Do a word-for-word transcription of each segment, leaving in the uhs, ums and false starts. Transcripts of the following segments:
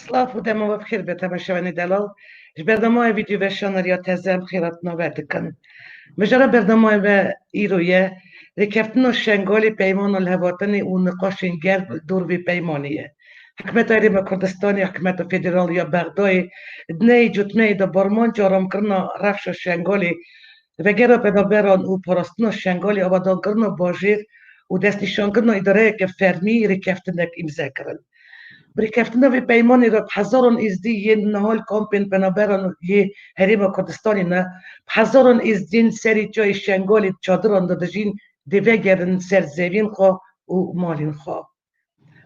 Silav û dema we bi xêr be temaşevanê delal. Ji bernameyê vîdyoweşana Riya Teze em xêratina we dikin. Mijara bernameyê me îro ye, rêkeftina Şengalê, peymana lihevhatinê û niqaşên germ li dor vê peymanê ye. Hikûmeta Herêma Kurdistanê, hikûmeta federal ya Bexdayê, di neyê cotmeyê de bi armanca aramkirina rewşa Şengalê, vegera penaberan û parastina Şengalê, avadankirina bajêr û destnîşankirina îdareyeke fermî rêkeftinek îmze kirin. Bi rêkeftina vê peymanê re bi hezaran êzdî yên niha li kampên penaberan yê Herêma Kurdistanê ne, bi hezaran êzdiyên serê çiyayê Şengalê di çadiran de dijîn dê vegerin ser zeviyên xwe û malên xwe.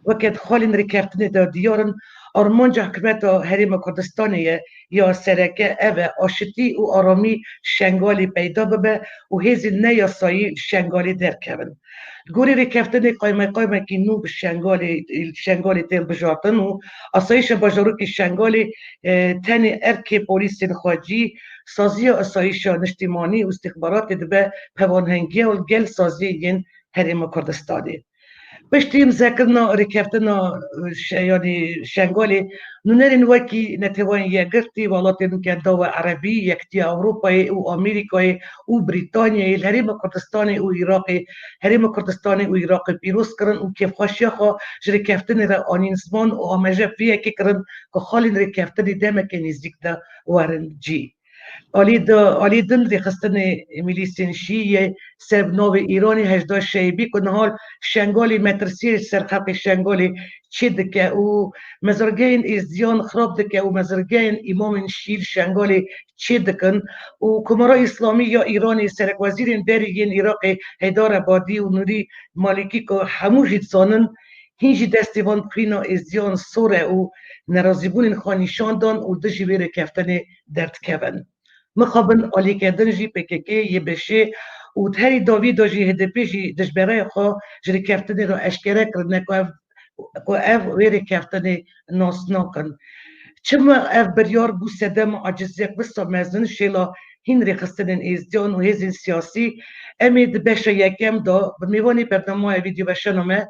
Weke di xalên rêkeftinê de diyar in, armanca hikûmeta Herêma Kurdistanê ye ya sereke ev e, aşitî û aramî Şengalê peyda bibe û hêzên neyasayî li Şengalê derkevin. Li gorî rêkeftinê, qaymeqamekî nû bi Şengalê, Şengalê tê hilbijartin û asayîşa bajarokê Şengalê, e, tenê erkê polîsên xwecî, saziya asayîşa niştîmanî û îstîxbaratê dibe pevanhengiya li gel saziyê yên Herêma Kurdistanê. Piştî îmzekirina rêkeftina, e, şe-, yanî Şengalê, nûnerên wekî Neteweyên Yekgirtî, Welatên Kendawa Erebî, Yekitiya Ewropayê û Amerîkayê û Brîtanyayê li Herêma Kurdistanê û Iraqê, Herêma Kurdistanê û Iraqê pîroz kirin û kêfxweşiya xwe ji rêkeftinê re anîn ziman û amaje vê yekê kirin ku xalên rêkeftinê demeke nêzîk de werin cî. Alî di, alî din rêxistinê milîsên şî yê ser bi navê Îranê hejda Şeybî ku niha li Şengalê metirsiyê ser xelkê Şengalê çê dike û mezirgeyên êzdiyan xirab dike û mezirgeyên îmamên şî li Şengalê çê dikin û Komara Îslamî ya Îranê, serekwezîrên berî yên Iraqê Heydar Ebadî û Nûrî Malîkî ku hemû jî dizanin, hîn jî destê van bi xwîna êzdiyan sor e û nerazîbûnên xwe nîşan dan û dijî vê rêkeftinê derdikevin. Mixabin alîkê din jî P K K, Y B Ş û di herî dawî de jî H D P jî dijbereyê xwe ji rêkeftinê re eşkere kirine ku ev, ku ev wê rêkeftinê nas nakin. Çima ev biryar bû sedema aciziyek wisa mezin, şêla hîn rêxistinên êzdiyan û hêzên siyasî? Em ê di beşa yekem de bi mêvanê bernameya vîdyoweşana me,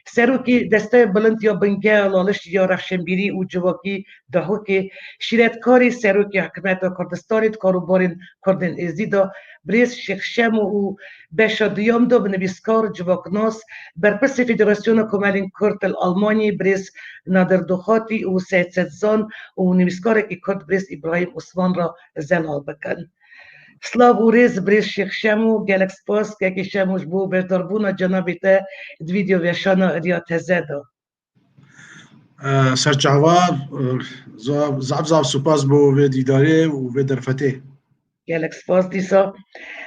Serokê Desteya Bilind ya Bingeha Laliş ya Rewşenbîrî û Civakî Dahokê, şîretkarê Serokê Hikûmeta Kurdistanê di karûbarên Kurdên Êzidî de, birêz Şêx Şemo û beşa duyem de bi nivîskar, civaknas, berpirsê Federasyona Komelên Kurd li Almanyê, birêz Nadir Doxatî û Seyid Sedzan û nivîskarekî Kurd, birêz Îbrahîm Osman re zelal bikin. Silav û rêz birêz Şêx Şemo, gelek spas kekê Şemo ji bo beşdarbûna cenabê te di vîdyoweşana Riya Teze de. E, serçava, e, za-, zaf zaf spas bo vê dîdarê û vê derfetê. Gelek spas dîsa.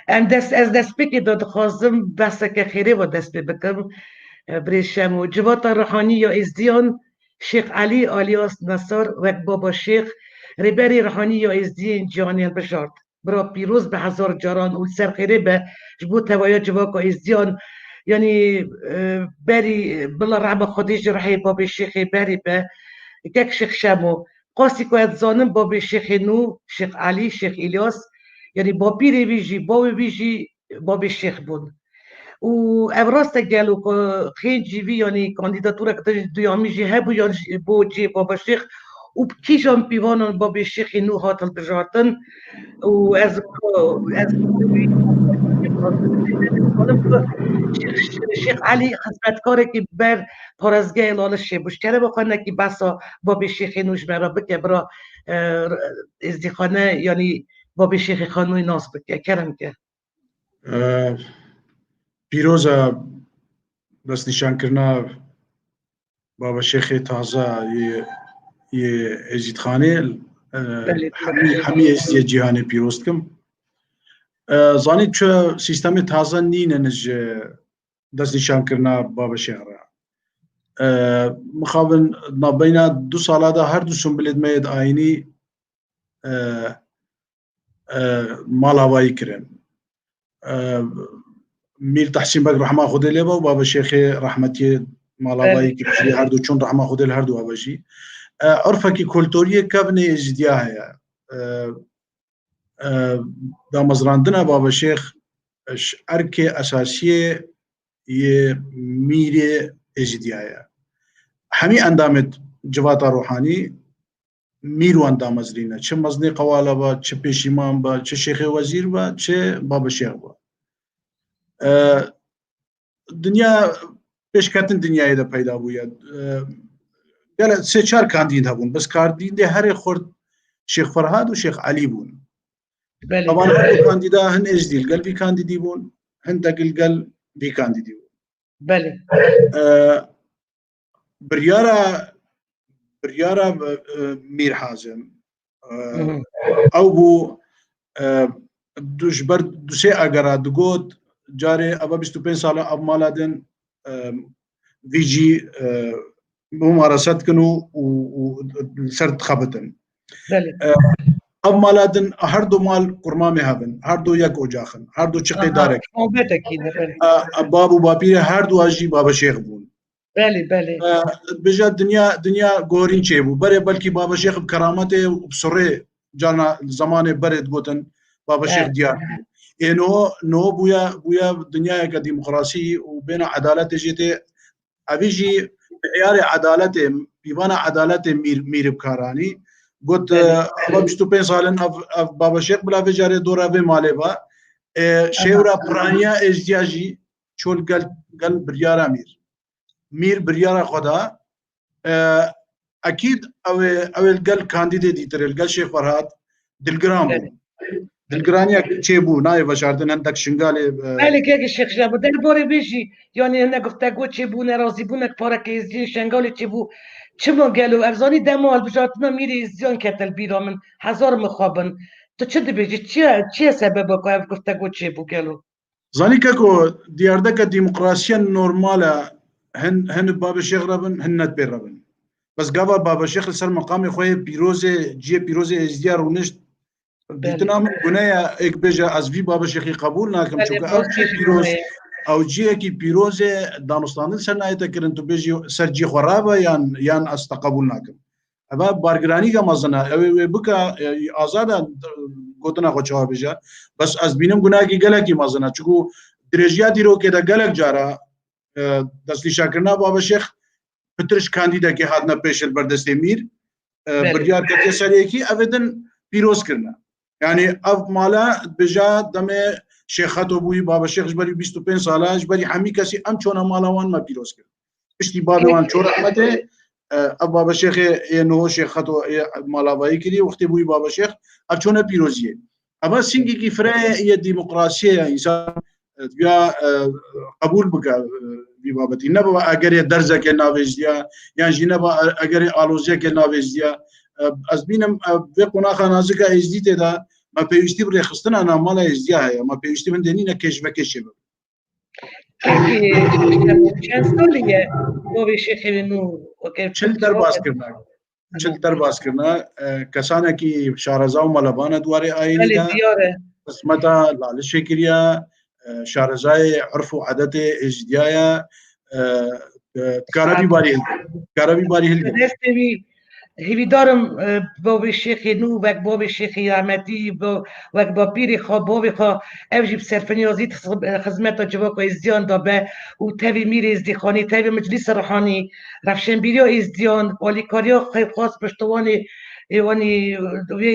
Em dest, ez destpêkê de dixwazim behseke xêrê ve dest pê bikim. E, birêz Şemo, civata ruhanî ya Êzdiyan, Şêx Elî aliyas Nesar wek Baba Şêx, rêberê ruhanî ya Êzdiyên cîhanê hilbijart. Bira pîroz be hezar caran û ser xêrê be ji bo tevaya civaka Êzdiyan. Yanî, e, berî, e, bila rehma Xwedê ji rihê babê Şêxê berî be. Kek Şêx Şemo, qasî ku ez dizanim babê Şêxê nû, Şêx Elî, Şêx Îlyas, yanî bapîrê wî jî, bawê wî jî babê Şêx bûn. Û ev rast e gelo ku xêncî vî, yanî kandîdatorek din duyamî jî hebû yan jî bo cihê Baba Şêx û bi kîjan pîvanan Babê Şêxê nû hat hilbijartin û ez ku, ez ku Şêx, Şêx Elî xizmetkarekî ber parêzgehê Lalişê bû. Ji kerema xwe nekî behsa Babê Şêxê nû ji me re bike, bira, e, Êzdîxane, yanî Babê Şêxê Xanûyê nas bike. Kerem ke. E, pîroz e destnîşankirina Baba Şêxê taze yê, yê Êzîdxanê, e, Belê, hemî, belê. Hemî Êzdiya cîhanê pîroz dikim. E, zanî çi sîstemê taze nînin ji destnîşankirina Baba Şêx re. E, mixabin navbeyna du sala de her du sunbilêd me yêd ayînî, e, e, malavayî kirin. E, Mîr Tehsîn Beg rehma Xwedê lê be û Baba Şêxê rehmetiyê malavayî Evet. kir jî, her du çûn rehma Xwedê li her du ava jî. E, urfekî kulturiyê kevnê Êzidiya heye. E, e, damezrandina Baba Şêx ji erkê esasiyê yê mîrê Êzidiya ye. Hemî endamêt civata ruhanî mîr wan damezrîne. Çi mezinê qewala be, çi pêşîman be, çi şêxê wezîr be, çi babişêx be. E, dinya pêşketin dinyayê de peyda bûye. E, gele sê çar kandîd hebûn. Bes kandîdê herê xurt Şêx Ferhad û Şêx Elî bûn. Belê. Evan her du kandîda hin êzdî li gel vî kandîdî bûn, hin de li gel vî kandîdî bûn. Belê. E, biryara biryara e, Mîr Hazim. E, Hı hı. Ew bû e, du, ji ber du sê agera digot, carê eva bîst û pênc sala ev mala din e, vî jî e, mumareset kin û, û, û li ser dixebitin. Belê. Ev mala din her du mal qurmamê hebin, her du yek ocax in, her du çi qêdarek. Muhabbetekî ne, belê. E, e, bab û bapîrê her du jî babeşêx bûn. Belê, belê. E, Dibêje dinya, dinya gorîn çêbû. Berê belkî babeşêx bi kerametê û bi surê carna zemanê berê digotin babeşêx Evet. diyar bû. Ê no, no bûye, bûye dinyayeke demokrasî û bêna edaletê jê tê. Evî jî miyarê edaletê, pîvana edaletê mîr, mîr bi kar anî. Got, Evet. e, eva bîst û pênc sal in ev, ev babeşêx bila vê carê dora vê malê be. E, şêwra piraniya êzdiya jî çol gel, gel biryara mîr. Mîr biryara xwe da. E, ekîd ew ê, ew ê li gel kandîdê dîtir ê, li gel Şêx Ferhad dilgiran bû. Evet. Dilgiraniya çêbû, nayê veşartin, hindek Şingalê, e, Belê kekê Şêx Şemo, derbarê vê jî, yanî hine guftego çêbû, nerazîbûnek pareke êzdiyên Şengalê çêbû. Çima gelo, ev zanî dema hilbijartina mîrê êzdiyan kete li bîra min, hezar mixabin. Tu çi dibêjî? Çi ye, çi ye sebeba ku ev guftego çêbû gelo? Zanî keko, diyardeke demokrasiya normal e, hin, hin bi babê şêx re bin, hin ne pê re bin. Bes gava babeşêx li ser meqamê xwe yê pîrozê, ciyê pîrozê êzdiya rûnişt, Belê. Dîtina min gune ye, êk bêje ez vî babeşêxî qebûl nakim, Belê, çunke ew baş ciyekî jî pîroz, gune ye. Ew ciyekî pîroz e, danûstandin ser nayête kirin, tu bêjî ser cî xwe rabe yan, yan ez te qebûl nakim. Eva bargiranîka mezin e, ew ê wê bike, e, azad e, gotina xwe çawa bêje. Bes ez bînim gunehekî gelekî mezin e, çunku dirêjiya dîrokê de gelek cara, e, destnîşankirina babeşêx pitir ji kandîdekê hatine pêş li ber destê mîr, e, Belê. Biryar ketiye ser yekî, ev ê din pîroz kirine. Yanî ev mala dibêje demê Şêx Xeto bûyî, babeşêx ji berî bîst û pênc sala, ji berî hemî kesî em çona mala wan me pîroz kir. Piştî babê wan ço rehmetê, e, ev babeşêxê ê niho Şêx Xeto ê malavayî kirî, wextê bûyî babeşêx, ev çone pîroziyê. Eva sîngekî fireye yê demokrasiyê ye, însan, e, dibiya, e, qebûl bike, e, vî babetî. Nebe egerê derzekê navêjdiya, yan jî nebe egerê aloziyekê navêjdiya. E, ez bînim, e, vê qonaxa nazika êzdî tê de, me pêwîstî bi rêxistina navmala êzdiya heye. Me pêwîstî bi hindê nîne kêşvekêşê bibe. Peki, çend salî ye bavê şêxê wê nû weke Çil derbas kirine. Çil derbas kirine. E, kesanekî şareza û meleban e di warê ayînî Belê, de. diyar e. Qismeta lalişê kiriye. E, şarezayê urf û edetê êzdiya ye. E, e, dikare vî barî hilgire. Dikare vî barî hilgire. Destê wî hêvîdarim, e, bavê şêxê nû, wek bavê şêxê rahmetî, bo-, wek bapîrê xwe, bavê xwe, ev jî bi serfinyazî xizmeta civaka êzdiyan de be û tevî mîrê êzdîxanê, tevî meclîsa ruhanî, rewşenbîriya êzdiyan, alîkariya xwe xas piştewanê, ê, wanî, wê,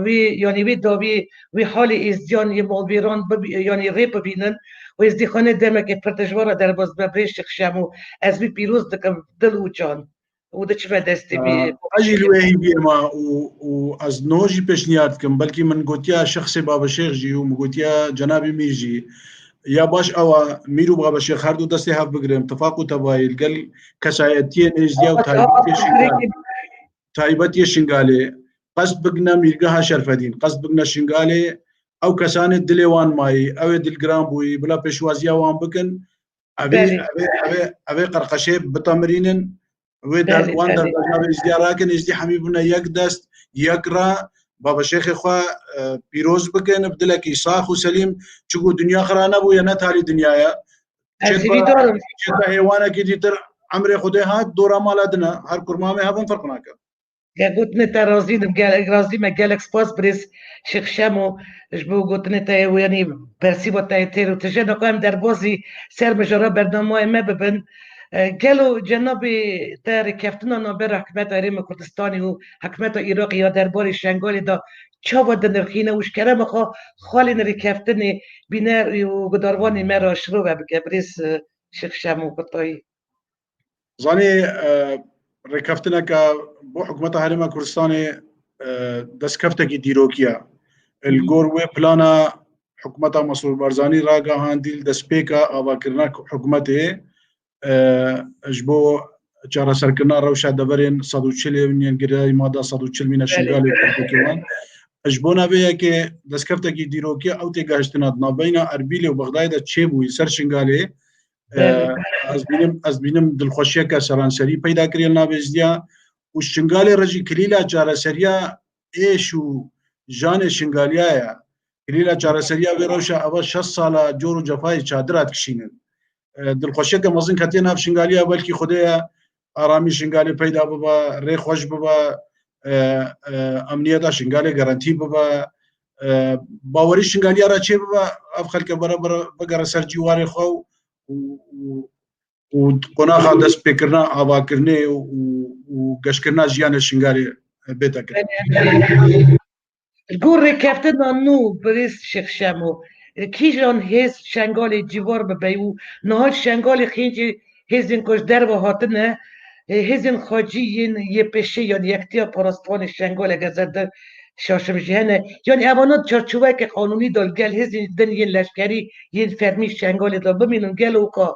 wê, yanî wê dawî, wê halê êzdiyan yê malbêran bibî-, yanî rê bibînin û êzdîxane demeke pir dijwar re derbas be, birêz Şêx Şemo. Ez wî pîroz dikim dil û can. Û diçime destê bî. Ez jî li wê hîviyê me û, û ez niho jî pêşniyar dikim. Belkî min gotiya şexsê babeşêx jî û min gotiya cenabê mîr jî. Ya baş ew e, mîr û babeşêx her du destê hev bigirin, tifaq û tebayî li gel kesayetiyên êzdiya û taybetiyê Şingalê, taybetiyê Şingalê, qest bigine mîrgeha Şerfedîn, qest bigine Şingalê, ew kesanê dilê wan mayî, ew ê dilgiran bûyî, bila pêşwaziya wan bikin, Evê, Belê. Evê, evê, evê qerqeşê bitemirînin, wê der, Belê, wan belê. Derbas navê êzdiya rakin, êzdî hemî bûne yek dest, yek ra, babeşêxê xwe, e, pîroz bikin, bi dilekî sax û selîm, çiku dinya xira nebûye, ne talî dinya ye. Ez Çêt be, hêvîdar im. Çêt be hêwanekî dîtir emrê Xwedê hat, dora mala din e, her kurmamê hebin ferq nake. Gel gotinê te razî dim, gel, razî me, gelek spas birêz Şêx Şemo, ji bo gotinê te, yanî bersîva te yê têr û tije, naka em derbazî ser mijara bernameyê me bibin. E, gelo cenabê te rêkeftina navbera hikûmeta Herêma Kurdistanê û hikûmeta Iraqê ya derbarê Şengalê de çawa dinirxîne û ji kerema xwe xalên rêkeftinê bîner û gudarvanê me re şirove bike, birêz, e, Şêx Şemo Kutayî? Zanî, e, rêkeftineke bo hikûmeta Herêma Kurdistanê, e, destkeftekî dîrokî ye. Li gor wê plana hikûmeta Mesûr Barzanî ragihandî li destpêka avakirina hikûmetê, e, ji bo çareserkirina rewşa deverên sed û çil ên yên girêdayî mada sed û çil mîne Şingalê û Kurkukê wan. Ji bona vê yekê destkeftekî dîrokî ew têgehiştina di navbeyna Erbîlê û Bexdayê de çêbûyî ser Şingalê, e, ez bînim, ez bînim dilxweşiyeke seranserî peyda kiriye li nav êzdiya û Şingalê re jî kilîla çareseriya êş û janê Şingaliya ye. Kilîla çareseriya vê rewşa eva şeş sala cor û cefayê çadira dikişînin. E, dilxweşiyeke mezin ketiye nav Şingaliya, belkî Xwedê ye aramî Şingalê peyda bibe, rê xweş bibe, e, e, emniyeta Şingalê garantî bibe, e, bawerî Şingaliya re çê bibe, ev xelke bere bere bigere ser cîwarê xwe û, û, û, û qonaxa destpêkirina avakirinê û, û, û geşkirina jiyanê Şingalê bête kirin. Li gor rêkeftina nû, birêz Şêx Şemo, kîjan hêz Şengalê cîvar bibe û niha Şengalê xêncê hêzên ku ji derve hatine, hêzên xwecî yên Y P Ş yan Yektiya Parastvanê Şengalê, eger ez ne şaş im jî hene, yanî evana çarçoveyeke qanûnî de li gel hêzên din yên leşkerî yên fermî Şengalê de bimînin, gelo ka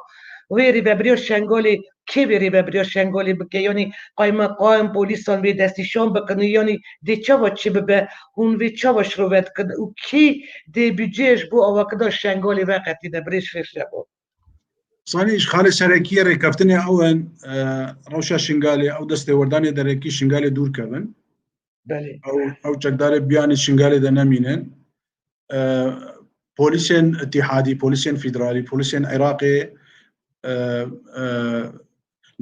wê rêvebiriya Şengalê kê wê rêvebiriya Şengalê bike? Yanî qaymeqam, polîsan wê destnîşan bikin û yanî dê çawa çi bibe, hûn vê çawa şirove dikin û kî dê budceyê ji bo avakirina Şengalê veqetîne, birêz Şêx Şemo? Zanî, ji xalê serekî yê rêkeftinê ew in, e, rewşa Şingalê, ew destêwerdanê derekî Şingalê dûr kevin. Belê. Ew, ew çekdarê biyanî Şingalê de nemînin. E, polîsên îtîhadî, polîsên federalî, polîsên Iraqê, e, e,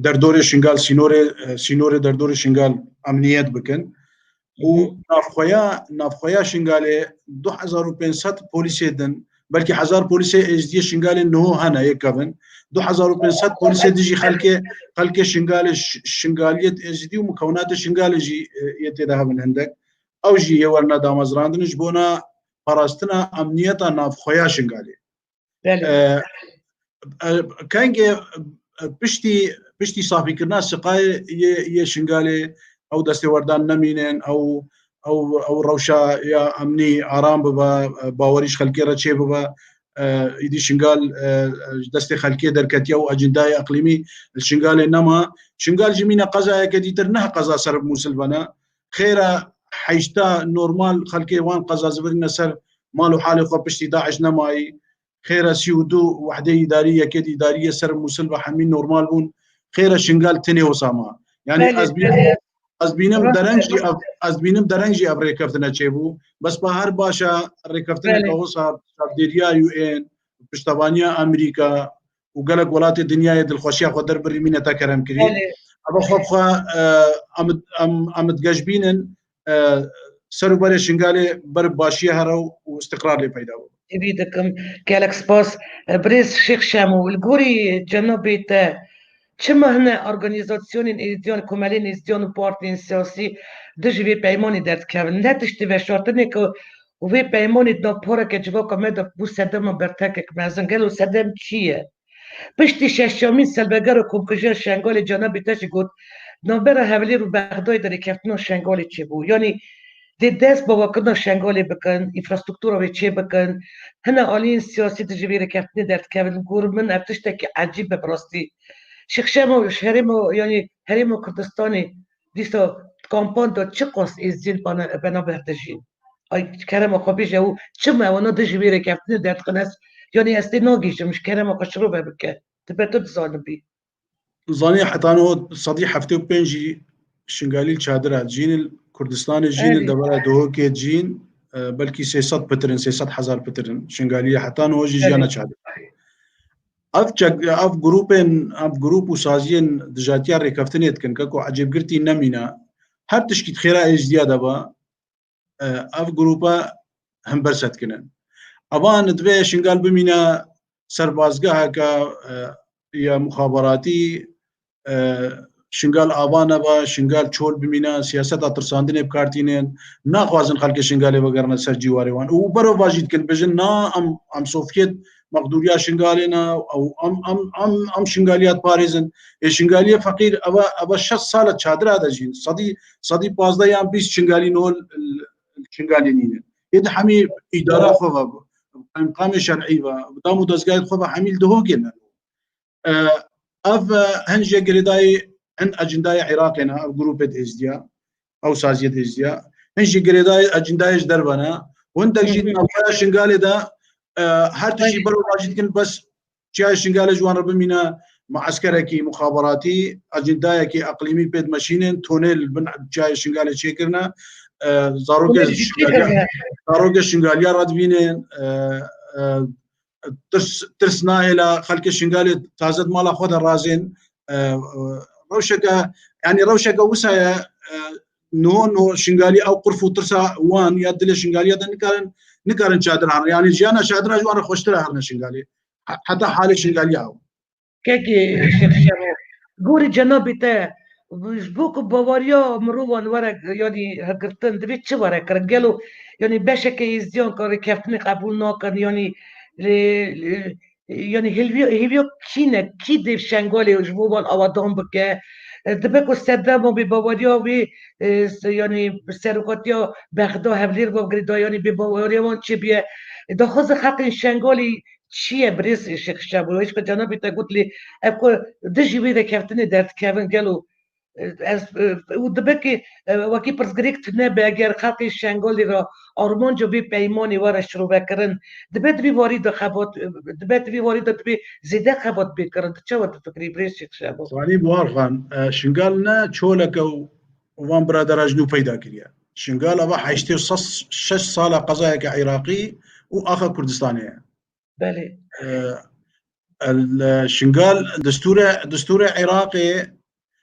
derdorê Şingal, sînorê, e, sînorê derdorê Şingal emniyet bikin. Û navxweya, navxweya Şingalê du hezar û pênc sed polîsê din, belkî hezar polîsê êzdiyê Şingalê niho hene yê kevin. Du hezar û pênc sed polîsê dijî xelkê, xelkê Şingalê, Ş-, Şingaliyê êzdî û mukewinatê Şingalê jî, e, yê tê de hebin hindek. Ew jî yê werine damezrandin ji bona parastina emniyeta navxweya Şingalê. Belê. E, e, kengê, e, piştî, piştî safîkirina siqayê yê, yê Şingalê ew destêwerdan nemînin, ew, ew, ew rewşa ya emnî aram bibe, e, bawerî ji xelkê re çê bibe. E, îdî Şingal, e, ji destê xelkê derketiye û ecindayê eqlîmî li Şingalê nema. Şingal jî mîne qezayeke dîtir, neh qeza ser bi Mûsil vene. Xêra heyşta normal xelkê wan qeza zivirîne ser mal û halê xwe piştî DAIŞ nemayî. Xêra sî û du wehdê îdarî, yekê îdarî yê ser Mûsil ve hemî normal bûn. Xêra Şingal tinê wisa ma. Yanî Belê, ez bînim, belê. ez bînim Rast dereng e, jî rast ev, e. ez bînim dereng jî ev rêkeftine çêbû. Bes pa her baş e rêkeftineke Belê. wisa çavdêriya U N, piştevaniya Amerîka û gelek welatê dinyayê dilxweşiya xwe derbirî mîne te kerem kirî. Belê. Eva xwe bi xwe, e, em, em, em digeşbînin, e, ser û berê Şingalê ber bi başiyê here û, û îstiqrar lê peyda bû. Hêvî dikim. Gelek spas. E, birêz Şêx Şemo, li gorî cenabê te, çima hine organîzasyonên êzdiyan, komelên êzdiyan û partiyên siyasî dijî vê peymanê derdikevin? Ne tiştê veşartinê ku û vê peymanê di nav pareke civaka me de bû sedema bertekek mezin. Gelo sedem çi ye? Piştî şeşemîn salvegera komkujiya Şengalê, cenabê te jî got, navbera Hewlêr û Bexdayê de rêkeftina Şengalê çêbû. Yanî dê dest bi avakirina Şengalê bikin, înfrastruktura wê çê bikin. Hine aliyên siyasî dijî vê rêkeftinê derdikevin. Li gor min ev tiştekî ecîb e bi rastî. Şêx Şemo, ji herêma, yanî herêma Kurdistanê dîsa di kampan de çiqas êziyên pana-, penaber dijîn? Ay, kerema xwe bêje û çima wana dijî vê rêkeftinê derdixin? Ez, yanî ez tê nagihîjim, ji kerema xwe şirove bike. Dibe tu dizanibî. Zanî heta niho sedî heftê û pênc jî Şingalî li çadira dijîn, li Kurdistanê jîn, li Erê. devera Duhokê dijîn, e, belkî sê sed pitir in, sê sed hezar pitir in. Şingalî heta niho jî Erê. jiyana çadira. Ev çek-, ev grûpên, ev grûp û saziyên dijatiya rêkeftinê dikin, keko ecêbgirtî nemîne. Her tişkî di xêra êzdiya de be, e, ev grûpe hember sedikinin. Evan divê Şingal bimîne serbazgeheke, e, ya muxabaratî, e, Şingal ava neba, Şingal çol bimîne, siyaseta tirsandinê bi kar tînin, naxwazin xelkê Şingalê vegerine ser cîwarê wan. Û berova jî dikin, bêjin, na, em, em Sovyet mexdûriya Şingalê ne, ew, em, em, em, em Şingaliya diparêzin. Ê Şingaliyê feqîr, eva, eva şeş sal e çadira de jîn. Sedî, sedî pazdeh yan bîst Şingalî niho li, li Şingalê nînin. Ê di hemî îdara xwe ve, qeymqamê şer'î ve, dam û dezgahê xwe ve hemî li Dihokê ne. E, ev, e, hin jê girêdayî, hin ecindayê Iraqê ne, ev grûpê di êzdiya, ew saziyê di êzdiya. Hin jê girêdayî ecindayê ji derve ne. Hindek jî di Hı hı. navxweya Şingalê de, e, her tiştî Aynen. berova jî dikin, bes çiyayê Şingalê ji wan re bimîne mueskerekî, muxabaratî, ecindayekî eqlîmî pê dimeşînin, tonê li bin çiyayê Şingalê çêkirine, e, zarokê Tonê jî Şingaliya, çêkirine. zarokê Şingaliya re dibînin, e, e, tirs, tirs nahêle xelkê Şingalê taze di mala xwe de razên. E, e, rewşeke, yanî rewşeke wisa ye, e, niho, niho Şingalî ew qurf û tirsa wan ya dilê Şingaliya de nikarin, nikarin çadir herin. Yanî jiyana çadira ji wan re xweştir e herine Şingalê. He-, heta halê Şingaliya ew. Kekê Şêx Şemo, gorî cenabê te, ji bo ku bawariya mirovan were, yanî hilgirtin, divê çi were kirin? Gelo, yanî beşeke êzdiyan ka rêkeftinê qebûl nakin, yanî, e, e, yanî hêviya, hêviya kî ne, kî dê Şengalê ji bo wan awadan bike? E, dibe ku sedema bêbawariya wê, e, s-, yanî serokatiya Bexda Hevlêr ve girêdayî, yanî bêbawariya wan çêbiye. E, daxwaza xelkên Şengalê çi ye birêz Şêx Şebo? Hişka cenabê te got lê ev ku dijî wê vekeftinê derdikevin gelo, e, ez, e, û dibe ki, e, wekî pirsgirêk tune be eger xelkê Şengalê re armanca vê peymanê were şirovekirin, dibe di vî warî de xebat, e, dibe di vî warî de divê zêde xebat bê kirin. Tu çawa difikirî birêz Şêx Şebo? Zanî Buhar Xan, e, Şingal ne çoleke û van biradera ji nû peyda kiriye. Şingal ava heştê û şeş sala qezayeke Iraqî û axa Kurdistanê ye. Belê. E, el, Şingal destûre, destûrê Iraqê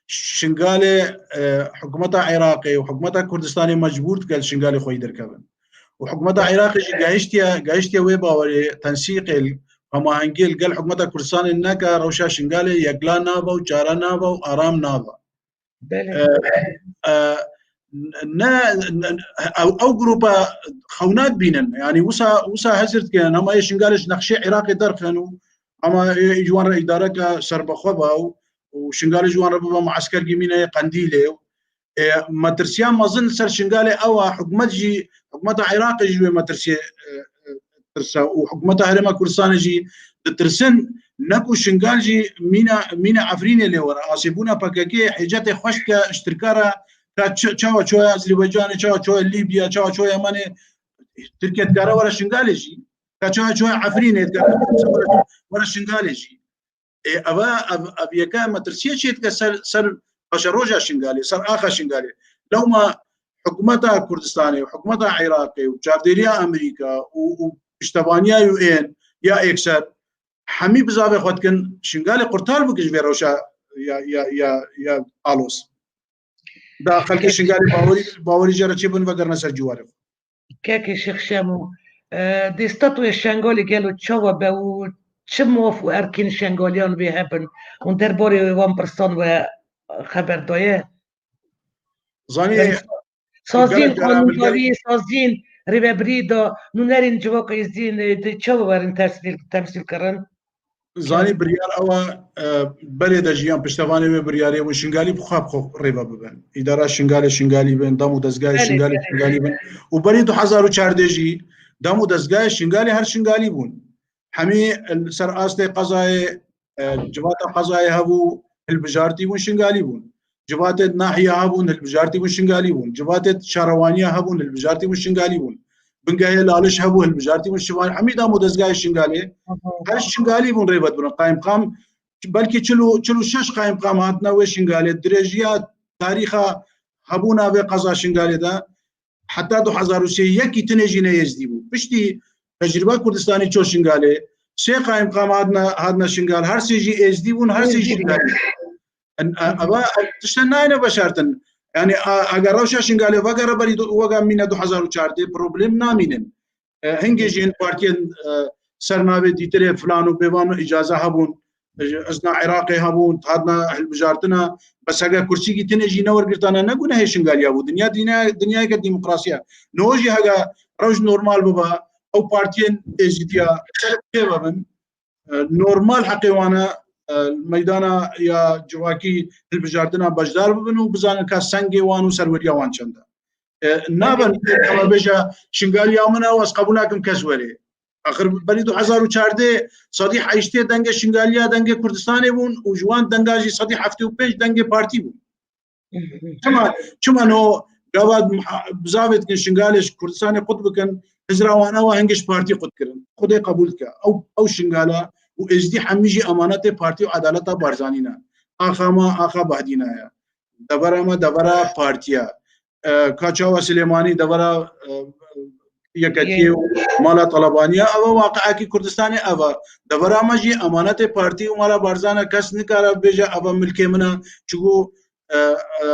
Şingalê, e, hikûmeta Iraqê û hikûmeta Kurdistanê mecbûr dike li Şingalê xweyî derkevin. Û hikûmeta Iraqê jî gehiştiye, gehiştiye wê bawerê, tensîqê, hemahengiyê li gel hikûmeta Kurdistanê neke, rewşa Şingalê yekla nabe û çare nabe û aram nabe. Belê. E, e, ne, ne, ew, ew grûpa xewna dibînin. Yanî wisa, wisa hezir dikin, hema yê Şingalê ji nexşê Iraqê derxin û hema yê ji wan re îdareke serbexwe be û, û Şingalê ji wan re bibe mueskerkî mîna yê Qendîlê. E, metirsiya mezin li ser Şingalê ew e, hikûmet jî, hikûmeta Iraqê jî wê metirsiyê, e, e, tirse û hikûmeta Herêma Kurdistanê jî ditirsin, ne ku Şingal jî mîna, mîna Efrînê lê were. Asêbûna P K K hêcetê xweş dike ji Tirka re, ka çi, çawa çûye Azerbaycanê, çawa çûye Lîbya, çawa çûye Yemenê, Tirkiye dikare were Şingalê jî, ka çawa çûye Efrînê, dikare were, were Şingalê jî. Ê, eva, ev, ev yeke metirsiyê çê dike ser, ser paşeroja Şingalê, ser axa Şingalê. Lewma hikûmeta Kurdistanê û hikûmeta Iraqê û çavdêriya Amerîka û, û piştevaniya U N ya êkser hemî bizavê xwe dikin Şingalê qurtar bikin ji vê rewşa ya, ya, ya, ya alos. Da xelkê Şingalê bawerî, bawerî jê re çêbin vegerine ser cîwarê xwe. Kekê Şêx Şemo, e, dê statûyê Şengalê gelo çawa be û çi maf û erkên Şengaliyan wê hebin? Hûn derbarê wan pirsan we xeber daye? Zanî, Yanî, saziyên gelek cara min qanûndariyê, saziyên rêvebirî de nûnerên civaka êzdiyên, e, di çawa werin temsîl, temsîl kirin? Zanî biryar ew e, e, berê de jî yan piştevanê wê biryarê bûn Şingalî bi xwe bi xwe rêve bibin. Îdara Şingalê Şingalî bin, dam û dezgahê Belê, Şingalê belê. Şingalî bin. Û berî du hezar û çardeh jî dam û dezgahê Şingalê her Şingalî bûn. Hemî li ser astê qezayê, e, civata qezayê hebû, hilbijartî bûn Şingalî bûn. Civatê nahiya hebûn, hilbijartî bûn Şingalî bûn. Civatê şarewaniya hebûn, hilbijartî bûn Şingalî bûn. Bingehê Laliş hebû, hilbijartî bûn Şingalî. Hemî dam û dezgahê Şingalê, Aha. her Şingalî bûn rêvet bûn. Qayimqam, belkî çil û, çil û şeş qayimqam hatine wê Şingalê. Dirêjiya tarîxa hebûna vê qeza Şingalê de heta du hezar û sê yekî tinê jî ne êzdî bû. Piştî tecrîba Kurdistanî ço Şingalê, sê qayimqam hatine, hatine Şingal, her sê jî êzdî bûn, her sê Êzdî bûn. Şingalî. En, a, ava, a, tiştên nayêne veşartin. Yanî, a, eger rewşa Şingalê vegere berî du, wega mîne du hezar û çardeh, problem namînin. E, hingê jî hin partiyên, e, ser navê dîtirê filan û bêvan û îcaze hebûn. izna Iraqê hebûn, hatina hilbijartina, bes hege kursîkî tinê jî newergirtane, ne gunehê Şingaliya bû. Dinya, dinya, dinyayeke demokrasî ye. Niho jî hege rewş normal bibe, ew partiyên êzîdiya ser pê bibin, e, normal heqê wan e, e, meydana ya civakî hilbijartina beşdar bibin û bizanin ka sengê wan û serweriya wan çend e. E, naben, e, ew bêje, Şingaliya min e û ez qebûl nakim kes were. Axir berî du hezar û çardeh sedî heştê dengê Şingaliya dengê Kurdistanê bûn û ji wan denga jî sedî heftê û pênc dengê partî bûn. Çima, çima no gava bizavê dikin Şingalê ji Kurdistanê qut bikin, hizra wan ewa hingê ji partî qut kirin. Xwedê qebûl dike. Ew, ew Şingala û êzdî hemî jî emanetê partî û edaleta Barzanî ne. Axa me, axa Bahdîna ye. Devera me, devera partî ye. E, ka çawa Silêmanî devera, e, yeketiyê û mala Talabaniya, ev e waqiekî Kurdistanê, ev e. Devera me jî emanetê partî û mala Barzan e, kes nikare bêje ev e milkê min e, çiku, e, e,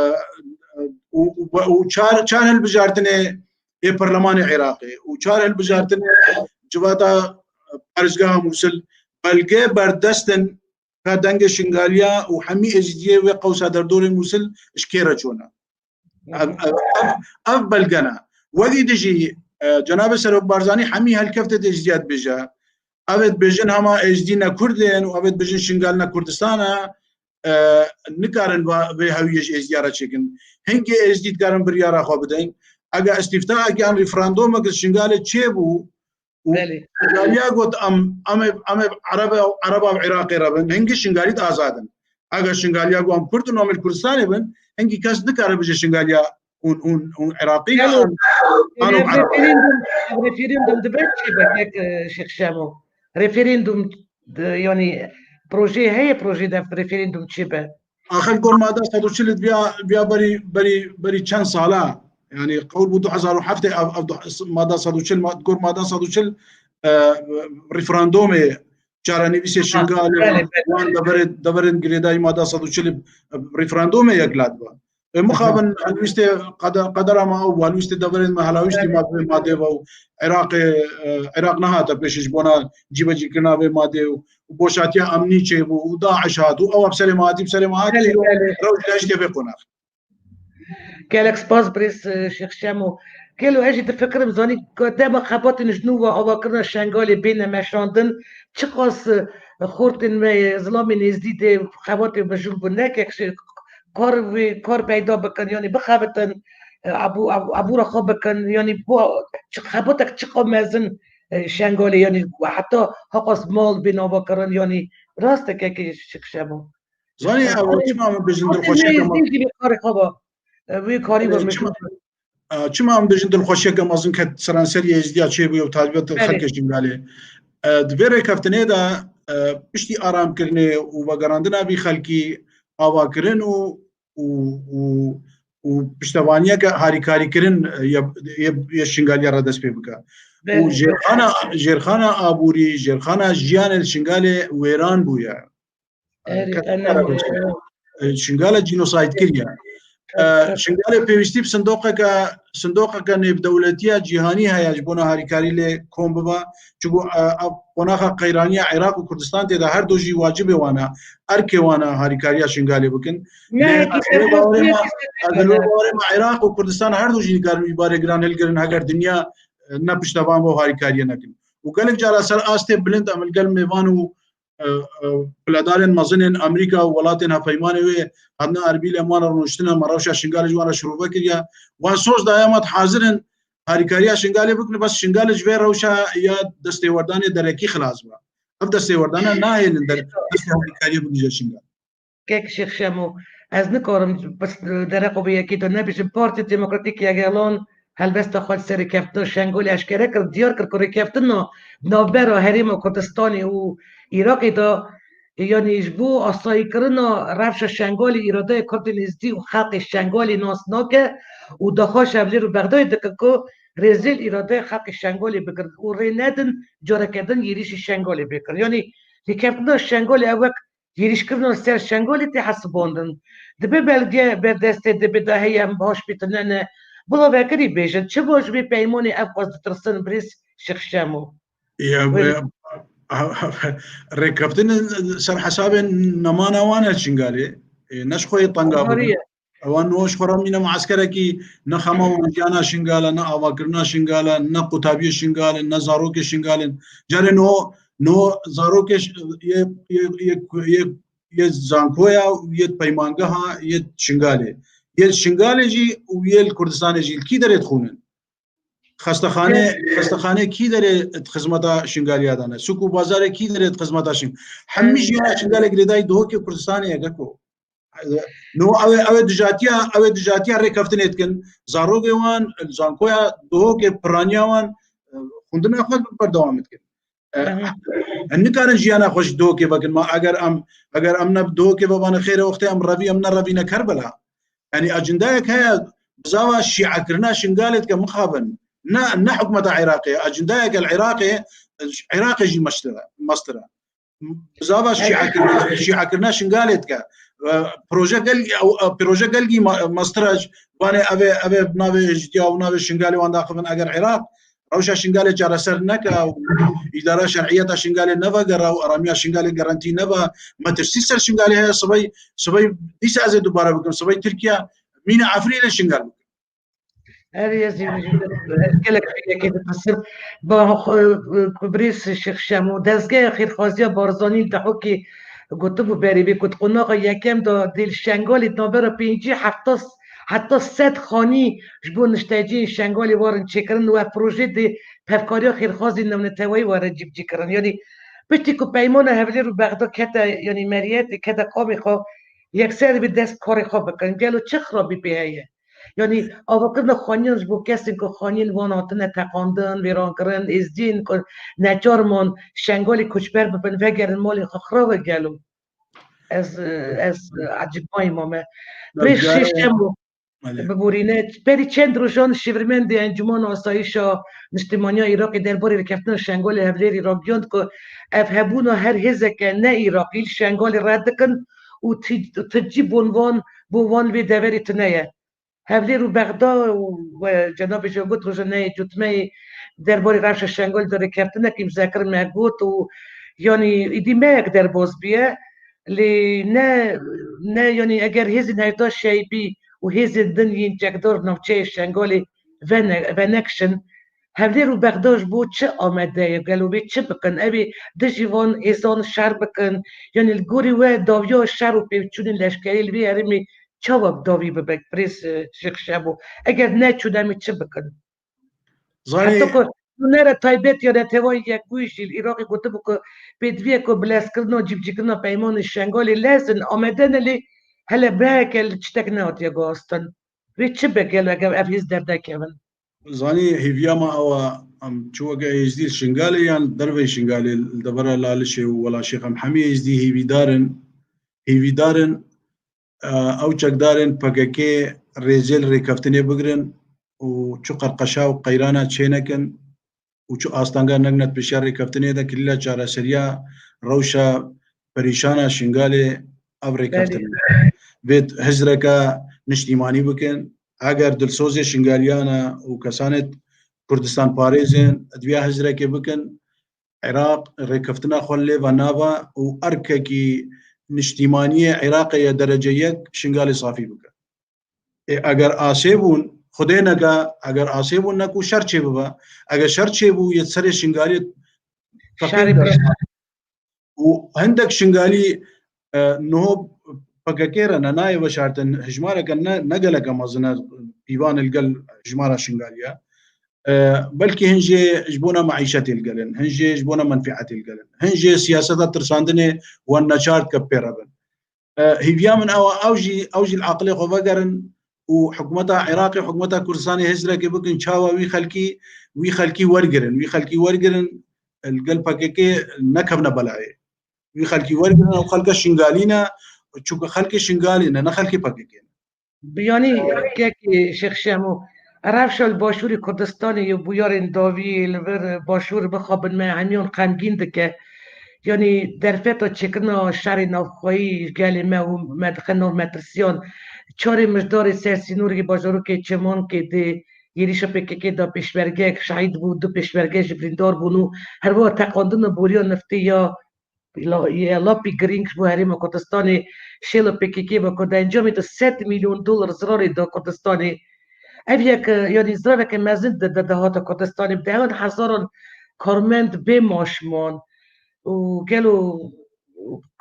û, û, û çar, çar hilbijartinê ê perlemanê Iraqê û çar hilbijartinê civata parêzgeha Mûsil belge berdest in ka dengê Şingaliya û hemî êzîdiyê wê qewsa derdorê Mûsil ji kê re çûne. Ev, ev, ev, ev belge ne. Wekî dijî, e, Cenabê Serok Barzanî hemî helkeftê de êzdî dibêje. Ev ê dibêjin hema êzdî ne Kurd in û ev ê dibêjin Şingal ne Kurdistan e. E, nikarin va-, vê hewiyê ji êzdiya re çêkin. Hingê êzdî dikarin biryara xwe bidin. Ege îstîftayek yan referandumek li Şingalê çêbû, û Belê. Şingaliya got, em, em ê, em ê Ereb, Ereba Iraqê re bin, hingî Şingalî de azad in. Eger Şingaliya got, em Kurd in, em ê li Kurdistanê bin, hingî kes nikare bije Şingaliya hûn, hûn, hûn Iraqî ne, Gelo, an, an hûn Ereb. Referandum, referandum dibe çi be, kek, e, Şêx Şemo? Referandum, de, yanî, proje heye, proje de referandum çi be? Axir gor mada sed û çil viya, viya berî, berî, berî çend sala, yanî qewil bû du hezar û heftê ev, ev du, mada sed û çil, ma-, gor mada sed û çil, e, referandumê çarenivîsê Şingalê, belê, belê. Wan deverê, deverên girêdayî mada sed û çil, e, referandumê yek lat ba. E, mixabin helwîstê qede-, qedera me ew bû, helwîstê deverên me helawîstî ma vê madê ve û Iraqê, e, Iraq nehate pêşê ji bona cîbecîkirina vê madê û, û boşatiya emnî çêbû û DAIŞ hat û ew bi serê me hatî, bi serê me hatî, Belê, belê. Rewş gehiştiye vê qonax. Gelek spas birêz, e, Şêx Şemo. Gelo ez jî difikirim, zanî, dema xebatên ji nû ve avakirina Şengalê bêne meşandin, çiqas, e, xortên me, zilamên êzdî dê xebatê mijûl bûn. Ne kek, kar wê, kar peyda bikin, yanî bixebitin, e, abû-, abû-, abûra xwe bikin, yanî bu çi xebatek çiqa mezin, e, Şengalê, yanî heta hiqas mal bên avakirin, yanî rast e kekê Şêx Şemo. Zanî, e, ew çima min bêjin dilxweşiyeke mezin. Wê karî xwe ba. E, wê karî ba, e, çima, e, çima min bêjin dilxweşiyeke mezin ke seranserî êzdiya çêbûye û taybet Belê. Xelkê Şingalê. E, di vê rêkeftinê de, e, piştî aramkirinê û vegerandina vî xelkî avakirin û, û, û, û piştevaniyeke harîkarîkirin, e, yê, yê, yê Şingaliya re dest pê bike. Belê. Û jêrxana, jêrxana aborî, jêrxana jiyanê li Şingalê wêran bûye. Erê, kes enem, nikare bêje. E, Şingale cînosayd kiriye. E, Şingalê pêwîstî bi sindoqeke, sindoqeke nêvdewletiya cîhanî heye ji bona harîkarî lê kom bibe. Çiku, e, ev qonaxa qeyraniya Iraq û Kurdistan tê de her du jî wacibê wan e, erkê wan e harîkariya Şingalê bikin. Ne, Lê ez li wê bawerê me, ez li wê bawerê me Iraq û Kurdistan her du jî nikarin wî barê giran hilgirin heger dinya, e, ne piştevan ve û harîkariye nekin. Û gelek cara ser astê bilind em li gel mêvan û e, e, piledarên mezin ên Amerîka û welatên hevpeymanê wê hatine Erbîlê, em wan re rûniştine, me rewşa Şingalê ji wan re şirove kiriye. Wan soz daye, me hazir in harîkariya Şingalê bikin, bes Şingalê ji vê rewşa ya destêwerdanê derekî xilas be. Ev destêwerdane nahêlin der-, destê harîkariyê bigihîje Şingal. Kek Şêx Şemo, ez nikarim bes dereqo bi yekê de nebêjim. Partî Demokratîk ya Gelan helwesta xwe li ser rêkeftina Şengolê eşkere kir, diyar kir ku rêkeftina navbera Herêma Kurdistanê û Iraqê de, yanî ji bo asayîkirina rewşa Şengolê îradeya Kurdên Êzidî û xelkê Şengolê nas nake û daxwaza hevlêr û Bexdayê dike ku rêzê li îradeya xelkê Şengolê bigirin û rê nedin careke din yêrîşî Şengolê bê kirin. Yanî rêkeftina Şengolê ew wek yêrîşkirina li ser Şengolê tê hesibandin. Dibe belge berdestê dibe de heye, em baş bî tune ne. Bila vekirî bêjin, çima ji vê peymanê ev qas ditirsin, birêz Şêx Şemo? Ya, Buyurun. Rêkeftin ser hesabê nemana wan e Şingalê. Ê, ne ji xwe yê tenga bibin. Ewan niho ji xwe re mîne mueskerekî, ne xema wan jiyana Şingal e, ne avakirina Şingal e, ne qutabiyê Şingal in, ne zarokê Şingal in. Carê niho, niho zarokê ş-, yê, yê, yê, yê, yê zankoya û yê peymangeha yê Şingalê. Yê Şingalê jî û yê li Kurdistanê jî li kî derê dixwînin? Xestexane, xestexane kî derê di xizmeta Şingaliya de ne? Sûk û bazarê kî derê di xizmeta Şing-, hemî jiyana Şingalê girêdayî Duhokê Kurdistanê ye, geko. No, ew ê, ew ê dijatiya, ew ê dijatiya rêkeftinê dikin. Zarokê wan, zankoya Duhokê, piraniya wan, e, xwendina xwe berdewam dikin. E, Aha. em nikarin jiyana xwe ji Duhokê vekin. Ma eger em, eger em ne bi Duhokê ve bane xêr e, wextê em revî, em nerevîne Kerbela. Yanî acindayek heye, bizava şîakirina Şingalê dike mixabin. Ne, ne hikûmeta Iraqê. Acindayek li Iraqê, Iraqê jî mestir e, mestir e. Bizava şîakirina, şîakirina Şingalê dike. E, proje gel-, e, proje gelgî ma-, mestir e. Vanê ev ê, ev ê bi navê Êzidiya û navê Şingalê wan daxivin. Eger Iraq rewşa Şingalê çareser neke û îdara şer'iyeta Şingalê nevegere û aramiya Şingalê garantî nebe, metirsî ser Şingalê heye, sibey, sibey dîsa ez ê dubare bikim, sibey Tirkiye mîna Efrînê Şingal bikin. Her yezî gelek fikekê dipisim. Ba, xwe, birêz Şêx Şemo, dezgeha xêrxwaziya Barzanî li Dihokê gotibû berê vê ku di qonaxa yekem de dê li Şengalê di navbera pêncî heta heta sed xanî ji bo nişteciyên Şengalê werin çêkirin û ev proje dê bi hevkariya xêrxwazên navneteweyî were cîbicîkirin. Yanî piştî ku peymana Hevlêr û Bexda kete, yanî meriyetê kete qamê xwe, yekser dibê dest karê xwe bikin. Gelo çi xirabî pê heye? Yanî avakirina xaniyan ji bo kesên ku xaniyên wan hatine teqandin, vêrankirin, êzdiyên ku neçar man Şengalê koçber bibin, vegerin malên xwe xirab e gelo? Ez, ez ecibmayî mame. Birêz Şêx Şemo, biborîne. Berî çend rojan şêwirmendê Encûmena Asayîşa Niştimaniya Iraqê derbarê rêkeftina Şengalê Hevlêrî ragihand ku ev hebûna her hêzeke ne Iraqî li Şengalê red dikin û ti-, ticî bon van, bo wan li vê deverê tune ye. Hevlêr û Bexda û we cenabê jî got roja neyê cotmeyê derbarê rewşa Şengalê de rêkeftinek îmze kir, me got û yanî îdî me yek derbas bûye. Lê ne, ne, yanî eger hêzên hevdî Şeybî û hêzên din yên çekdar navçeyê Şengalê vene-, venekişin, Hevlêr û Bexda ji bo çi amade ye? Gelo vê çi bikin? Ew ê dijî van hêzan şer bikin? Yanî li gorî we dawiya şer û pêvçûnên leşkerî li vê herêmê çawa bi dawî bibe, birêz, e, Şêx Şemo? Eger neçûn, em ê çi bikin? Zanî Heta ku nûnera taybet ya Neteweyên Yekbûyî jî li Iraqê gotibû ku pêdiviyeke bilezkirina û cîbicîkirina peymanên Şengalê lez in, amade ne, lê hele meheke li tiştek nehatiye guhastin. Wê çi be gelo eger ev hêz derdekevin? Zanî hêviya me ew e, em çi weke Êzdî li Şingalê yan derveyî Şingalê, li devera Lalişê û Welaşê, em hemî Êzdî hêvîdar in, hêvîdar in, e, ew çekdarên P K K rêzê li rêkeftinê bigirin û çi qerqeşa û qeyrana çênekin û çi astanga nekin di pêşiya rêkeftinê de, kilîla çareseriya rewşa perîşana Şingalê ev rêkeftin. Belê. Vê hizreke niştîmanî bikin. Eger dilsozê Şingaliyan e û kesanê Kurdistan parêzên, divya hizrekê bikin. Iraq rêkeftina xwe lê ve nava û erkekî niştîmaniyê Iraqê ye derece yek Şingalê safî bike. Ê, eger asê bûn, Xwedê neke, eger asê bûn ne ku şer çêbibe. Eger şer çêbû, yê serê Şingalê teqîn dersa. Û hindek Şingalî, e, niho P K K re ne nayê veşartin, hijmareke ne, ne geleke mezin e, pîvan li gel hijmara Şingalî ye. E, belkî hin jê ji bona meîşetê li gel in, hin jê ji bona menfîetê li gel in, hin jê siyaseta tirsandinê wan neçar dike pê re bin. E, hêviya min ew e, ew jî, ew jî li aqilê xwe vegerin û hikûmeta Iraqê, hikûmeta Kurdistanê hizrekê bikin, çawa wî xelkî, wî xelkî wergirin, wî xelkî wergirin, li gel P K K nekevne belayê. Wî xelkî wergirin, ew xelke Şingalî ne, çunke xelkê Şingalî ne, ne xelkê P K K ne. Bi yanî kekê Şêx Şemo, rewşa li Başûrê Kurdistanê û bûyerên dawî li vir Başûr bixabin me hemiyan xemgîn dike. Yanî derfeta çêkirina şerê navxweyî ji gelê me û me dixe nav metirsiyan. Çarê mijdarê ser sînorê bajarokê Çimankê dê êrîşa P K K da pêşmergeyek şehîd bû, du pêşmerge jî birîndar bûn û her wiha teqandina boriya neftê ya la-, ya Lapî Girîng ji bo Herêma Kurdistanê şêla P K K ve ku di encamê de sed milyon dolar zirarê da Kurdistanê. Ev yek, e, yanî zirareke mezin di, di, dihata Kurdistanê, bi dehan hezaran karmend bê maaş man. Û gelo,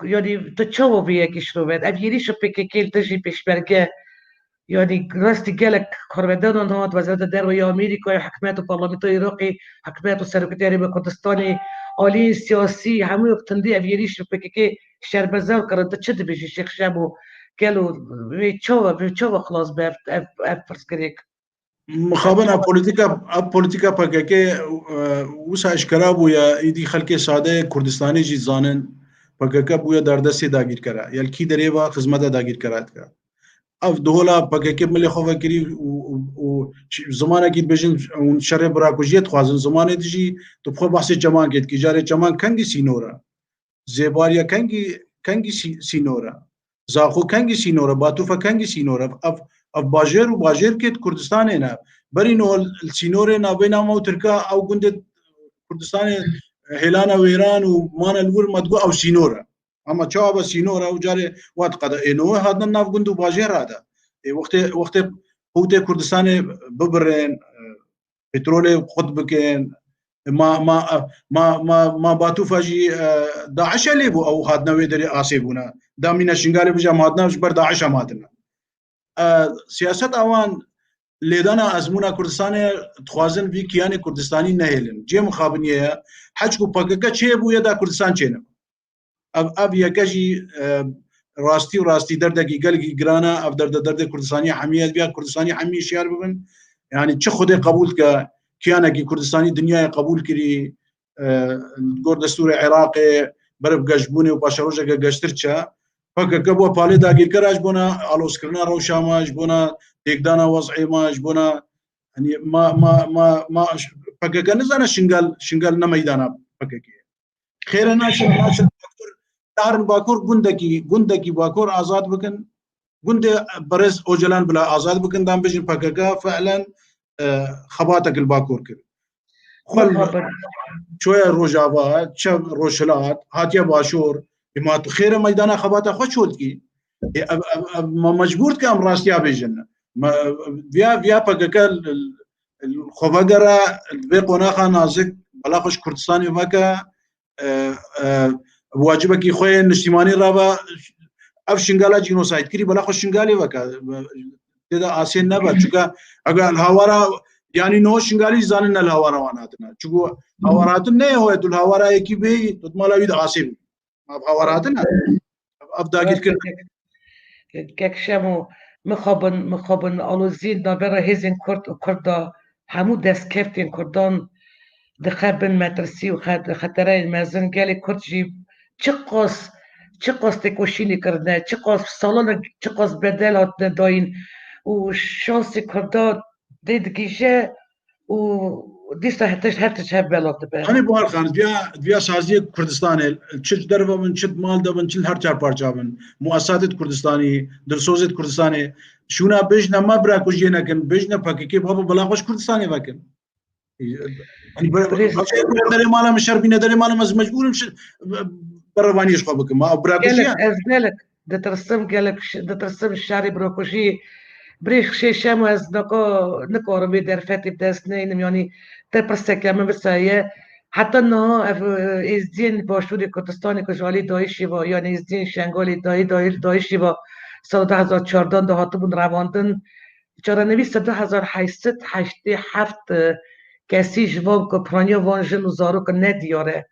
yanî tu çawa vê yekê şirove? Ev êrîşa P K K li dijî pêşmerge, yanî rastî gelek karmendanan hat, Wezareta Derve ya Amerîkayê, hikûmet û parlamentoya Iraqê, hikûmet û Serokatê Herêma Kurdistanê, aliyên siyasî, hemû bi tundî ev êrîş bi P K K şermezar kirin. Tu çi dibêjî Şêx Şemo? Gelo vê çawa, vê çawa xilas be ev, ev, ev pirsgirêk? Mixabin ev polîtîka, ev polîtîka P K K, e, wisa eşkera bûye, îdî xelkê sade Kurdistanê jî zanin, P K K bûye derdestê dagîrkera. Ya li kî derê ve xizmeta dagîrkera dike. Ev dola P K K milê xwe vekirî û, û, û ş-, zimanekî dibêjin, hûn şerê birakujiyê dixwazin, zimanê dijî tu bi xwe behsê çemankê dikî. Carê çemank kengî sînor e? Zêbariya kengî, kengî sî-, sînor e? Zaxo kengî sînor e? Batûfa kengî sînor e? Ev, ev bajêr û bajêrkê di Kurdistanê ne. Berî niho li sînorê navbeyna me û Tirka ew gundê Kurdistanê hêlane wêran û mane li wir me digot ew sînor e. Ama çawa be sînor e û carê wa diqede. Ê niho hatine nav gund û bajêra de. Ê wextê, wextê qûtê Kurdistanê bibirên, e, petrolê xurt bikin. Ma, ma, ma, ma, ma Batûfa jî, e, DAIŞ e lê bû, ew hatine wê derê asê bûne. Da mîne Şingalê bije em hatine ji ber DAIŞ em hatine. E, siyaseta wan lêdana ezmûna Kurdistanê dixwazin vî kiyanê Kurdistanî nehêlin. Cihê mixabiniyê ye. Heçku P K K çêbûye da Kurdistan çêne. Ev, ev yeke jî, e, rastî û rastî derdekî gelekî giran e. Ev derde derdê Kurdistanî hemî ye. Viya Kurdistanî hemî şiyar bibin. Yanî çi Xwedê qebûl dike, kiyanekî Kurdistanî dinyayê qebûl kirî, e, li gor destûrê Iraqê, ber bi geşbûnê û paşerojeke geştir çe. P K K bû palê dagîrkera ji bona alozkirina rewşa me, ji bona têkdana wez'ê me, ji bona, yanî ma, ma, ma, ma P K K nizane Şingal, Şingal ne meydana P K K ye. Xêre naçin, naçin Bakur, narin Bakur gundekî, gundekî Bakur azad bikin. Gundê Berêz Ocalan bila azad bikin, dan bijin P K K fiilen, e, xebatek li Bakur kir. Xwe li Mixabin. Çoye Rojava, çev Rojhilat, hatiye Başûr. Ê ma tu xêre meydana xebata xwe çol dikî? Ê ev, ev, ev me mecbûr dike em rastiya bêjin. Me, viya, viya P K K l-, l-, l-, xwe vegere, vê qonaxa nazik, bela xwe ji Kurdistanê veke, e, e, wacibekî xwe yên niştîmanî rave, ev Şingala cînosayd kirî, bela xwe Şingalê veke. Tê de asê nebe. Çunke eger li hawara, yanî niho Şingalî zanin ne li hawara wan hatine. Çunku hawara hatin ne yê xwe, tu li hawara yekî bêyî, tu di mala wî de asê bî. Ma bi hawara hatin e. Ev dagîrkirin. Kek Şemo, mixabin, mixabin aloziyên navbera hêzên Kurd û Kurda, hemû destkeftên Kurdan dixe bin metirsî û xet-, xetereyên mezin. Gelê Kurd jî çiqas, çiqas têkoşînê kirine, çiqas salan, çiqas bedel hatine dayîn û şansê Kurda dê digihîje û dîsa her tişt, her tişt hev belav dibe. Hanê Bahar Xan, viya, viya saziyê Kurdistanê, çi ji derve bin, çi di mal de bin, çi li her çar parça bin, muesasatê Kurdistanî, dilsozê Kurdistanê, şûna bêjne me bira ku jiyê nekin, bêjne P K K, baba bela xwe ji Kurdistanê vekin. Yanî, ber-, Birêz- başê ku derê mala min şer bîne, derê mala min ez mecbûr im şi-, berevaniyê ji xwe bikim. Ma ew bira ku Gelek, jiyan. Ez gelek ditirsim, gelek ş-, ditirsim şerê birakujî. Birêz Şêx Şemo, ez naka-, nikarim vê derfetê bi dest neynim. Yanî te pirseke min visa ye. Heta niha ev, e, êzdiyên Başûrê Kurdistanê ku ji alî DAIŞê ve, yanî êzdiyên Şengalê dayê, dayê, DAIŞê ve sala du hezar çardan de hatibûn revandin. Çarenivîsa du hezar heşt sed heştê heft kesî ji van ku piraniya van jin û zarokan nediyar e.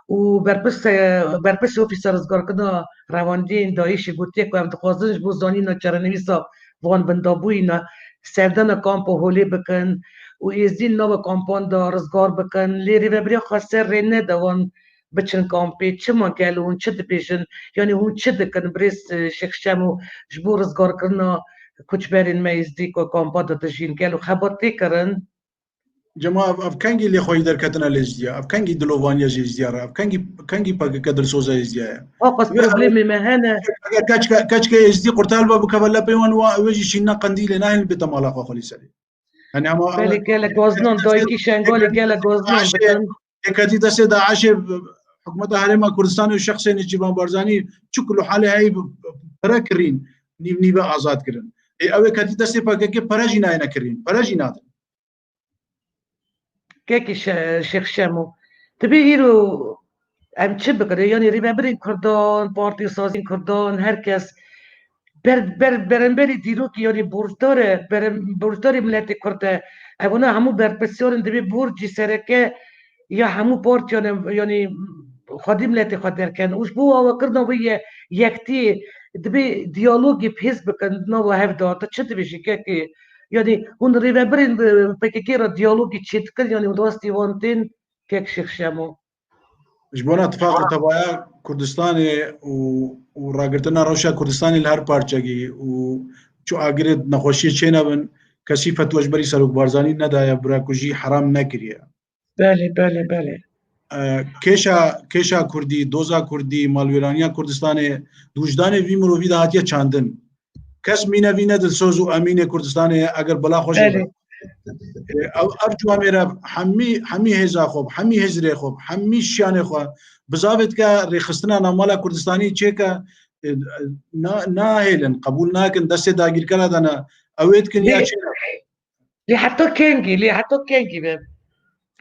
Û berpirs-, berpirsê Ofîsa Rizgarkirina Revandiyên DAIŞê gotiye ku em dixwazin ji bo zanîna çarenivîsa van bindabûyî ne, serdana kampa Holê bikin û êzdî nava kampan de rizgar bikin. Lê rêvebiriya xweser rê nede wan biçin kampê. Çima gelo hûn çi dibêjin? Yanî hûn çi dikin? Birêz, e, Şêx Şemo, ji bo rizgarkirina koçberên me êzdî ku kampa de dijîn, gelo xebat tê kirin? Cema ev, ev kengî lêxweyî derketine li êzdiya? Ev kengî dilovaniya ji êzdiya re? Ev kengî, kengî P K K dilsoza êzdiya ye? Waqas problemê me hene. Eger keçke, keçke êzdî qurtal be bikeve lepê wan, wa, wê jî şînine qendîlê nahêlin bête mala xwe xwelî serê. Hani ama Belê gelek waznan, dayikî Şengalê gelek waznan dikin. Yeketî destê DAIŞê, hikûmeta Herêma Kurdistanê û şexsê Nêçîrvan Barzanî çi kul û halê heyî pere kirîn, nîv nîve azad kirin. Ê, ew ê ketî destê P K K, pere jî nayêne kirîn, pere jî nadin. Kekî Şe-, Şêx Şemo. Dibê îro em çi bikin? Yanî rêvebirên Kurdan, partiyên saziyên Kurdan, her kes ber-, ber-, beramberî dîrokî, yanî borcdar e, berem-, borcdarê miletê Kurd e. Ev, wana hemû berpirsiyar in, divê borcî sereke ya hemû partiyan e, yanî xwedî miletê xwe derken. Û ji bo awakirina wê ye-, yektiyê divê diyalogê bi hêz bikin nava hev de. Tu çi dibêjî kekê? Yanî hûn rêvebirên, e, P K K re diyalogê çêdikin, yanî hûn rastî wan tên kek Şêx Şemo? Ji bona tifaq û tevaya Kurdistanê û, û ragirtina rewşa Kurdistanê li her parçegî û çi agirê nexweşiyê çênebin, kesî fetwa ji berî Serok Barzanî nedaye, birakujî heram nekiriye. Belê, belê, belê. E, kêşa, kêşa Kurdî, doza Kurdî, malwêraniya Kurdistanê, di wijdanê vî mirovî de hatiye çandin. Kes mîne vî ne dilsoz û emînê Kurdistanê ye, eger bila xwe jê Belê. be. E, ev, ev ciwamê re hemî, hemî hêza xwe, hemî hizrê xwe, hemî şiyanê xwe bizavê dike, rêxistina navmala Kurdistanî çêke, e, na-, nahêlin, qebûl nakin, destê dagîrkera de ne. Ew ê dikin ya Lê, çê ne. lê heta kengî, lê heta kengî be?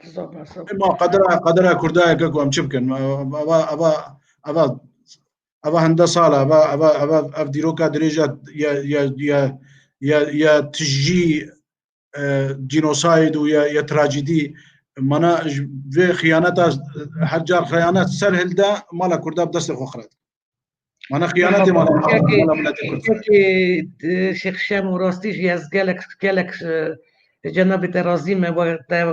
Zor, zor. Ma qedera, qedera Kurda ye, keko, em çi bikin? Eva, eva, eva, eva hende sal e, eva, eva, eva, ev dîroka dirêj ya, ya, ya, ya, ya, ya tijî, e, cînosayd û ya, ya trajîdî. Mana ji vê xiyaneta her car xiyanet ser hilde, mala Kurda bi destê xwe xire dike. Mana xiyanetê mala, Kekê, mala miletê Kurd. Kekê, e, Şêx Şemo, rastî jî ez gelek, gelek, e, cenabê te razî me, we te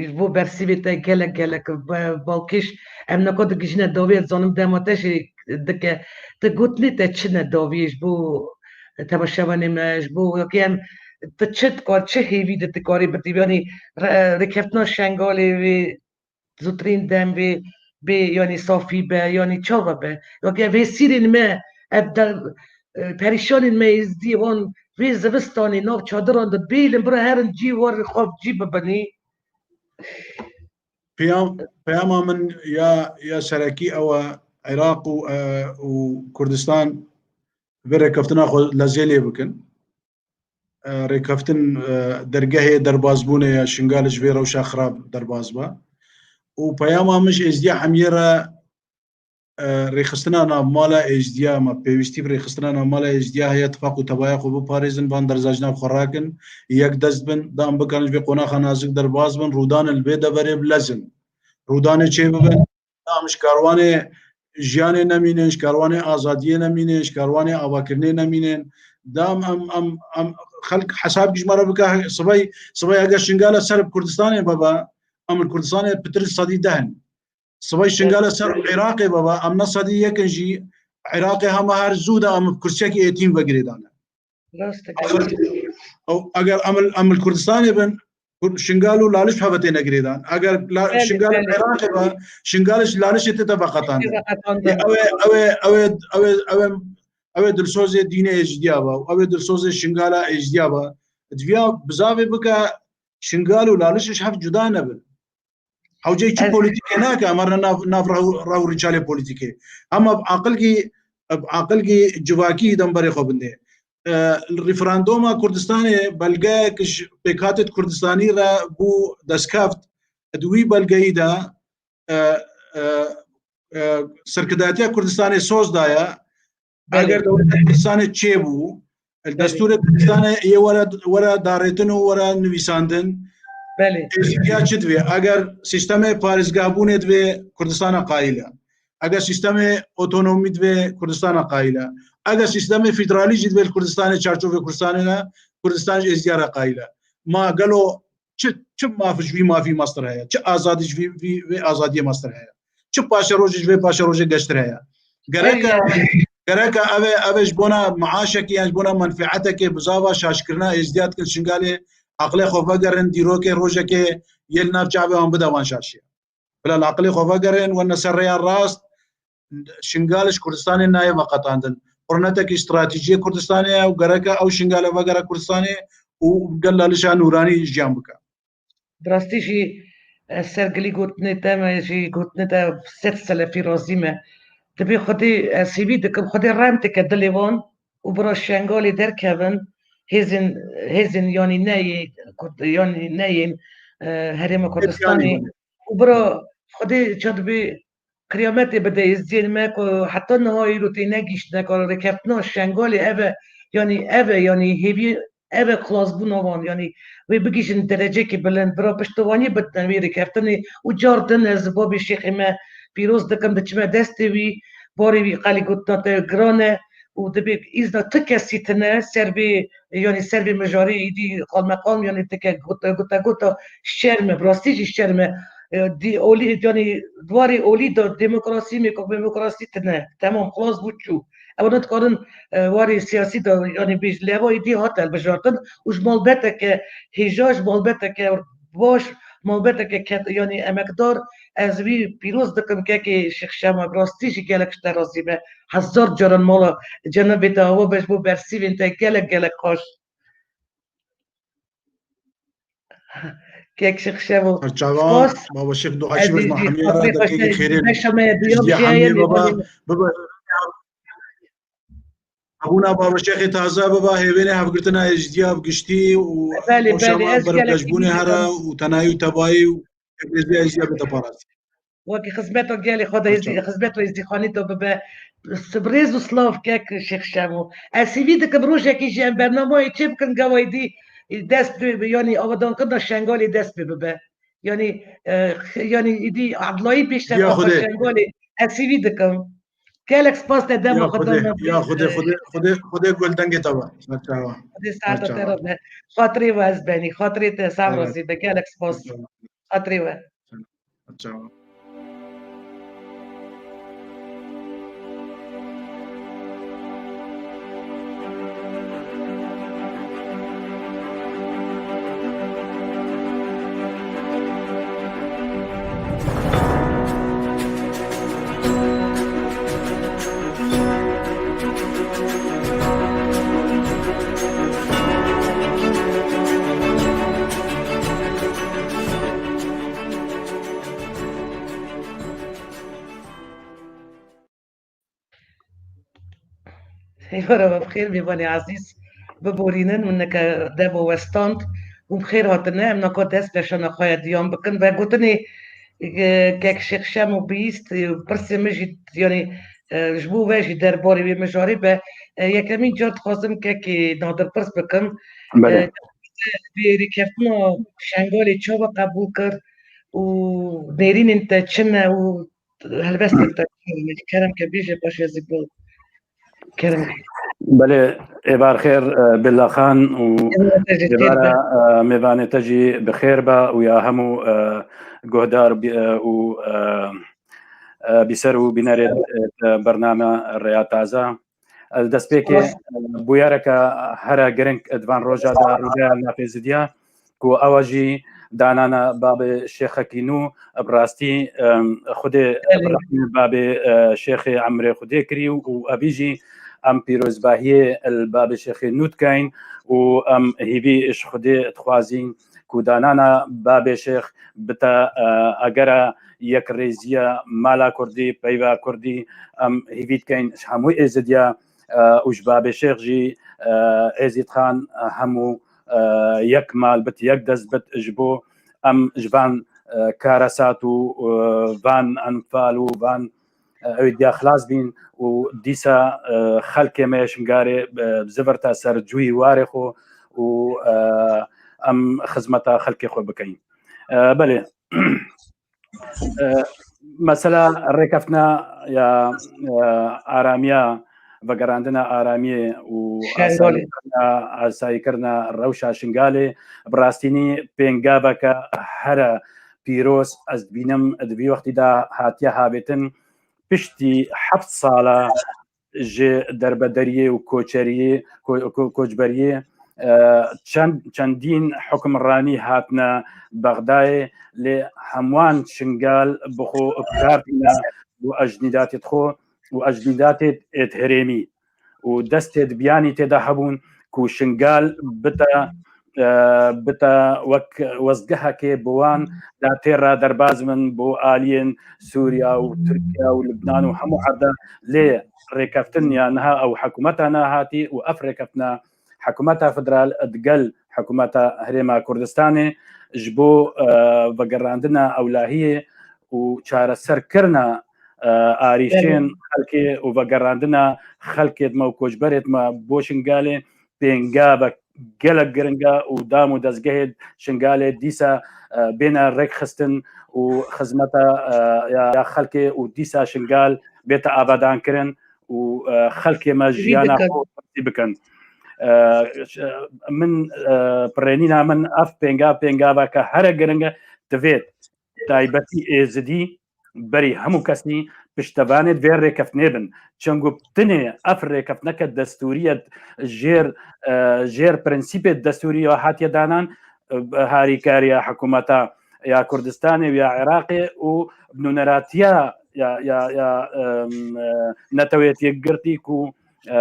ji bo bersîvê te gelek, gelek be-, balkêş. Em neka digihîjine dawî, ez dizanim dema te jî dike. Tu gotinê te çi ne dawî ji bo temaşevanê me, ji bo wekî em, tu çi dikar, çi hêvî tu dikarî bidî? Yanî re-, rêkeftina Şengalê wê zûtirîn dem vê bê, yanî safî be, yanî çawa be? Wekî ev hêsîrên me, ev de, e, perîşanên me êzdî wan vê zivistanê nav çadiran de bêlin, bira herin cî war xwe cî bibinî. Peyam, peyama min ya, ya serekî ew e, Iraq û, e, û Kurdistan vê rêkeftina xwe lezê lê bikin. E, rêkeftin, e, dergehê derbazbûnê ye, Şingal ji vê rewşa xirab derbaz be. Û peyama min ji êzdiya hemiyê re, e, rêxistina navmala êzdiya me, pêwîstî bi rêxistina navmala êzdiya heye, tifaq û tevaya xwe biparêzin, van derza ji nav xwe rakin, yek dest bin, da em bikarin ji vê qonaxa nazik derbaz bin, rûdanê li vê deverê bilezin. Rûdanê çê bibin, da em ji karwanê jiyanê nemînin, ji karwanê azadiyê nemînin, ji karwanê avakirinê nemînin. Da em, em, em, em xelk hesabkî ji me re bike, sibay, sibay eger Şingale ser bi Kurdistanê bibe, em li Kurdistanê pitir sedî deh in. Sibay Şingale ser Iraqê bibe, em ne sedî yek in jî, Iraqê hema her zû de em bi kursiyekî êtîm ve girêdane. Rast e. Axir, ew, eger em li, em li Kurdistanê bin, Kur-, Şingal û Laliş heve têne girêdan. Eger la-, Belê, Şingal belê. Iraqê be, Şingal ji Lalişê tê te veqetandin. Tê veqetandin. Ya, ew ê, ew ê, ew ê, ew ê, ew ê, ew ê dilsozê dînê êzidiya be, ew ê dilsozê Şingala êzidiya be. Diviya bizavê bike Şingal û Laliş ji hev cuda nebin. Hewceyî çi Ez polîtîkê nake, em herne nav, nav rah û, rah û rîçalê polîtîkê. Hema bi aqilgî, bi aqilgî civakî demberê xwe bindê. E, referandoma Kurdistanê belgeyek ji pêkhatê Kurdistanî re bû destkeft. Di wî belgeyî de, e, e, e, serkirdatiya Kurdistanê soz daye. Belê. Eger dewleta Kurdistanê çêbû, li Belê. Destûrê Kurdistanê yê were, were darêtin û were nivîsandin, Belê. Êzidiya çi divê? Eger sîstemê parêzgahbûnê divê Kurdistana qayîl e. Eger sîstemê otonomî divê Kurdistana qayîl e. Eger sîstemê federalî jî divê li Kurdistanê, çarçovê Kurdistanê de, Kurdistan ji êzidiya re qayîl e. Ma gelo çi, çi maf ji vî mafî mestir heye? Çi azadî ji vî, vî, vê azadiyê mestir heye? Çi paşerojê ji vê paşerojê geştir heye? Gereke, Ey. gereke ev ê, ev ê ji bona maaşekê yan ji bona menfeetekê bizava şaşkirina êzdiya dikin Şingalê, aqilê xwe vegerin, dîrokê rojekê yê li nav çavê wan bide van şaşiye. Bila li aqilê xwe vegerin, werne ser rêya rast, Şingal ji Kurdistanê nayê veqetandin. Qurnetekî stratejiyê Kurdistanê ye û gereke ew Şingale vegere Kurdistanê û gel Lalişa Nûranî jiyan bike. Bi rastî jî ez ser gilî gotinê te me, jî gotinê te sed selefî razî me. Dibê Xwedê ez hêvî dikim, Xwedê rehm dike dilê wan û bira Şengalê derkevin, hêzên, hêzên yanî neyê, Kurd-, yanî neyên, e, Herêma Kurdistanê. Û bira Xwedê ça dibê qiyametê bide êzdiyên me ku heta niha îro tê negihîştine, ku rêkeftina Şengalê ev e, yanî ev e, yanî hêvî ev e xilasbûna wan, yanî wê bigihîjin derecekî bilind, bira piştewanî bidin wê rêkeftinê û car din ez babê şêxê me pîroz dikim, diçime destê wî, barê wî qelî gotina te giran e û dibê îzna tu kesî tine ser vê, yanî ser vê mijarê êdî qalmeqam, yanî tike gota, gota, gota şerm e, bi rastî jî şerm e. E, dî olî, yanî di warê olî de demokrasî, mêkok demokrasî tine. Temam, xilas bû çû. Ew ne dikarin, e, warê siyasî de, yanî bêj leva êdî hat hilbijartin û ji malbeteke hêja, ji malbeteke baş, malbeteke ket-, yanî emekdar, ez wî pîroz dikim kekê Şêx Şema, bi rastî jî gelek ji te razî me. Hezar caran mala cenabê te ava be ji bo bersîvên te, gelek gelek xweş. Kek Şêx Şemo. Çawa, spas. Baba Şêx dua çi bêjma hemiya ra dekekî xêrê. Beşa me ya duyam jî heye baba. Baba. Hebûna Baba Şêxê taze biba hêvênê hevgirtina êzdiya bi giştî û xweşa me bi berpêşbûnê here û tenayî û tebayî û êzdiya êzdiya bête parasî. Wekî xizmeta gelê xwe de, xizmeta êzdîxanî de bibe. Rêz û silav kek Şêx Şemo. Ez hêvî dikim rojekî jî em bernamayê çê bikin, gava êdî dest bi, yanî avadankirina Şengalê dest pê bibe. Yanî, e, yanî êdî edlayî pêş te Şengalê. Ez hêvî dikim. Gelek spas te dema xwe da me. Ya Xwedê, Xwedê, Xwedê, Xwedê gul dengê te be. Ser çava. Xwedê ser te re be. Xatirê we ez benî. Xatirê te ser razî be. Gelek spas. Xatirê we. Çawa. Eyvara we bi xêr, mêvanê ezîz, biborînin, min neke dema we stand û bi xêr hatine. Em naka dest pêşana xwe ya diyan bikin. Vegotinê, e, kek Şêx Şemo bihîst, e, pirsê min jî, yanî, e, ji bo we jî derbarê wê mijarê be. E, yekemîn car dixwazim kekê Nadir pirs bikim. Belê. E, vê rêkeftina Şengalê çawa qebûl kir û nêrînên te çi ne û helbestên te kerem ke bêje, paşê ez ê bo kerem. Belê, êvar xêr, e, Billa Xan û êvara, e, mêvanê te jî bi xêr be û ya hemû, e, guhdar bi-, e, û, e, e, bîser û bînerê, e, bername Rêya Taze. Li destpêkê, e, bûyereke here giring di van roja de rûdaya li navê Zidiya ku ewa jî danana babê şêxekî nû, bi rastî, em, Xwedê bi rehmê babê, e, şêxê emrê Xwedê kirî û evî jî em pîrozbahiyê li babê şêxê nû dikeyn û em hîvî ji Xwedê dixwazîn ku danana babê şêx bite, e, agera yekrêziya mala kurdî, peyva kurdî, em hîvî dikeyn ji hemû êzidiya, e, û ji babê şêx jî, e, Êzîd Xan, e, hemû, e, yek mal bit, yek dest bit ji bo em ji van, e, karesat û, e, van enfal û van, e, êdiya xilas bîn û dîsa, e, xelkê me yê Şingalê, e, zivirta ser cûyî warê xwe û, e, em xizmeta xelkê xwe bikeyn. E, belê. E, mesela rêkeftina ya, e, aramiya, vegerandina aramiyê û Şengalê. Asayîkirina, asayîkirina rewşa Şingalê bi rastînî pêngaveke here pîroz ez dibînim di vî wextî de hatiye havêtin piştî heft sala ji derbederiyê û koçeriyê, ko-, ko-, koçberiyê, e, çend, çendîn hukimranî hatine Bexdayê, lê hemwan Şingal bi xwe bi kar tîne û ecnîdatê xwe û ecnîdatê êd herêmî û destê di biyanî tê de hebûn ku Şingal bite, e, bite wek westgehekê bo wan, da têra derbaz bin bo aliyên Sûriya û Tirkiye û Libnan û hemû erda. Lê rêkeftin ya niha ew hikûmeta niha hatî û ev rêkeftina hikûmeta federal digel hikûmeta Herêma Kurdistanê ji bo, e, vegerandina ewlahiyê û çareserkirina, e, arîşên xelkê û vegerandina xelkê me û koçberê me bo Şingalê pêngavek gelek giring e û dam û dezgehê Şingalê dîsa, e, bêne rêkxistin û xizmeta, e, ya, ya xelkê û dîsa Şingal bête avadankirin û, e, xelkê me jiyana xwe bikin. E, ş-, min, e, pirênîna min ev pêngav, pêngaveke here giring e, divêt taybetî êzidî berî hemû kesî piştevanê vê rêkeftinê bin. Çengo tinê ev rêkeftineke destûrî ye, jêr, e, jêr prensîpê destûrî ya hatiye danan, e, harîkariya hikûmeta ya Kurdistanê û ya Iraqê û nûneratiya ya, ya, ya, em, e, Neteweyê Yekgirtî ku, e,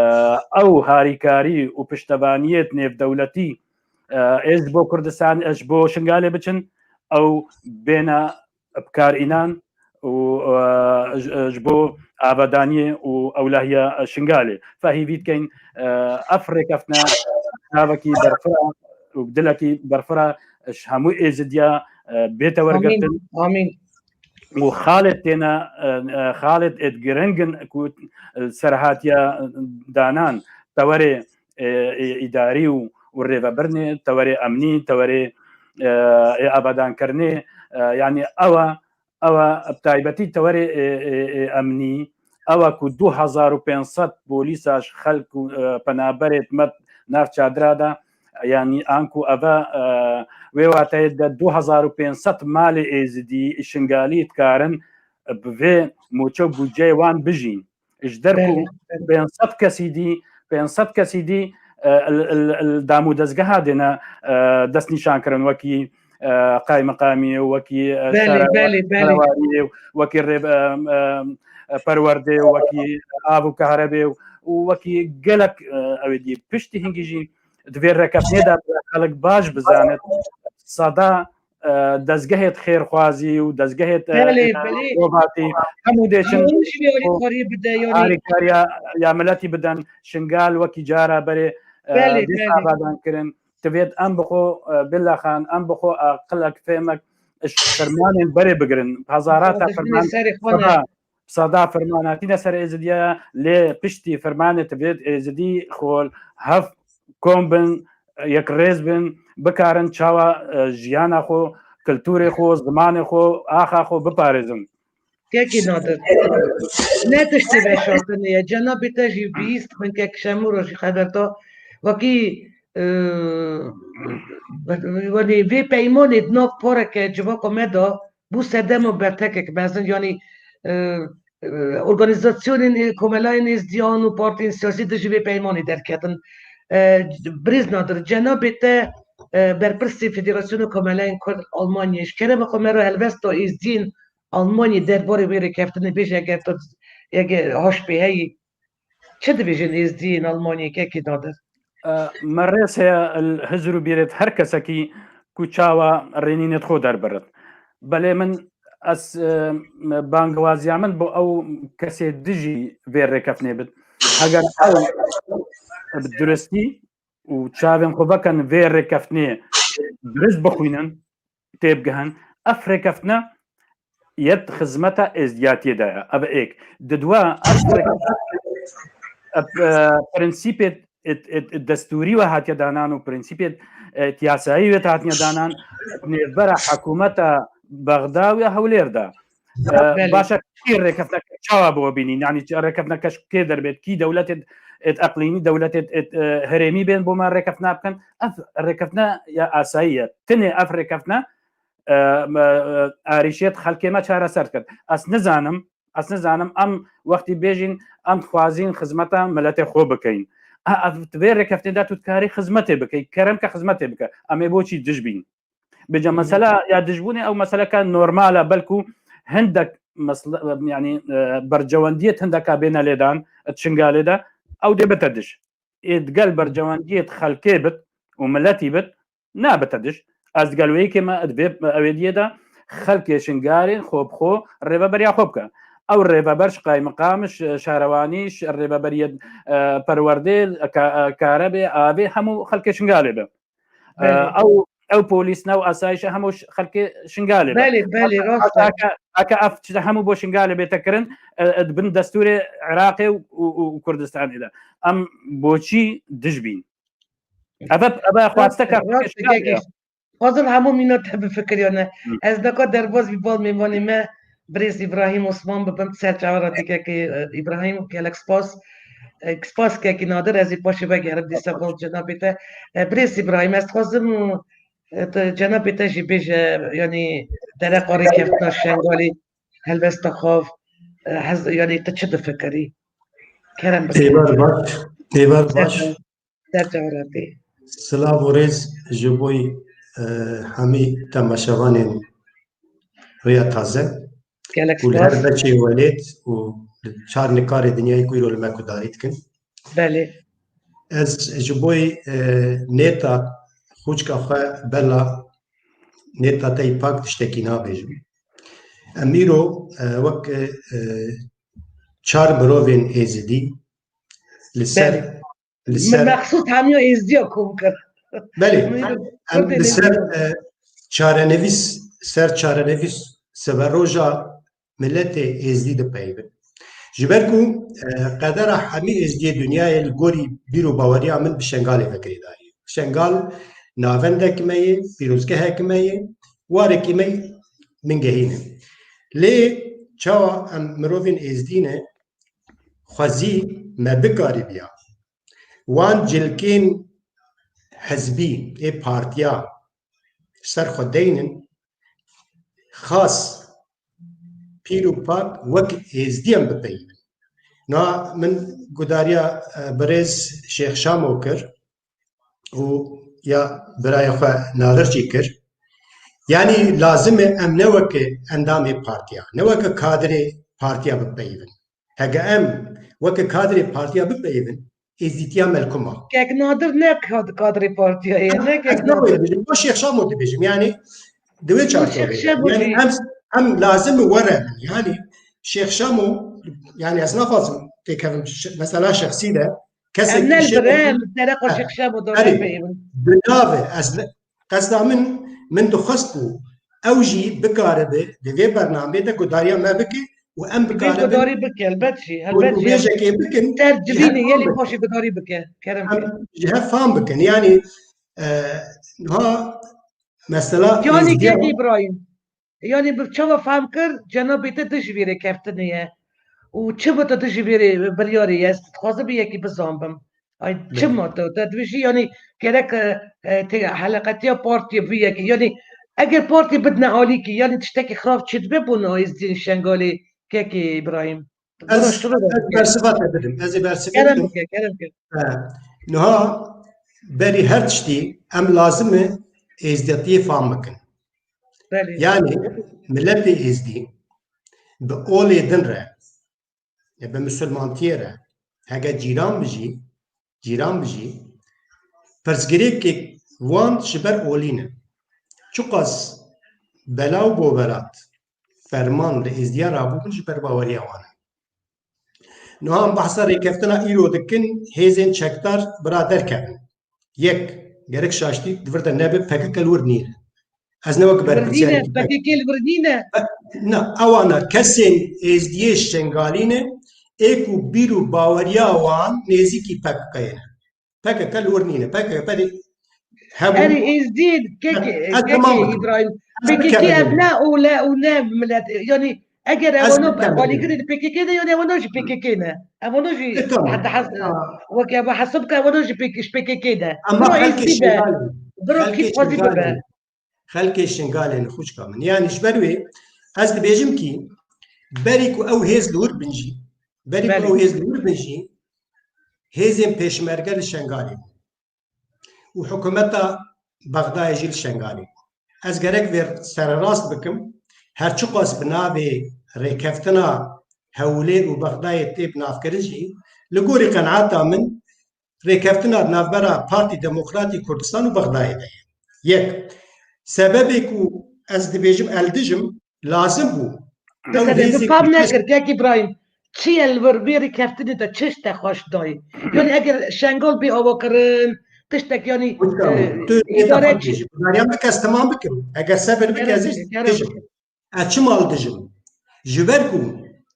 ew harîkarî û piştevaniyê nêvdewletî, e, ê ji bo Kurdistan, ê ji bo Şingalê biçin, ew bêne bi kar înan û, e, ji, ji bo avadaniyê û ewlahiya Şingalê. Fehî vî dikeyn, e, ev rêkeftina çavekî berfira û dilekî berfira ji hemû êzidiya, e, bête wergirtin. Amîn. Û xalê têne, e, e, xalê êd giring in ku, e, serhatiya danan, tewerê, e, e, îdarî û, û rêvebirinê, tewerê emnî, tewerê, e, ê avadankirinê, e, yanî ew e, ew e, bi taybetî tewerê, e, e, e, emnî, ew e ku du hezar û pênc sed polîsa ji xelk û, e, penaberê me nav çadira de, yanî anku ev e, e, wê wateyê de du hezar û pênc sed malê êzidî, şingalî dikarin bi vê moçe û budceyê wan bijîn. Ji der ku pênc sed kesî dî, pênc sed kesî dî, e, li, li, li dam û dezgeha dêne, e, destnîşan kirin, wekî, e, qaymeqamî, wekî, e, şara-, şarewariyê, wekî rê-, e, e, perwerdê, wekî av û kahrebê û wekî gelek, e, ew ê dî. Piştî hingî jî di vê rêkeftinê de xelk baş bizanit, seda, e, dezgehê xêrxwazî û dezgehê, e, Belê, e, belê. Robatî, hemû dê çin Hemû jî wê alîkariyê bide, yanî harîkariya ya miletî bidin. Şingal wekî cara berê, e, Belê, dîsa belê. Avadan kirin. Divêt em bi xwe, e, Billa Xan, em bi xwe aqilek, fêmek, ji fermanên berê bigirin. Hezarata Destê ferman, serê xwe ne. Seda, Sada ferman hatine ser Êzidiya, lê piştî fermanê divêt Êzidî xol hev kom bin, yekrêz bin, bikarin çawa, e, jiyana xwe, kulturê xwe, zimanê xwe, axa xwe biparêzin. Kekî Nadir. Ne tiştê veşartinê ye. Cenabê te jî bihîst, min kek Şemûro jî xeber da. Wekî, e, wanî vê peymanê di nav pareke civaka me de bû sedema bertekek mezin, yanî, e, e, organîzasyonên, e, komelayên êzdiyan û partiyên siyasî dijî vê peymanê derketin. E, Birêz Nadir, cenabê te, e, berpirsê Federasyona Komelayên Kurd Almanyayê, ji kerema xwe me re helwesta êzdiyên Almanyayê derbarê vê rêkeftinê bêje, eger tu, eger H P heyî, çi dibêjin êzdiyên Almanyayê, kekî Nadir? E, me rêz heye li hizir û bîrêt her kesekî ku çawa rênînêt xwe derbirit. Belê min ez, e, bangewaziya min bo ew kesê dijî vê rêkeftinê bit. Heger ew bi duristî û çavên xwe vekin vê rêkeftinê durist bixwînin, têbigihin, ev rêkeftina yet xizmeta êzdiyatiyê de ye. Ev êk. Di dua ev rêkeftina, ev, e, prensîpê et, et, et destûrî we hatiye danan û prensîpê et, et yasayî wê hatine danan nêvbera hikûmeta Bexda û ya Hewlêr de. E, Belê. Baş e, kî rêkeftineke çawa bi we bînîn? Yanî çi rêkeftineke ji kê derbêt? Kî dewletê et eqlîmî, dewletê et, e, herêmî bên bo me rêkeftina bikin? Ev rêkeftina ya asayî ye. Tinê ev rêkeftina, e, me, e, arîşiyê xelkê me çareser dikir. Ez nizanim, ez nizanim, em wextî bêjîn, em dixwazîn xizmeta miletê xwe bikeyin. A, ev, di vê rêkeftinê de tu dikarî xizmetê bikey, kerem ke xizmetê bike. Em ê bo çî dij bîn? Bêje, Hı hı. Mesela ya dijbûnê ew meseleke normal e, belkû hindek mesle-, yanî, e, bercewendiyê hindeka bêne lêdan, di Şingalê de, ew dê bite dij. Ê digel bercewendiyê xelkê bit û miletî bit, Nabite diş. Ez digel wê yekê me di vê ewêdiyê de xelkê Şingalê xwe bi xwe rêveberiya xwe bike. Ew rêveber ji qaymiqam, ji şarewanî, ji rêveberiyê, e, perwerdê, ka-, e, karebê, avê, hemû xelkê Şingalê be. E, Belê. ew, ew polîsne û asayişe hemû ş-, xelkê Şingalê be. Belê, belê, rast e. Heke, heke ev tişte hemû bo Şingalê bête kirin, e, e, di bin destûrê Iraqê û, û, û Kurdistanê de. Em boçî dij bîn? Eve, eve xwasteke Rast, rast, Şingalê ye. Fazil, hemû mîna te bifikiriyane. Hı. Ez naka derbas bî bal mêvanê me, birêz Îbrahîm Osman bibim, ser çawa ra têkekê, e, Îbrahîm, gelek spas. E, spas kekî Nadir, ez ê paşê vegerim dîsa bal cenabê te. E, birêz Îbrahîm, ez dixwazim, e, tu cenabê te jî bêje, yanî dereqa rêkeftina Şengalê, helbesta xav, e, hez, yanî tu çi difikirî? Kerem bike. Êvar baş, êvar baş. Ser çawa ra tê. Silav û rêz ji bo, e, hemî temaşevanên Rêya Taze Gelek û li her spas. beçê welêt û li çar nikarê dinyayê ku îro li me guhdarî dikin. Belê. Ez ji bo, e, nêta xûçka xwe Bela, nêta te yî pak tiştekî nabêjim. Em îro, e, wek, e, çar mirovên êzidî li ser Belê. Li Min ser mexsûs hemiya êzdiya kom kir. Belê. Em Kurdê li ser, nêzî. e, çarenivîs, ser çarenivîs severoja miletê êzdî dipeyivin. Ji ber ku, e, qedera hemî êzdiyê dinyayê li gorî bîr û baweriya min bi Şengalê ve girêdayî. Şengal navendek me ye, pîrozgehek me ye, warekî me min gehîne. Lê çawa em mirovên êzdî ne, xwezî me bikaribiya wan cilkên hizbî ê partiya ser xwe deynin, xas pîr û pak wek êzdiyan bipeyivin. Na min gudariya, e, birêz Şêx Şamo kir û ya birayê xwe Nadir jî kir. Yanî lazim e em ne weke endamê partiya, ne weke kadrê partiya bipeyivin. Heke em weke kadrê partiya bipeyivin, êzdîtiya me li ku ma? Kek Nadir ne kad-, kadrê partiya ye, ne Ez Kek ne wê Nadir. dibêjim, bo Şêx Şamo dibêjim. Yanî di wê çarçoveyê. Şêx Şamo Yanî jî. em, em lazim e were bin. Yanî Şêx Şamo, yanî ez naxwazim têkevim şe-, mesela şexsî de. Kesek Em ne li şêx vir e, em dereqa Şêx Şamo de Erê, peyivin. Bi nav e, ez ne, qesda min, min dixwest ku ew jî bikaribe di vê bernameyê de gudariya me bike û em Bê bikaribin gudarî bike, helbet jî, helbet jî. Bêjekê bikin, Ser civînê yelî paşê gudarî bike, kerem em ke. Ji hev fam bikin. Yanî, e, niha mesela Yanî êzdiya Kek Îbrahîm, yanî bi çawa fam kir, cenabê te dijî vê rêkeftinê ye. Û çi bi tu dijî vê rê-, biryarê ye? Ez dixwazim bi yekî bizanbim. Ay, Belê. Çima tu, tu dibêjî, yanî gerek, e, e, te heleqetiya partiyê bi yekî, yanî eger partiyê bidine alîkî, yanî tiştekî xirab çêdibe bo nayê êzdiyên Şengalê, Kekê Îbrahîm? Ez, Bira şunu da ez bike. bersiva te bidim, ez ê bersiva Kerem bidim. bike, kerem bike. He. Niha berî her tiştî em lazim e êzdiyatiyê fam bikin. Belê. Yanî miletê êzdî bi olê din re, e, bi misilmantiyê re, heke cîran bijî, cîran bijî, pirsgirêkê wan ji ber olî ne. Çiqas bela û boberat ferman li êzdiya rabûbûn ji ber baweriya wan e. Niha em behsa rêkeftina îro dikin, hêzên çekdar bira derkevin. Yek, gerek şaştî di vir de nebe, P K K li wir nîne. Ez ne wek Li vir nîne, berpirsyarek P K K li vir nîne. Na, ewana kesên êzdiyê Şengalî ne, ê ku bîr û baweriya wan nêzîkî P K K'yê ne. P K K li wir nîne. P K K berî hebû. Erê êzdiyê kek, Ez kek tamam bikim. Îbrahîm. Ez P K K bikerim. ev ne û le û ne millet. Yanî eger Ez ewana bikerim. balîgirê di P K K de, yanî ewana jî P K K ne. Ewana jî E, tamam. heta hes-, Ha. wek ev hesab ke ewana jî P K K, ji P K K de. Ama Bira xelkê êzdî be. Şengalê. Bira Xelkê kî xwezî Şengalê. bibe. Xelkê Şingalê ne xûçka min. Yanî ji ber wê ez dibêjim kî berî ku ew hêz li wir bin jî, berî ku Belê. ew hêz li wir bin jî, hêzên pêşmerge li Şengalê bûn. Û hikûmeta Bexdayê jî li Şengalê bû. Ez gerek vê sererast bikim, her çiqas bi navê rêkeftina Hewlêr û Bexdayê tê binavkirin jî, li gorî qenaeta min, rêkeftina di navbera Partî Demokratî Kurdistan û Bexdayê de ye. Yek. Sebebê ku ez dibêjim eldij im, lazim bû. Ew Mesela, hêzê tu fam ku nekir, kek Îbrahîm. Çi ye li vir vê rêkeftinê de çi ji te xweş dayî? Yanî eger Şengal bê avakirin, tiştek yanî, Hocam, e, tu nê îdare te çi? Bêjî. Meryem, bike ez temam bikim. Eger sebir bike ez Kerem, kerem. Bêjim. Ez çima li dijim? Ji ber ku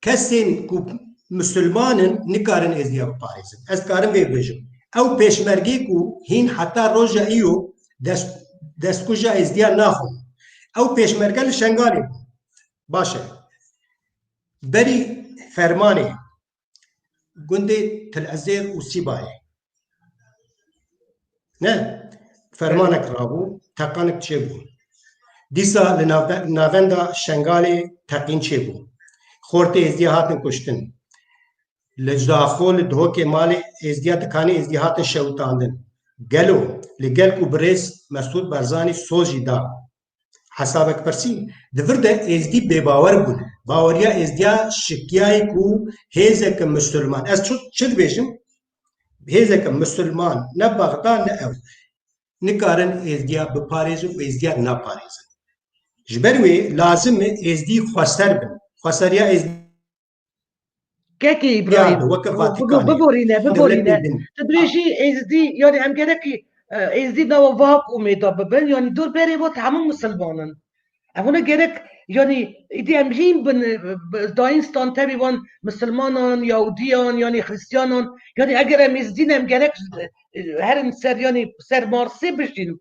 kesên ku misilman in nikarin êzdiya biparêzin. Ez karim vê bêjim. Ew pêşmergê ku hîn heta roja îro dest, destkuja êzdiya naxwin. Ew pêşmerge li Şengalê bûn. Baş e. Berî fermanê gundê Til Ezêr û Sîbayê. Ne, fermanek rabû, teqanek çêbû. Dîsa li nave-, navenda Şengalê teqîn çêbû. Xortê êzdiya hatin kuştin. Li Zaxo, li Duhokê malê êzdiya, dikanê êzdiya hatin şewitandin. Gelo, li gel ku birêz Mesûd Barzanî soz jî da. Hesabek pirsî, di vir de êzdî bêbawer bûne. Baweriya êzdiya şikiyayê ku hêzeke misilman, ez çi, çi dibêjim? Hêzeke misilman, ne Bexda ne ew, nikarin êzdiya biparêzin û êzdiya naparêzin. Ji ber wê lazim e êzdî xweser bin. Xweseriya êzdî Kekê Îbrahîm, ya, weke Vatikanê, biborîne, biborîne. Tu dibêjî êzdî, yani em gerekî, e, êzdî nava vaha komê de bibin, yani dor berê vat hemû misilman in. Ev hûn gerek, yani îdî em hîn bin, e, bi, dayîn stantevî van misilmanan, Yahudiyan, yani Xristiyanan, yani eger em êzdî ne em gerek, e, herin ser, yani ser Marsê bijîn.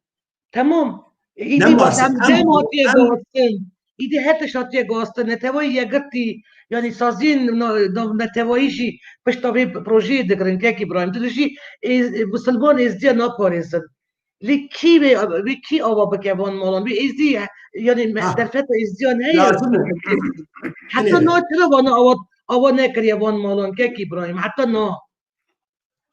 Temam. Îdî bas em dem hatiye guhastin. Îdî her tişt hatiye guhastin. Neteweyî Yekgirtî, yanî saziyên na-, na-, neteweyî jî pişta vê projeyê digirin. Kek Îbrahîm, tu dijî ê-, ê-, misilman êzdiya naparêzin. Lê kî vê, vê kî ava bike van malan? Vê êzdî, yanî me-, derfeta êzdiyan heye? Lazim e. Heta na çira vana ava, ava nekiriye van malan, kek Îbrahîm? Heta na.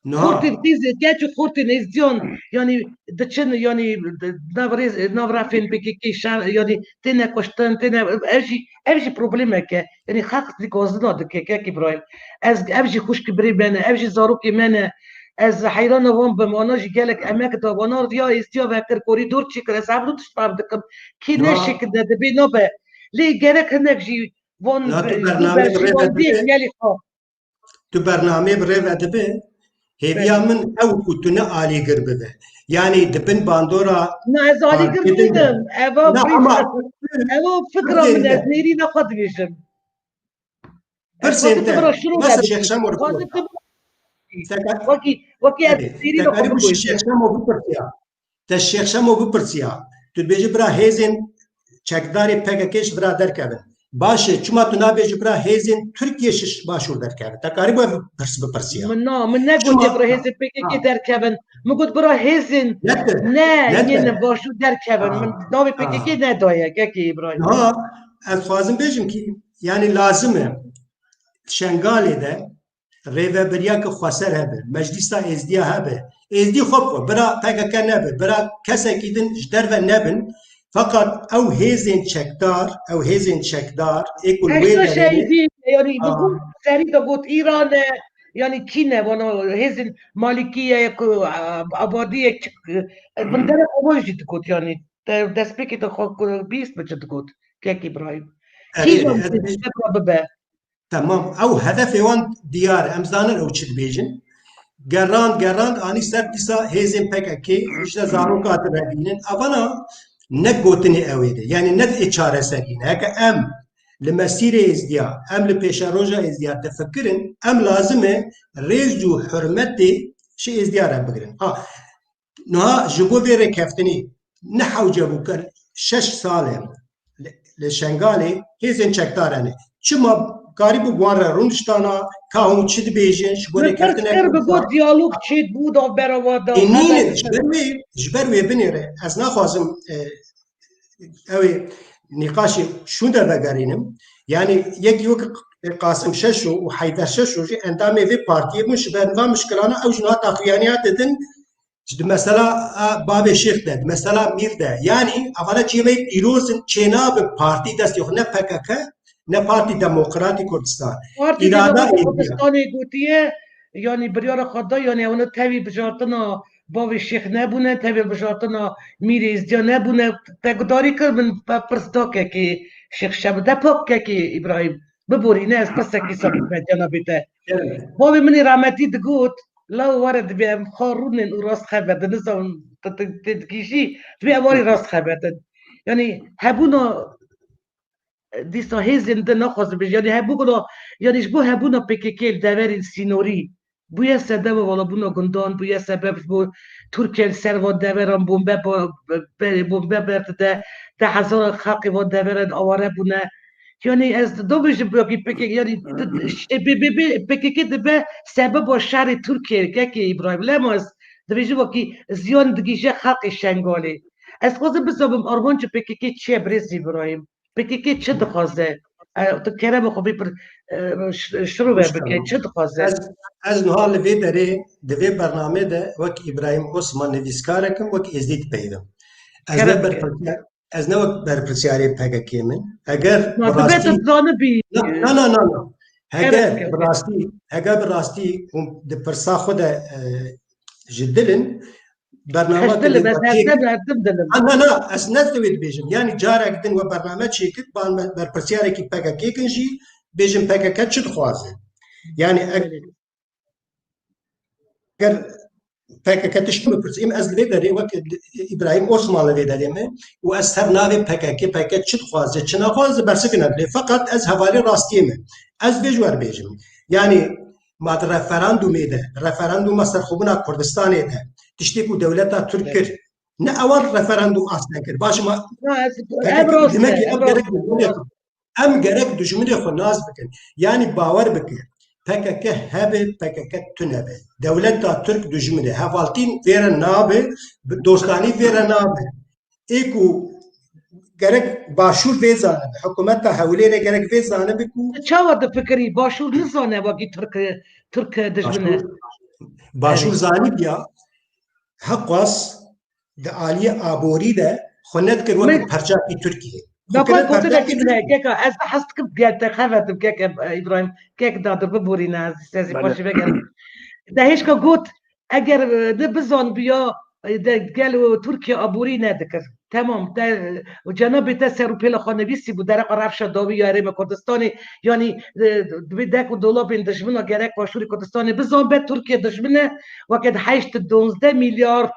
Niha. Xortên tîzê, keç û xortên êzdiyan, yanî diçin, yanî di-, nav rêz-, nav refên P K K şer, yanî têne kuştin, têne, ev jî, ev jî problemek e. Yanî xelq dikazina dike, kek Îbrahîm. Ez, ev jî xwişkê birê me ne, ev jî zarokê me ne. Ez heyrana wan bim, wana jî gelek emek da, wana ya êzdiya vekir, korîdor çêkir, ez hevdû tişt fehm dikim. Kî ne şikil de dibê nabe. Lê gerek hinek jî wan, na tu bernameyê bi rê berjewendiyek vedibê. Gelî xwe. Tu bernameyê bi rê ve dibe, hêviya min ew ku tu ne alîgir bibe. Yanî di bin bandora. Na, ez alîgir nînim. Eva, eva fikra min, ez nêrîna xwe dibêjim. Pirsên te. Bas Şêx Şemo. Wekî, wekî ez nêrîna xwe bibêjim. Te Şêx Şemo bipirsiya. Te Şêx Şemo bipirsiya. Tu dibêjî bira hêzên çekdarê P K K ji vira derkevin. Baş e, çima tu nabêjî bira hêzên Tirkiyê ji başûr derkevin? Te karîbû ev pirs bipirsiya. Min na, min negotiye bira hêzên P K K derkevin. Min got bira hêzên ne, ne, yên başûr derkevin. Min navê P K K nedaye, kekê Îbrahîm. Ha, ez xwazim bêjim ki, yanî lazim e Şengalê de rêvebiriyeke xweser hebe, meclîsa êzdiya hebe, êzdî xwe bi xwe, bira P K K nebe, bira kesekî din ji derve nebin, feqat ew hêzên çekdar, ew hêzên çekdar, ê ku li wê Heşta derê şehîdî, yanî, bi got, serî de got Îran e, yanî kî ne, vana hêzên Malîkî ye, ku, a, Abadî ye, çi, e, bin derek ava jî digot, yanî, de-, destpêkê de xwe, ku, bîst bi çi digot, kek Îbrahîm. Kîjan bibe. Temam. Ew hedefê wan diyar e. Em zanin ew çi dibêjin. Gerand, gerand, anî ser dîsa hêzên P K K, ji de zaroka direvînin. Evana ne gotinê ew ê de. Yanî ne ê çareserî ne. Heke em li mesîrê êzdiya, em li pêşeroja êzdiya difikirin, em lazim e rêz û hurmetê ji êzdiya re bigirin. Ha, Niha ji bo vê rêkeftinê ne hewce bû, ke şeş sal e li, li Şengalê hêzên çekdar hene. Çima karîbû bi wan re rûniştana, ka hûn çi dibêjin, ji bo rêkeftinê. Min pirs kir, bi got diyalog çêdibû navbera wan de. Ê, nîne, ji ber wê, ji ber wê binêre. Ez naxwazim, e, ew ê nîqaşê şûnde vegerînim. Yanî yekî wek Qasim Şeşo û Heyder Şeşo jî endamê vê partiyê bûn, ji ber van mişkilana ew ji niha taxuyaniya didin. Ji di mesela, a, Bavê Şêx de, di mesela Mîr de. Yanî, evana cî me pîroz in, çênabin partî destê xwe, ne P K K, ne Partî Demokratî Kurdistan. Partî Demokratî Kurdistanê gotiye, yanî biryara xwe da, yanî ew ne tevî bijartina, bavê şêx nebûne, tevê bijartina Mîrê Êzdiya nebûne. Te gudarî kir, min pe-, pirs da kekê Şêx Şev, de pak kekê Îbrahîm. Biborîne, ez pirsekî ser me cenabê te. Evet. Bavê min ê rahmetî digot, law were dibê em xwe rûnin û rast xebedin. Nizanim tu, tu, tê digihîjî, dibê em warî rast xebedin. Yanî hebûna, e, dîsa hêzên din naxwazim bêjim. Yanî hebûna, yanî ji bo hebûna P K K li deverên sînorî bûye sedema valabûna gundan, bûye sebeb ji bo Tirkiye li ser van deveran bombe ba-, be-, bombe berdide, deh hezar xelkê van deveran aware bûne. Yanî ez dibêjim, wekî P K K, yanî di-, şey, bê, bê, bê, P K K dibe sebeba şerê Tirkiyeyê, kekê Îbrahîm. Lema ez dibêjim, wekî ziyan digihîje xelkê Şengalê. Ez xwazim bizabim, armanca P K K çi ye, birêz Îbrahîm? P K K çi dixwaze? E, tu kerema xwe bê pir, e, ş-, şirove bike, çi dixwaze? Ez, ez niha li vê derê, di vê bernamê de wek Îbrahîm Osman nivîskarek im, wek Êzdî dipeyivim. Ez ne berpirsiyar, ez ne wek berpirsiyarê P K K min. Eger bi rastî, na, na, na, na, na. Heger bi rastî, heger bi rastî hûn di pirsa xwe de, e, ji dil in, bernama Xeş dil im, ez her dem, her dem dil im. Ha, na, na, ez ne divê dibêjim. Yanî carek din we bername çêkir, ban me-, berpirsiyarek P K K kin jî, bêjin P K K çi dixwaze. Yanî e-, eger P K K tişt min pirsî, em ez li vê derê wek Îbrahîm Osman li vê derê me û ez ser navê P K K, P K K çi dixwaze, çi naxwaze, bersivê nedilê. Feqet ez hevalê rastiyê me. Ez vê ji we re bêjim. Yanî ma di referandumê de, referanduma serxwebûna Kurdistanê de, tiştê ku dewleta Tirk kir, ne ewan referandum asteng kir. Baş ma, na, ez, P K K ev rast e, demek ki ev em gerek dijminê xwe Em gerek dijminê xwe nas bikin. Yanî bawer bike, P K K hebe, P K K tune be. Dewleta Tirk dijmin e. Hevaltîn vê re nabe, bi dostanî vê re nabe. Ê ku gerek Başûr vê zanibe, hikûmeta Hewlêrê gerek vê zanibe ku Çawa difikirî? Başûr nizane wekî Tirk, Tirk dijmin e. Başûr, Başûr Evet. zanibiya, Heqwas di aliyê aborî de xwe nedikir wek Min- parçakî Tirkiyê. Xwe Daxwaz kirin gotinekî parçakî min heye, Tirkiyê. Keka, ez de hez dikim gel te xevetim, kek, e, Îbrahîm, kek da dir biborîne, ez sezî Bele. xweşî vegerim. De hêşka got, eger, e, ne bizan biya, e, de gel û Tirkiye aborî nedikir. Temam, te, e, û cenabê te ser û pêla xwe nivîsî bû, dereqa rewşa dawî ya Herêma Kurdistanê, yanî, e, divê dek û dolabên dijmina gerek Başûrê Kurdistanê bizan be, Tirkiye dijmin e, weke di heşt û duwazdeh milyard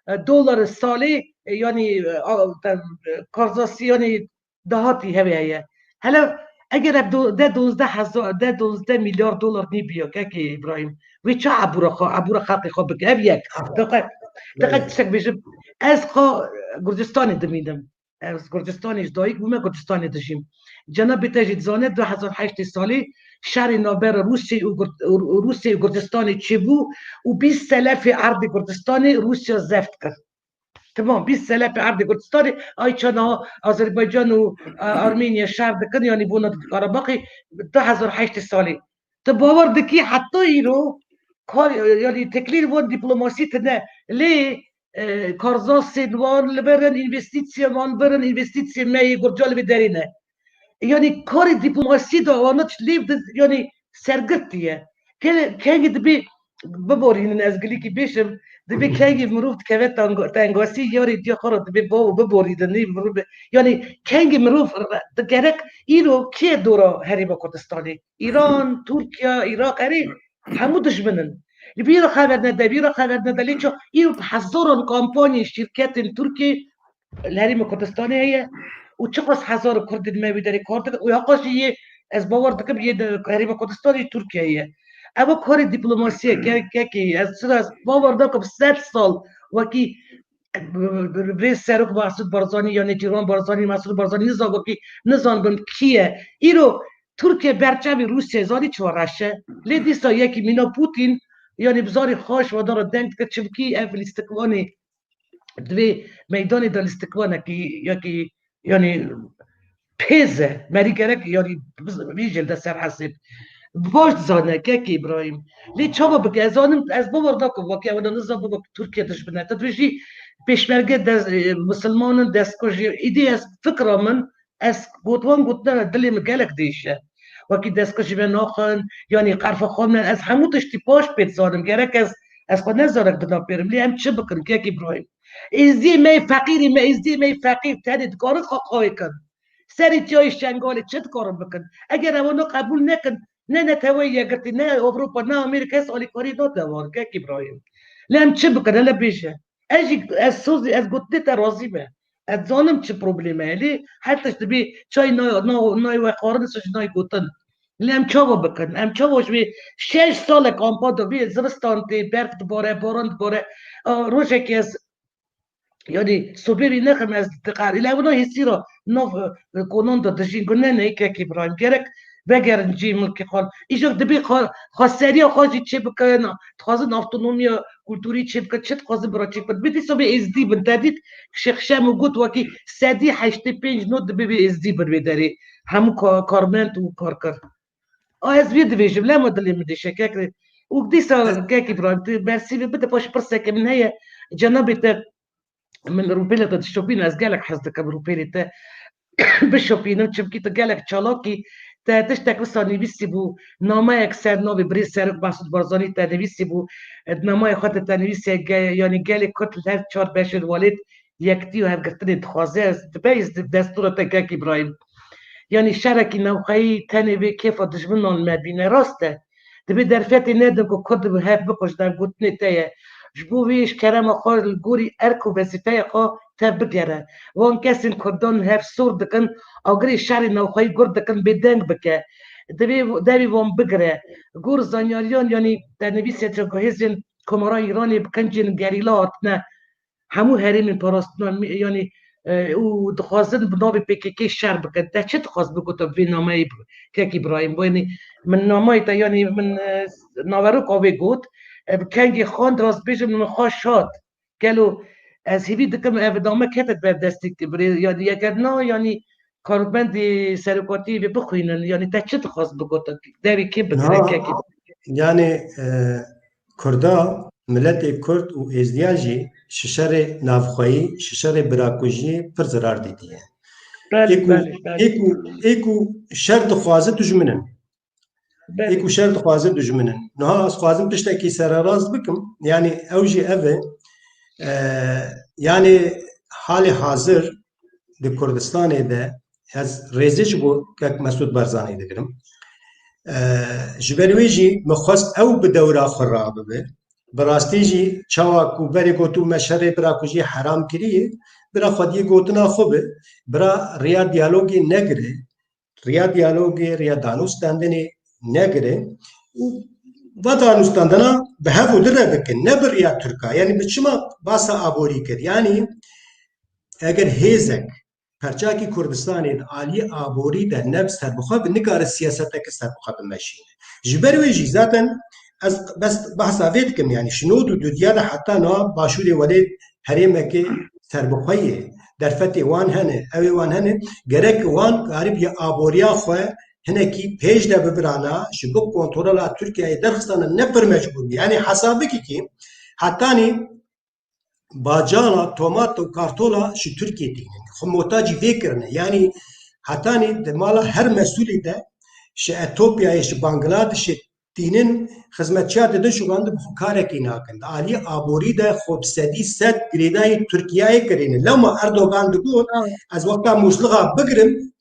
e, dolar salê, e, yanî, e, a, te, e, Karzasî, yanî dahatî hevê heye. Hele eger ev do-, de duwazdeh hezar, de duwazdeh milyar dolar nîbiya, kekê Îbrahîm, wê çi ebûra xwe, ebûra xelkê xwe bike? Ev yek. Aha. Te qe-, te qe Belê. tiştek bêjim, ez xwe Gurcistanê dimînim. Ez Gurcistanê ji dayik bûme, Gurcistanê dijîm. Cenabê te jî dizane, du hezar heştê salê şerê navbera Rûsyayê û Gur-, û, û Rûsyayê û Gurcistanê çêbû û bîst selefê erdê Gurcistanê Rûsya zeft kir. Tamam, bîst selefê erdê Gurcistanê, ay çana Azerbaycan û, e, Armenya şer dikin, yanî bona Karabaxê du hezar heştê salê. Tu bawer dikî heta îro kar, yanî teklîf wan dîplomasî tune. Lê, e, Karzasên wan li vir in, învestîtsiyên wan vir in, învestîtsiyên me yê Gurca li vê derê ne. Yanî karê dîplomasî de wana lêv di, yanî sergirt diye. Ke-, kengî dibê biborînin, ez gilîkî bêşim, dibê kengî mirov dikeve tang-, tengasî, yarê diya xwe re dibê bawo biborînin, nê mirov bi-, yanî kengî mirov re-, di gerek îro kê dora Herêma Kurdistanê? Îran, Tirkiye, Iraq, erê, hemû dijmin in. Li vî re xeber nede, vî re xeber nede, lê ça îro bi hezaran kampanyên şîrketên Tirkî li Herêma Kurdistanê heye û çiqas hezar Kurdên me wî derê kar dikin û ya xwe jî yê, ez bawer dikim, yê di Herêma Kurdistanê Tirkiye ye. Ev karê dîplomasiyê, ke-, kekê, ez çira, ez bawer nakim sed sal wekî Rê Serok Mesûd Barzanî, ya Nêçîrvan Barzanî, Mesûd Barzanî, nizan wekî, nizanibin kî ye. Îro Tirkiye berçavê Rûsyayê zanî çi reş e? Lê dîsa yekî mîna Pûtîn, yanî bi zarê xwe ji wan re deng dike, çimkî ev lîstikvanê, di vê meydanê de lîstikvanekî, yekî, yanî pêz e. Merî gerek, yanî, vî jêl de ser hesib. Baş dizane, kekê Îbrahîm. Lê çawa bike? Ez zanim, ez bawer nakim, wekî ew ne nizan, baba Tirkiye dijmin e. Tu dibêjî pêşmerge de, e, misilman in, destkuj jî. Îdî ez fikra min, ez got, wan gotina dilê min gelek diêşe. Wekî destkuj jî me naxin, yanî qerfa xwe min, ez hemû tiştî paş pê dizanim. Gerek ez Ez xwe ne zarek dinapêrim, lê em çi bikin, kek Îbrahîm? Êzdiyê me yê feqîrî me, êzdiyê me yê feqîr tenê dikarin xwe qawê kin. Serê çiyayê Şengalê çi dikarin bikin? Eger ewana qebûl nekin, ne Neteweyê Yekgirtî, ne Ewropa, ne Amerîka, ez alîkariyê nade wan, kek Îbrahîm. Lê em çi bikin, hele bêje. Ez jî, ez sozî, ez gotinê te razî me. Ez zanim çi probleme ye, lê her tişt dibê çay na-, na-, nayê weqarin, ji nayê gotin. Lê em çawa bikin? Em çawa ji vê şeş salek ampa de vê zivistan tê, berf dibare, baran dibare. A, rojekê ez, yanî, sobê wî nexim ez diqer. Île wina hêsî ra nav, e, konan de dijîn. Gu ne, ne, kek Îbrahîm. Gerek vegerin cî milkê xwe. Îjok dibê xwe, xweseriya xwe jî çê bikin. Dixwazin avtonomiya kulturî çê bikin. Çi dixwazin bira çê bikin? Bidî sobê êzdî bin. Te dît Şêx Şemo got wekî sedî heştê pênc not dibê vê êzdî bin vê derê. Hemû ka-, karmend û karker. A, ez vê dibêjim, lema dilê min dêşe, kek. Û dîsa, kek Îbrahîm, tu bersîvê bide, paşê pirseke min heye. Cenabê te, min rûpêlê te dişopîne, ez gelek hez dikim rûpêlê te bişopînim, çimkî tu gelek çalak î, te tiştek wisa nivîsî bû, nameyek ser navê birêz Serok Mesûd Barzanî te nivîsî bû, e, nameyê xwe te, te nivîsî, ge-, yanî gelê Kurd li her çar beşên welêt yekitî û hevgirtinê dixwaze. Ez dibe ez destûra te, kek Îbrahîm. Yanî şerekî navxweyî tenê vê kêfa dijminan me bîne. Rast e. Dibê derfetê nedin ku Kurd bi hev bikujin, ev gotinê te ye. Ji bo vê ji kerema xwe li gorî erk û wezîfeya xwe tev bigere. Wan kesên Kurdan hev sor dikin, agirê şerê navxweyî gur dikin, bêdeng bike. Divê devê wan bigire. Gor zanyariyan, yanî te nivîsê çi ku hêzên Komara Îranê bi kincên gerîla hatine hemû herêmên parastina, yanî, e, û dixwazin bi navê P K K şer bikin. Te çi dixwaz bigota bi vê nameyê, kek Îbrahîm? Bo yanî min nameyê te, yanî min, e, naveroka wê got, e, bi kengê xwend, rast bêjim, min xweş hat. Gelo ez hêvî dikim ev name kete ber destê birê, yanî eger na, yanî karmendê serokatiyê vê bixwînin, yanî te çi dixwaz bigota? Devê kê bigire, kek Îbrahîm? Yanî, e, Kurda, miletê Kurd û Êzdiya jî ji şerê navxweyî, ji şerê birakujiyê pir zirar dîtiye. Belê, Ê ku, belê, belê. Ê ku, ê ku şer dixwaze dijmin in. Belê. Ê ku şer dixwaze dijmin in. Niha ez xwazim tiştekî sererast bikim. Yanî ew jî ev e. E, yanî halê hazir di Kurdistanê de ez rêzê ji bo kek Mesûd Barzanî digirim. E, ji ber wê jî min xwest ew bi dewra xwe rabibe. Bi rastî jî çawa ku berê gotû me şerê birakujiyê heram kiriye, bira xwediyê gotina xwe bi, bira riya diyalogê negire, riya diyalogê, riya danûstendinê negire û va danûstendina bi hev û di re bikin, ne bi riya Tirka. Yanî bi çima basa aborî kir? Yanî eger hêzek perçakî Kurdistanê di aliyê aborî de ne bi serbixwe bi, nikare siyaseteke serbixwe bimeşîne. Ji ber wê jî zaten ez bes behsa vê dikim, yanî ji nod û dudiya de heta niha başûrê welê herêmeke serbixwe ye, derfetê wan hene, ew ê wan hene, gerek wan karibî aboriya xwe hinekî pêş de bibirana, ji bo kontrola Tirkiyeyê derxistana ne pir mecbûr bî. Yanî hesab bikî ki hetanî bacana, tomata û kartola ji Tirkiyê tînin. Xwe muhtacî vê kirine. Yanî hetanî di mala her mesûlî de ji Etopyayê, ji Bangladişê tînin, xizmetçiya didin şuxandin bi xwe karekî nakin. Di aliyê aborî de xwe bi sedî sed girêdayî Tirkiyeyê kirîne. Lewma Erdogan digot, Ha. ez wexta Mûslixa bigirim,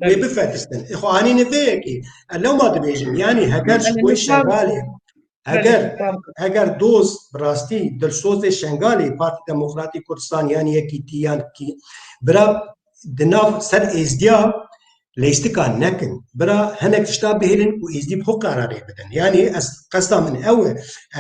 Belê. wê bifetistin. Ê xwe anîne vê yekê. E, lewma dibêjim, yanî heger ji Belê, bo lütfen. Şengalê, Belê, heger, lütfen. heger doz bi rastî dilsozê Şengalê, Partî Demokratîk Kurdistan yan Yekîtî yan kî, bira di nav ser êzdiya leystikan nekin. Bira hinek tişta bihêlin û êzdî bi xwe qerarê bidin. Yanî ez qesta min ew e.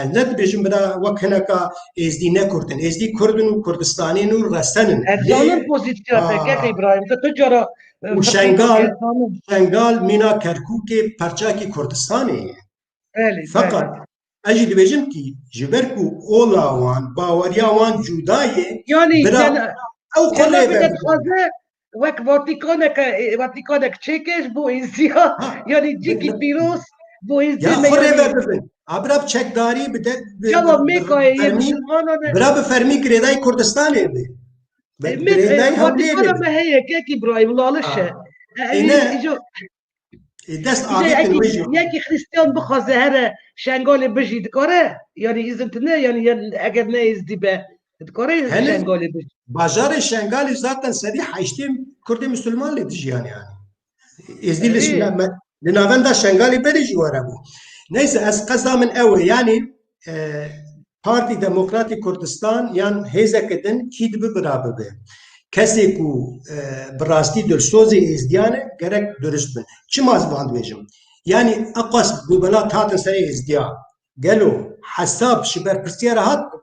Ez ne dibêjim bira wek hineka êzdî ne Kurd in. Êzdî Kurd in û Kurdistanê in û resen in. Ez Lê zanim pozîsiya te, Ha. kek Îbrahîm, tu tu cara, e, Û fikrê Şengal, te zanim. Şengal mîna Kerkûkê perçakî Kurdistanê ye. Belê, Feqet belê. ez jî dibêjim kî ji ber ku ola wan, baweriya wan cuda ye, Yanî bira sen ew qulê Cenabê te berdibin. dixwaze wek Vatikaneke, e, Vatikanek çêke ji bo êziya, Ha, yanî cîkî bi-, pîroz bo êziyê Ya me, xwe rê yanî berdibin. A bira bi çekdarî bi de, bi, Çawa bi, bi Mêkayê yê fermî, misilmanan e? bira bi fermî girêdayî Kurdistanê bi. Bi E, Mêk-, e, girêdayî hewlê Vatikana bi. me heye, kek Îbrahîm, laliş e. Ha. E, Ê e, ne, îjo- Ê, dest avêtin wê jî. Yekî Xristiyan bixwaze here Şengalê bijî dikare? Yanî îzin tune, yanî yan eger ne êzdî be, dikare Şengalê bijî? Bajarê Şengalê zaten sedî heştê Kurdê Misilman lê dijiyan yani. Êzdî li, li navenda Şengalê berê jî were bû. Neyse, ez qesda min ew e, yanî, e, Partî Demokratî Kurdistan yan hêzeke din kî dibe bira bibe. Kesê ku, e, bi rastî dilsozê êzdiyan e, gerek durist bin. Çima ez van dibêjim? Yanî eqas bûbela hatin serê êzdiya. Gelo hesab ji berpirsiyera hat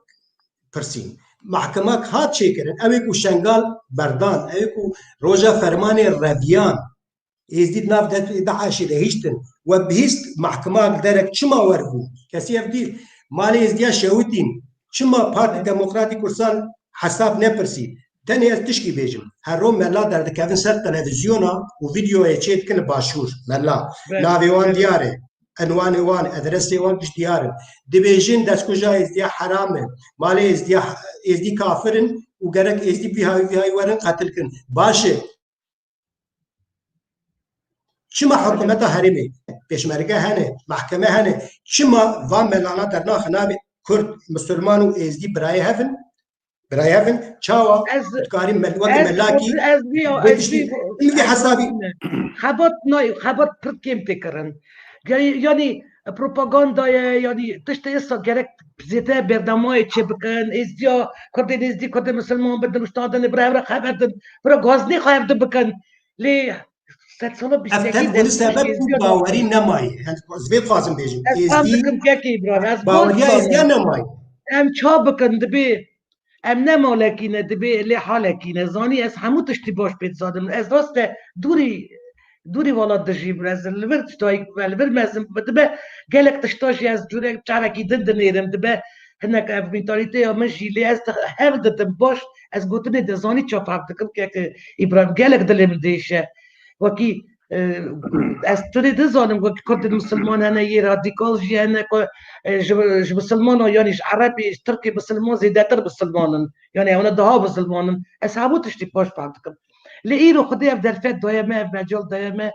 pirsîn? Mahkemak hat çêkirin. Ew ê ku Şengal berdan, ew ê ku roja fermanê reviyan, Êzdî di nav DAIŞê de hiştin. We bihîst mahkema li derek çima werbû? Kesî ev dît. Malê Êzdiya şewitîn. Çima Partî Demokratîk Kursan hesab nepirsî? Tenê ez tişkî bêjim. Her ro mela derdikevin ser televîzyona û vîdeoyê çêdikin li Başûr. Mela. Navê wan diyar e. Enwanê wan, adresê wan giş diyar in. Dibêjin destkuja Êzdiya heram e. Malê Êzdiya, Êzdî kafir in û gerek Êzdî vî hayî, vî hayî werin qetil kirin. Baş e. Çima hikûmeta herêmê, pêşmerge hene, mahkeme hene, çima van melana dernaxin navê Kurd, Misilman û Êzdî birayê hev in? Birayê hev in, çawa? Ez, dikarî mel-, wekî ez, melakî ez vî, ez vî, min vî hesabî. Xebat nayê, xebat pir kêm tê kirin. Yanî, yanî propaganda ye, yanî tiştê êsa gerek zêde bernamayê çê bikin, êzdiya, Kurdên êzdî, Kurdên misilman bidin, ûştadinê bira hev re xeber din, bira gazinê xwe hev din bikin. Lê sedsala bîst yekî de sebeb bû bawerî nemayî. Yani, ez vê dixwazim bêjim. Ez fam dikim kekê Îbrahîm, ez baweriya êzdiya nemayî. Em ça bikin, dibê em ne malekî ne, dibê lê halekî ne. Zanî ez hemû tiştî baş pê dizanim. Ez rast e dûrî, dûrî welat dijîm. Ez li vir tiştayî, li vir mezin bibe, dibe gelek tişta jî ez cûrek carekî din dinêrim. Dibe hinek ev mentalîteya min jî lê ez hev didim baş, ez gotinê de zanî ça fehm dikim kekê Îbrahîm. Gelek dilê min diêşe. Wekî, e, ez tu rê dizanim, wekî Kurdên misilman hene, yê radîkal jî hene ku, e, ji, ji misilmana, yanî ji Erebê, ji Tirkê misilman zêdetir misilman in. Yanî ew ne daha misilman in. Ez hemû tiştî baş fehm dikim. Lê îro Xwedê ev derfet daye me, ev mecal daye me.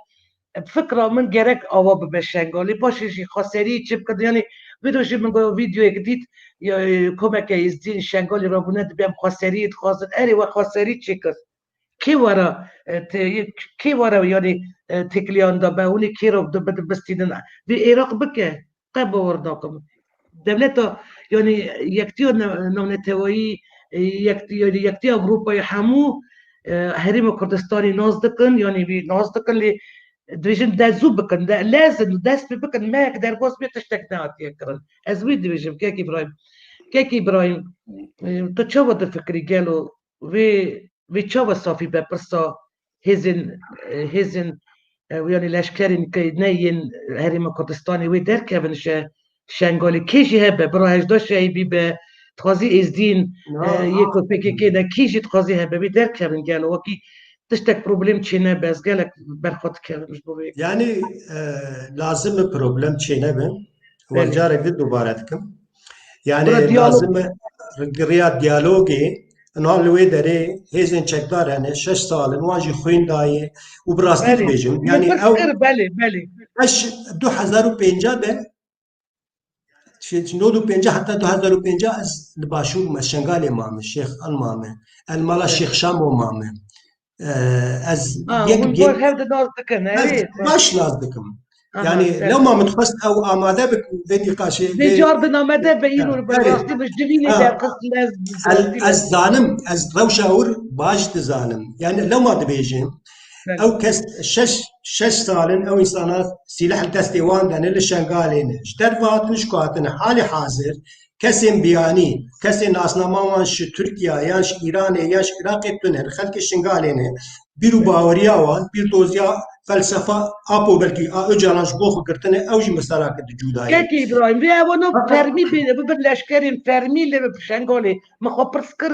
Fikra min gerek ava bibe Şengalê. Paşê jî xweseriyê çê bikin. Yanî vê rojê min got, vîdeoyek dît, ya, e, komeke êzdî yên Şengalê rabûne, dibê em xweseriyê dixwazin. Erê, we xweserî çêkir. Kê were, e, te-, kê were, yanî, e, têkiliyan da be, hûn ê kê re di-, bi-, bistînin? Vê Êraq bike, qe bawer nakim. Dewleta, yanî, yektiya ne-, navneteweyî, e, yekti-, yanî, yektiya Ewropayê hemû, e, Herêma Kurdistanê nas dikin, yanî, vî nas dikin, lê dibêjin de zû bikin, de, lezin, dest pê bikin, mehek derbas bê tiştek nehatiye kirin. Ez wê dibêjim, kek Îbrahîm. Kek Îbrahîm, e, tu çawa difikirî gelo? Vê, vê çawa safî be pirsa hêzên, e, hêzên, e, yanî leşkerên ke ne yên Herêma Kurdistanê wê derkevin ji Şengalê. Kê jî hebe, bira hejda Şeibî be, dixwazî êzdîn, e, yê ku P K K ne, kî jî dixwazî hebe, wê derkevin gelo. Wekî tiştek problem çê nebe, ez gelek berxwe dikevim ji bo vê. Yanî, e, lazim e problem çê nebe. Belê. Wan carek din dubare dikim. Yani lazim e riya diyalogê, niha li wê derê hêzên çekdar hene, şeş sal in, wan jî xwîn dayê û bi rastî dibêjim. Yani ew belê, belê. Eş du hezar û pêncî de, şey, nod û pêncî heta du hezar û pêncî ez li Başûr me, Şengalê mame, Şêx Al mame, el mala Şêx Şamo mame. E, ez yek, yek, hev di nas dikin, ez baş nas dikim. Yani lewma min dixwest ew amade bik vê nîqaşê. Vê car di namede be îro li ber rastî bi ji dilî lê derxist lez. Ez zanim, ez rewşa wir baş dizanim. Yani lewma dibêjim, ew kes şeş, şeş sal in ew însana sîleh li destê wan de ne, li Şengalê ne. Ji derve hatine, ji ku hatine, halê hazir kesên biyanî, kesên nasnama wan ji Tirkiye yan ji Îranê yan ji Iraqê tune, li xelkê Şingalê ne. Bîr û baweriya wan, bîrdoziya, felsefa, apo belkî a Ocalan ji bo xwe girtine, ew jî mesela kir di cûdayê. Kekê Îbrahîm, vê evana fermî bê, bibin leşkerên fermî lê bi Şengalê. Min xwe pirs kir,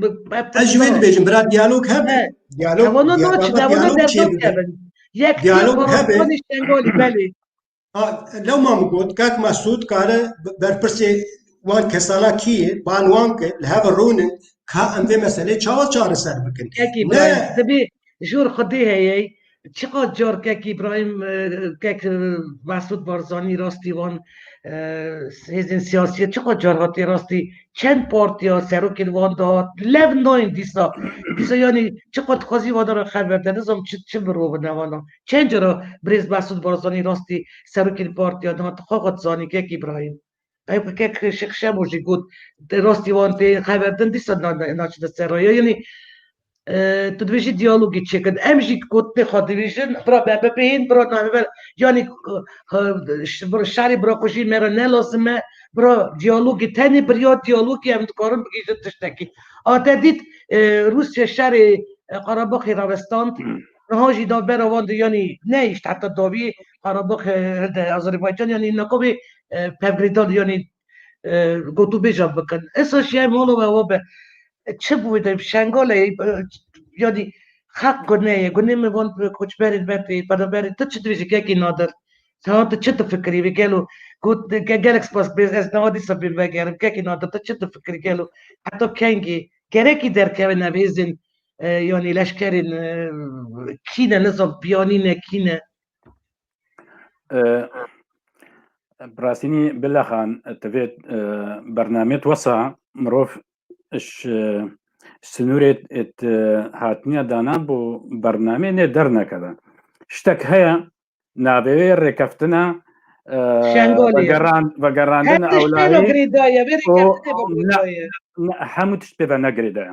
bi, bi, ez ji wê dibêjim, bira diyalog hebe. Diyalog, evana naçin, evana derdak kevin. Yek diyalog hebe. Şengalê, belê. Ha, lewma min got, kak Mesûd kare berpirsê wan kesana kî ye, ban wan ke, li hev rûnin, ka em vê meselê çawa çareser bikin. Kekî Îbrahîm, dibê jor Xwedê heye, Çiqas car kek Îbrahîm, e, kek, e, Mesûd Barzanî rastî wan, e, hêzên siyasî, çiqas car hatî rastî, çend partiya serokên wan dihat, lev nayên dîsa. Dîsa yanî çiqas dixwazî wana re xeber de, nizam çi, çi mirov in ewana. Çend cara birêz Mesûd Barzanî rastî serokên partiya dihat, xwe xwe dizanî kek Îbrahîm. Ew kek Şêx Şemo jî got, rastî wan tê xeber din, dîsa na-, na-, naçine ser raya. Yanî, e, tu dibêjî diyalogî çêkin. Em jî gotinê xwe dibêjin, bira me bibêjin, bira navê me, yanî, e, e, ş-, bira şerê bira xwe jî me re ne lazim e, bira diyalogî, tenê biriya diyalogî em dikarin bigihîjin tiştekî. A te dît, e, Rûsya şerê, e, Qarabaxê ravestand, niha jî navbera wan de, yanî nehişt heta dawî Qarabax, e, de Azerbaycan, yanî neqabê, e, pevgirêdan, yanî, e, gotûbêja bikin. Esa jî em holo ve we be, e, çi bû de Şengalê, e, yanî xeq gune ye. Gune me van koçberên me tê, penaberên, tu çi dibêjî kekî Nadir? Tamam, tu çi difikirî vê gelo? Got, ge-, gelek spas, bêz, ez nava dîsa bê vegerim. Kekî Nadir, tu çi difikirî gelo? Heta kengî? Gerekî derkevin ev hêzên, e, yanî leşkerên, e, kî ne, nizam, piyanî ne, kî ne? E, bi rastînî Bila Xan, tu vê, e, bernamê tu wesa mirov ji, e, sinûrê, e, hatiniya danan bo bernamê nê dernekeve. Ştek heye, navê wê rêkeftina, e, Şengalê ye. Vegeran-, vegerandina Her tişt pê ve ewlahî girêdaye, vê û rêkeftinê ve ne, girêdaye. Ne, hemû tişt pê ve negirêdaye.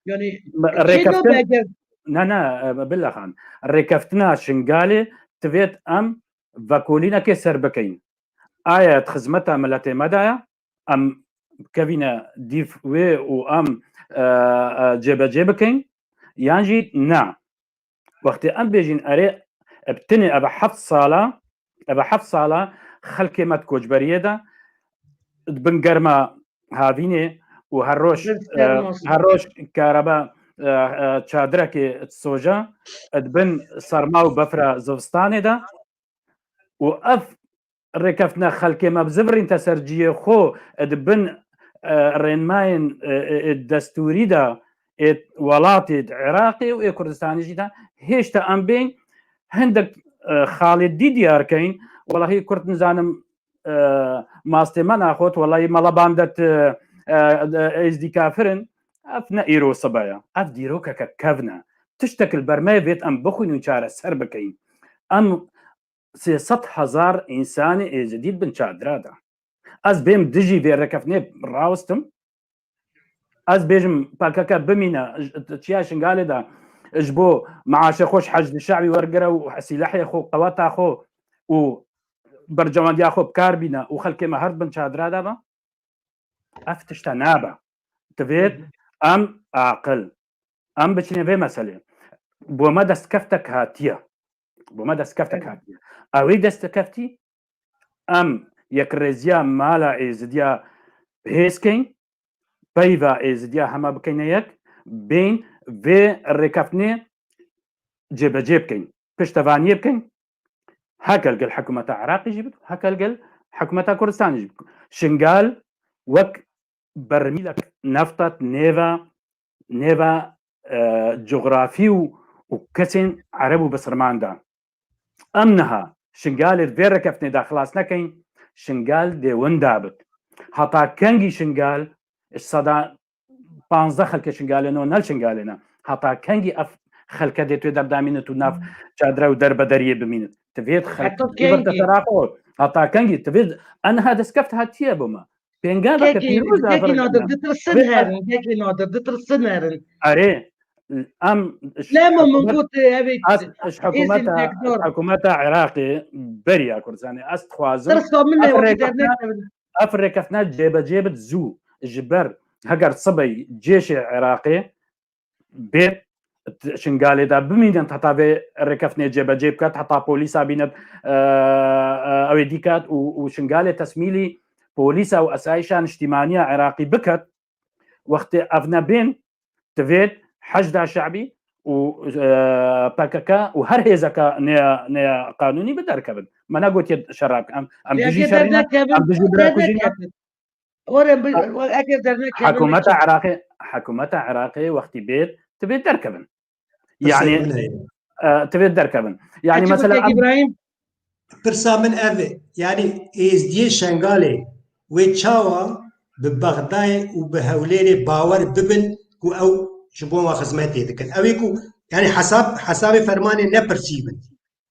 Yanî, Me-, çê rêkeftin-, nabe eger Ne, ne, e, Bila Xan. Rêkeftina Şingalê divêt em vekolînekê ser bikeyin. Aya di xizmeta miletê me de ye, em bikevîne dîv wê û em, e, e, cêbecê bikin, yan jî ne. Wextê em bêjin erê, bi tinê ev heft sala, ev heft sala xelkê me di koçberiyê de, di bin germa havînê û her roj, Bin e, serma. Her roj karebe, e, e, çadirekê disoje, di bin serma û befra zivistanê de û ev rêkeftina xelkê me bizivirînte ser cihê xwe, di bin, e, rênmayên, e, e, e, destûrî de, ê welatê, di Iraqê û ê Kurdistanê jî de, hêşta em bên hindek, e, xalê dî diyar keyin. Welahî Kurd nizanim, e, mastê me naxwet, welahî melebandet, e, e, êzdî kafir in. Ev ne îro sibe ye. Ev dîrokeke kevn e. Tiştek li ber me ye, vêt em bixwînin çareser bikeyin. Em sê sed hezar însanê êzidî di bin çadira de. Ez bêm dijî vê rêkeftinê rawestim. Ez bêjim P K K bimîne, j-, çiya Şingalê de ji bo meaşê xwe, ji Heşdî Şe'bî wergire û sîlehê xwe, qeweta xwe û berjewendiya xwe bi kar bîne û xelkê me her di bin çadira de be. Ev tişta nabe. Divêt Hı hı. em aqil, em biçine vê meselê. Bo me destkeftek hatiye. Bo me destkeftek Evet. hatiye. Ew ê destkeftî em yekrêziya mala êzidiya bihêz kein, peyva êzidiya hema bikeyne yek, bên vê rêkeftinê cêbecê bikein, piştevaniyê bikein, heke li gel hikûmeta Iraqê jî bike, heke li gel hikûmeta Kurdistanê jî bike. Şingal wek bermîlek nefta nêva, nêva, e, cografî û, û kesên Ereb û Bisirman de. Em niha Şingalê vê rêkeftinê de xilas nekeyin, Şingal dê winda bit. Heta kengî Şingal, ji seda panzdeh xelkê Şingalê ne, ne li Şingalê ne. Heta kengî ev xelke dê tu derdamînit û nav çadire û derbedariyê bimînit? Divêt xelk Heta kengî? Heta kengî? Divêt, eniha destkeft hatiye bo me. Pêngaveke Kekî, pîroz a kekî vir Nadir, dime. Ditirsin Divêt herin, kekî Nadir, ditirsin herin. Erê, em Ne min, min hikûmet-, got, e, ev ê ez ji hikûmeta, hêzên çekdar. Hikûmeta Iraqê beriya Kurdistanê ez dixwazim Tirsa min ne ev wekî rêkeftina, dernekevin. Ev rêkeftina cêbecê bit zû, ji ber heger sibey cêşê Iraqê bê t-, Şingalê de bimînin heta vê rêkeftinê cêbecê biket, heta polîsa bînet, e, e, ew ê dîket û, û Şingalê tesmîlî polîsa û esayîşa niştîmaniya Iraqî biket, wextê ev nebên, divêt Heşda Şe'bî û, e, P K K û her hêzeka nêya, nêya qanûnî bi derkevin. Me negotiye şer rakin. Em, em dijî Yekê şerî ne, dernekevin, em dijî birakujî ne. dernekevin. Were bi, A-, were eger dernekevin, Hikûmeta çi? Iraqê, hikûmeta Iraqê wextî bêt, divêt derkevin. Pirsê Yani, min heye. e, tivê derkevin. Yani Keçi mesela Kek em- İbrahim. Pirsa min ev e, yani Êzdiyê Şengalê wê çawa bi Bexdayê û bi Hewlêrê bawer bibin ku ew ji bo me xizmetê dikin. Ew ê ku, yani hesab, hesabê fermanê nepirsî bin.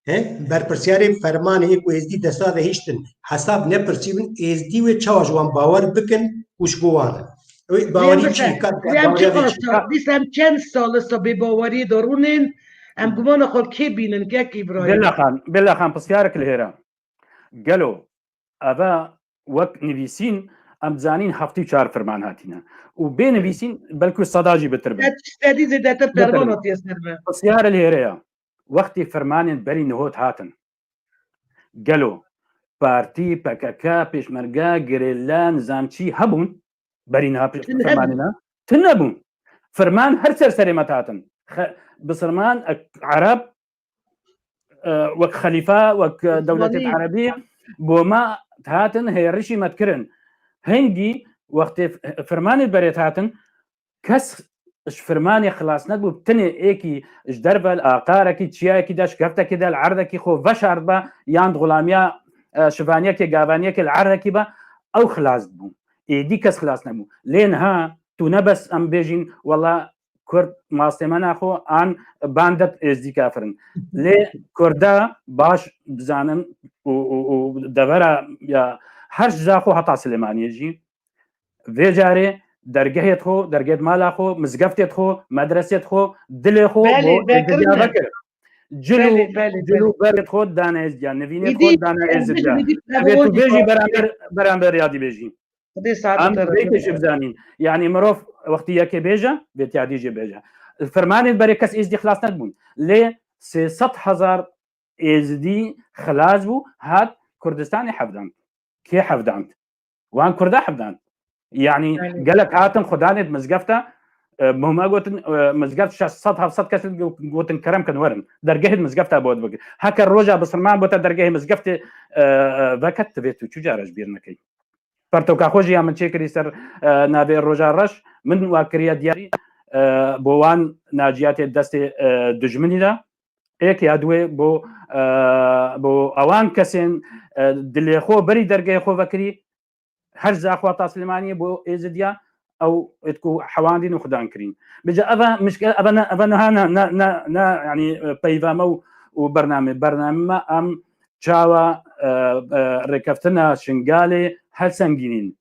He? Berpirsyarê fermanê ê ku Êzdî desta de hiştin, hesab nepirsî bin, Êzdî wê çawa ji wan bawer bikin ku ji bo wan in. Ew ê bawerî çi? Ka- Em çi bawerî çi? xwesta? Dîsa em çend sal esta bêbaweriyê de rûnên, em gumana xwe kê bînin, Kek İbrahim? Bela Xan, Bela Xan, pisyarek li hêra. Gelo, eve wek nivîsîn, em zanîn heftê û çar firman hatîne. Û bê nivîsîn belkû seda jî bitir bin. Sedî zêdetir Bitir ferman bin. Hatiye ser me. Pisyar li hêre ya. Wextê firmanên berî nihot hatin. Gelo, partî, P K K, pêşmerge, gerîla, nizamçî hebûn? Berî niha pê- Tune hebûn. Firmanê ne? Tune bûn. Firman her ser serê me hatin. Xe-, bisirman, e, Ereb, e, wek xelîfe, wek, e, dewletê Erebî, bo me hatin hêrişî me dikirin. Hingî wextê f-, firmanê berê hatin, kes ji firmanê xilas nebû, tenê êkî ji derve li aqarekî, çiyayekî de, şikeftekî de, li erdekî xwe veşartbe, yan di xulamiya, e, şivaniyekê, gavaniyekê li erdekî be, ew xilas dibû. Êdî kes xilas nebû. Lê niha tu ne bes em bêjîn, wela Kurd mastê me naxwe an bandet êzdî kafirin. Lê Kurda baş bizanin û, û, û devera ya her ji za xwe heta Silêmaniyê jî vê carê dergehê xwe, dergehê mala xwe, mizgeftê xwe, medresê xwe, dilê xwe Belê, bo vekirine. Êzidiya vekir. Cil û, Belê, belê, cil û belê. Berê xwe dane êzidiya, nivînê Îdî xwe dane ez êzidiya. Bêjim, îdî Evê tu bêjî beramber, beramber yadî bêjî. Xwedê saet Em te vê rêzê tiştê bide. Bizanîn. Yani mirov wextî yekê bêje, vê tiyadî jê bêje. Fermanê berê kes êzdî xilas nedibûn. Lê sê sed hezar êzdî xilas bû, hat Kurdistanê hevdand. Kê hevdand? Wan Kurda hevdand. Yani Yani. Gelek hatin xwedanê di mizgefta, e, muhma gotin, e, mizgeft şeş sed heft sed kes gotin kerem kin werin. Dergehê di mizgefta bo bikin. Heke roja bisilman bota dergehê mizgeftê, e, e, veket divê tu çi cara ji bîr nekey. Pertoka xwe jî ya min çêkirî ser, e, navê Roja Reş, min wa kiriye diyarî, e, bo wan naciyatê destê, e, dijminî de. Êk ya duê bo, e, bo ewan kesên, e, dilê xwe berî dergehê xwe vekirî, her zaxwa ta Silêmaniyê bo êzidiya, ew êtku hewandîn û xudan kirîn. Bica eve mişke-, eve ne, eve niha ne, ne, ne, ne, yani, e, peyva me û, û bername. Bername me em çawa, e, e, rêkeftina Şingalê helsengînîn.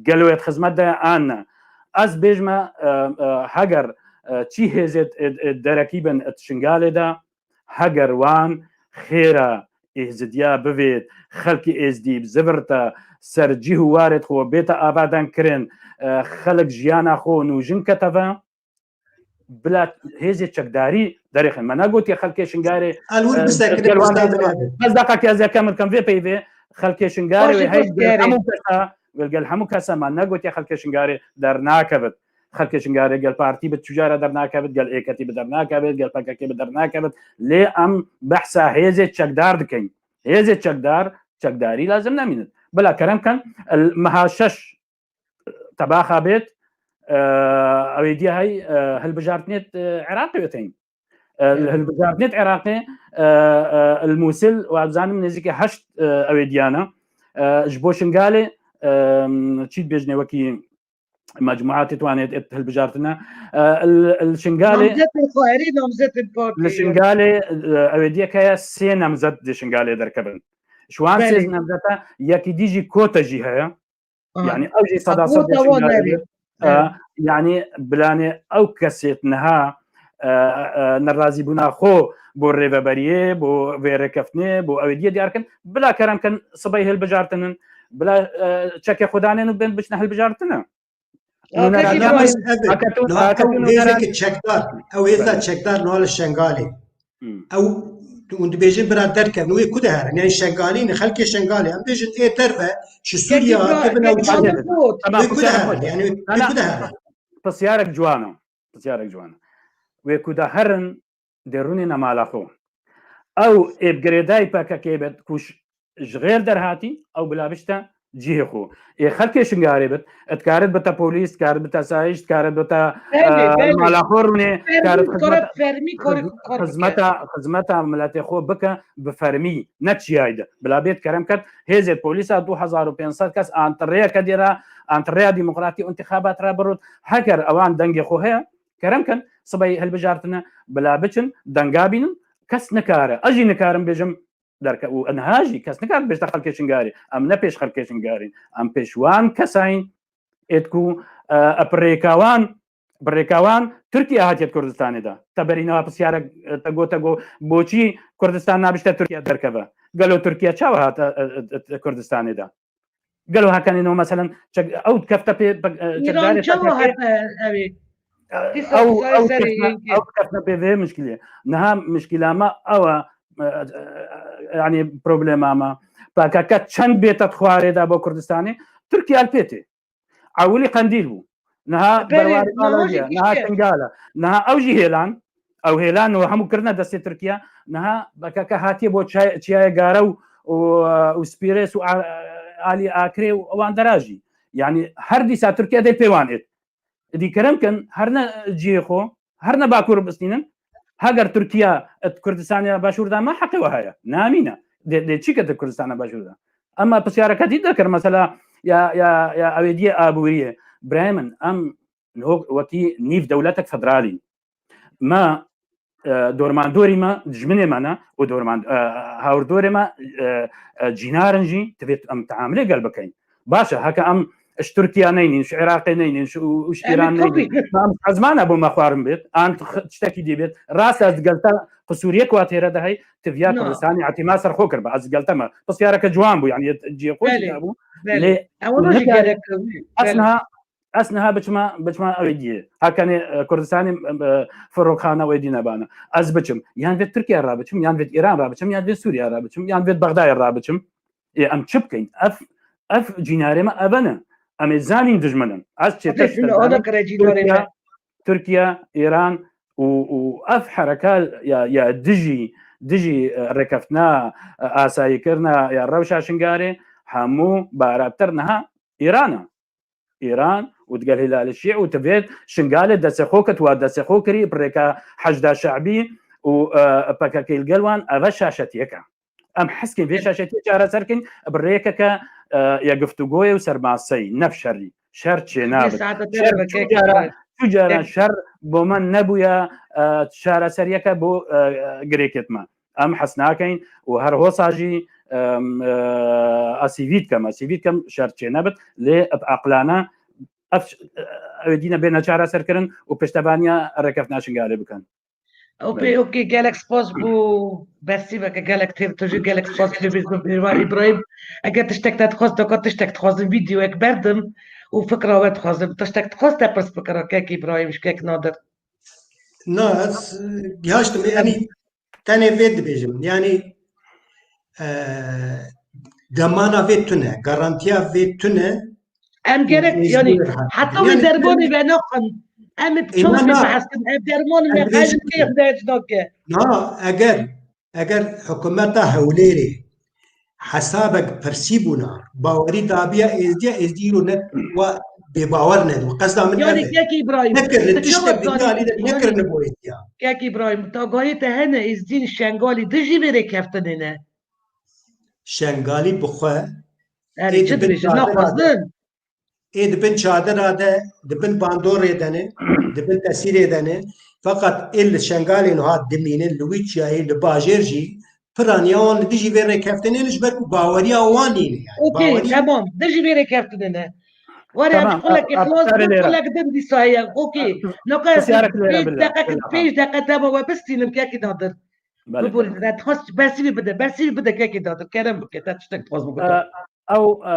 Gelo yê xizmet de an ne. Ez bêjme, e, e, heger, e, çi hêzê, e, e, derekî bin di Şingalê de, heger wan xêra êzidiya bivêt, xelkê êzdî bi zivirte, ser cih û warê xwe bête avadan kirin, e, xelk jiyana xwe nûjin keteve, bila hêzê çekdarî derêxin. Me negotiye xelkê Şingarê, Elwir e, bisekine gel wan bistadine. Bes deqakê ez yekem dikim vê peyvê, xelkê Şingarê Xweş wê hey gel gotiye. Hemû kesa, gel, gel hemû kesa me negotiye xelkê Şingarê dernakevit. Xelkê Şingarê gel partî bi tujara dernakevit, gel êketî bi dernakevit, gel P K K bi dernakevit. Lê em behsa hêzê çekdar dikin. Hêzê çekdar, çekdarî lazim nemînit. Bila kerem kin, el-, meha şeş tebaxa bêt, e, ew ê diya hey, e, hilbijartinêt, e, Iraqê wê tên. E, Hı. Hilbijartinêt Iraqê, e, e, li Mûsil, wa bizanim nêzîkî heşt, e, ew ê diyana. E, ji bo Şingalê, e, çî dibêjinê wekî mecmuatê tuanê et hilbijartine. E, li, li Şingalê Namzetên xwe, herî namzetên partî. Li Şingalê, e, ew ê diye ke sê namzet di Şingalê derkevin. Ji wan sê Belê. Namzeta yekî dî jî kote jî heye. Aha. Yani ew jî seda sed Wan dê wan Şingalê nerî. Be. E, Evet. Yani bilanê ew kesêt niha, e, e, nerazîbûna xwe bo rêveberiyê, bo vê rêkeftinê, bo ew ê diye diyar kin. Bila kerem kin sibey hilbijartinin. Bila, e, çekê xwe danên û bên biçine hilbijartine. Ya, Nûnerî peki, Niha Heke tu, niha heke tu ew nûnerî hêzeke çekdar, ew hêza Belê. Çekdar niha li Şengalê. Hmm. Ew, hûn dibêjin bira derkevin, wê ku de herin? Yani Şengalî ne, xelkê Şengalê. Em bêjin ê derve, ji Sûriye Peki, hatibin ew peki, çi? Tamam, Wê ku de herin? Yani wê ku de herin? Pisyarek ciwan e. Pisyarek ciwan e. Wê ku de herin, dê rûnê ne mala xwe. Ew ê bi girêdayî P K K be ku ji, ji xêr derhatî, ew bila bişte cihê xwe. Ê xelkê Şingarê bit, dikarit bite polîs, dikarit bite asayiş, dikarit bite, Belê, e, belê. mala xwe rûnê, dikarit Fermî, xizmeta, kore-, fermî, kore-, xiz-, kore-, xizmeta, xizmeta miletê xwe bike bi fermî, ne çiyayê de. Bila bêt kerem ket, hêzê polîsa du hezar û pênc sed kes an ti rêyeke dê re, an ti rêya demokratî û întixabat re birût. Heger ewan dengê xwe heye, kerem kin, sibey hilbijartine, bila biçin, denga bînin, kes nikare. Ez jî nikarim bêjim, derke û niha jî kes nikare bêjte xelkê Şingarê. Em ne pêş xelkê Şingarê. Em pêş wan kesayîn êt ku, e, e, pirêka wan, pirêka wan Tirkiye hatiye Kurdistanê de. Te berî niha pisyarek, e, te got, te got, boçî Kurdistan nabişte Tirkiye derkeve? Gelo Tirkiye çawa hate, e, e, e, Kurdistanê de? Gelo hekenê no, meselen, çek-, ew dikefte pê, pe-, e, Îran çekdarê çawa P K K? Hate evê? E, Dîsa ew, dîsa ew serê kefte, yekê. Ew kefte pê vê mişkilê. Niha mişkila me ew e, e, e, yani problema me. P K K çend bête dixwarê de bo Kurdistanê? Tirkiye li pê tê. Ewilî Qendîl bû. Niha Belê, berwarê niha jî Maloya, niha Şingale. Niha ew jî hêlan. Ew hêlan û hemû kirine destê Tirkiye. Niha P K K hatiye bo çay-, çiyayê Gare û, û, û Spîrês û a-, alî Akrê û wan dera jî. Yani her dîsa Tirkiye dê pê wan êt. Dî kerem kin, her ne cihê xwe, her ne Bakur bistînin. Heger Tirkiye et Kurdistaniya Başûr da me, heqê we heye. Namîne. Dê, dê çi ke di Kurdistana Başûr da? Ama pisyareke dî de kir, mesela, ya, ya, ya, ewêdiyê aboriyê. Birayê min, em niho wekî nîv dewletek federalî. Me, e, dormandorî me, dijminê me ne, û dormand-, e, hawirdorê me, e, e, cînar in jî, divê em teamilê gel bikeyn. Baş e, heke em ji Tirkiye neynîn, ji Iraqê neynîn, ji, û, û ji Em ê Îran neynîn. Tabii. Em ezmana bo me xwarin bêt, an t-, tiştekî dî bêt. Rast ez gel te qisûriyê ku têre de hey, tiviya No. Kurdistanê etîma ser xwe kiribe. Ez gel te me. Pisyareke ciwan bû, yani, yê cihê xwe Belê, jî hebû. Belê. Lê Ew ji jî neke-, gerek ez Belê. niha Ez niha biçima, biçima ew diyê. Hekenê, e, Kurdistanê, e, e, firoxane wê dî nebane. Ez biçim. Yan vê Tirkiye ra biçim, yan vê Îran ra biçim, yan vê Sûriye ra biçim, yan vê Bexdayê ra biçim. Ê, em çi bikeyn? Ev, ev cînarê me eve ne. Em ê zanîn dijmin in. Ez çêtir Eve şine, ona kire cînarê Tirkiye, me. Tirkiye, Îran û, û ev hereka ya, ya dijî, dijî, e, rêkeftina, e, asayîkirina ya rewşa Şingarê hemû barattir niha Îran e. Îran û digel Hîlalê Şî û tivêt Şingalê destê xwe kit, wa destê xwe kirî, bi rêka Heşda Şe'bî û, e, P K K li gel wan, eve şaşetiyek e. Em hez kên vê Evet. şaşetiyê çareser kên bi rêkeke, e, ya guftûgoyê û sermaseyî, ne bi şerî. Şer çênabe. Şer çû cara, çû cara şer bo me nebûye, e, çareseriyeke bo, e, girêkêt me. Em hez nakeyn û her hosa jî, em, e, ez sîvî dikem, ez sîvî dikem şer çênebit, lê bi eqlane ev, ew ê dîne bêne çareserkirin û piştevaniya rêkeftina Şingalê bikin. Okey, Belê. okey, gelek spas bo bersîveke gelek têr tu jî gelek spas dibêjim Îbrahîm. Eger tiştek te dixwest, doka tiştek dixwazim, vîdeoyek berdim û fikra we dixwazim. Tiştek dixwest te pirs bikira kek Îbrahîm ji kek Nadir. Na, ez, e, gihaştim, yanî tenê vê dibêjim. Yanî, e, demana vê tune, garantiya vê tune. Em gerek, Êzgî yanî, rahat. Heta wê Yani, dermanê venaxin. Em ê Ê, çawa na, pê na. behs kin? Ev derman Em me dibêjin qeyd pê. Dest nake. Na, eger, eger hikûmeta Hewlêrê hesabek pirsî bûna, bawerî dabiya Êzdiya, Êzdî îro ne wa bêbawer ne. Qesda min Yani ev e. Kek Îbrahîm, Nekir, li tu çawa tiştek dinya zanî? Alî de Yani nekirine bo Êzdiya. Kek Îbrahîm, tu agahiyê te hene Êzdî li Şengalî dijî vê rêkeftinê ne? Şengalî bi xwe Erê, ê çi dibin dibêjin? çadira de, Naxwazin. ê dibin çadira de, dibin bandorê de ne, dibin tesîrê de ne. Feqet ê li Şengalê niha dimînin, li wî çiyayê, li bajêr jî, piraniya wan li dijî vê rêkeftinê ne, ji ber ku baweriya wan nîne, yani. Okey, Baweriya tamam. Dijî vê rêkeftinê ne. Were em Tamam, qulekê a, a, xlas, a, bin, lêre. Qulek din dîsa heye. Okey. A, Noka ez pisyarek lêre pênc bile, deqe, bile, pênc ha. Deqe dema we bistînim, kekî Nadir. Belê, Bibûrî, belê. Te dixwest bersîvî bide, bersîvî bide kekî Nadir, kerem bike, te tiştek dixwest bibite. E, ew, e,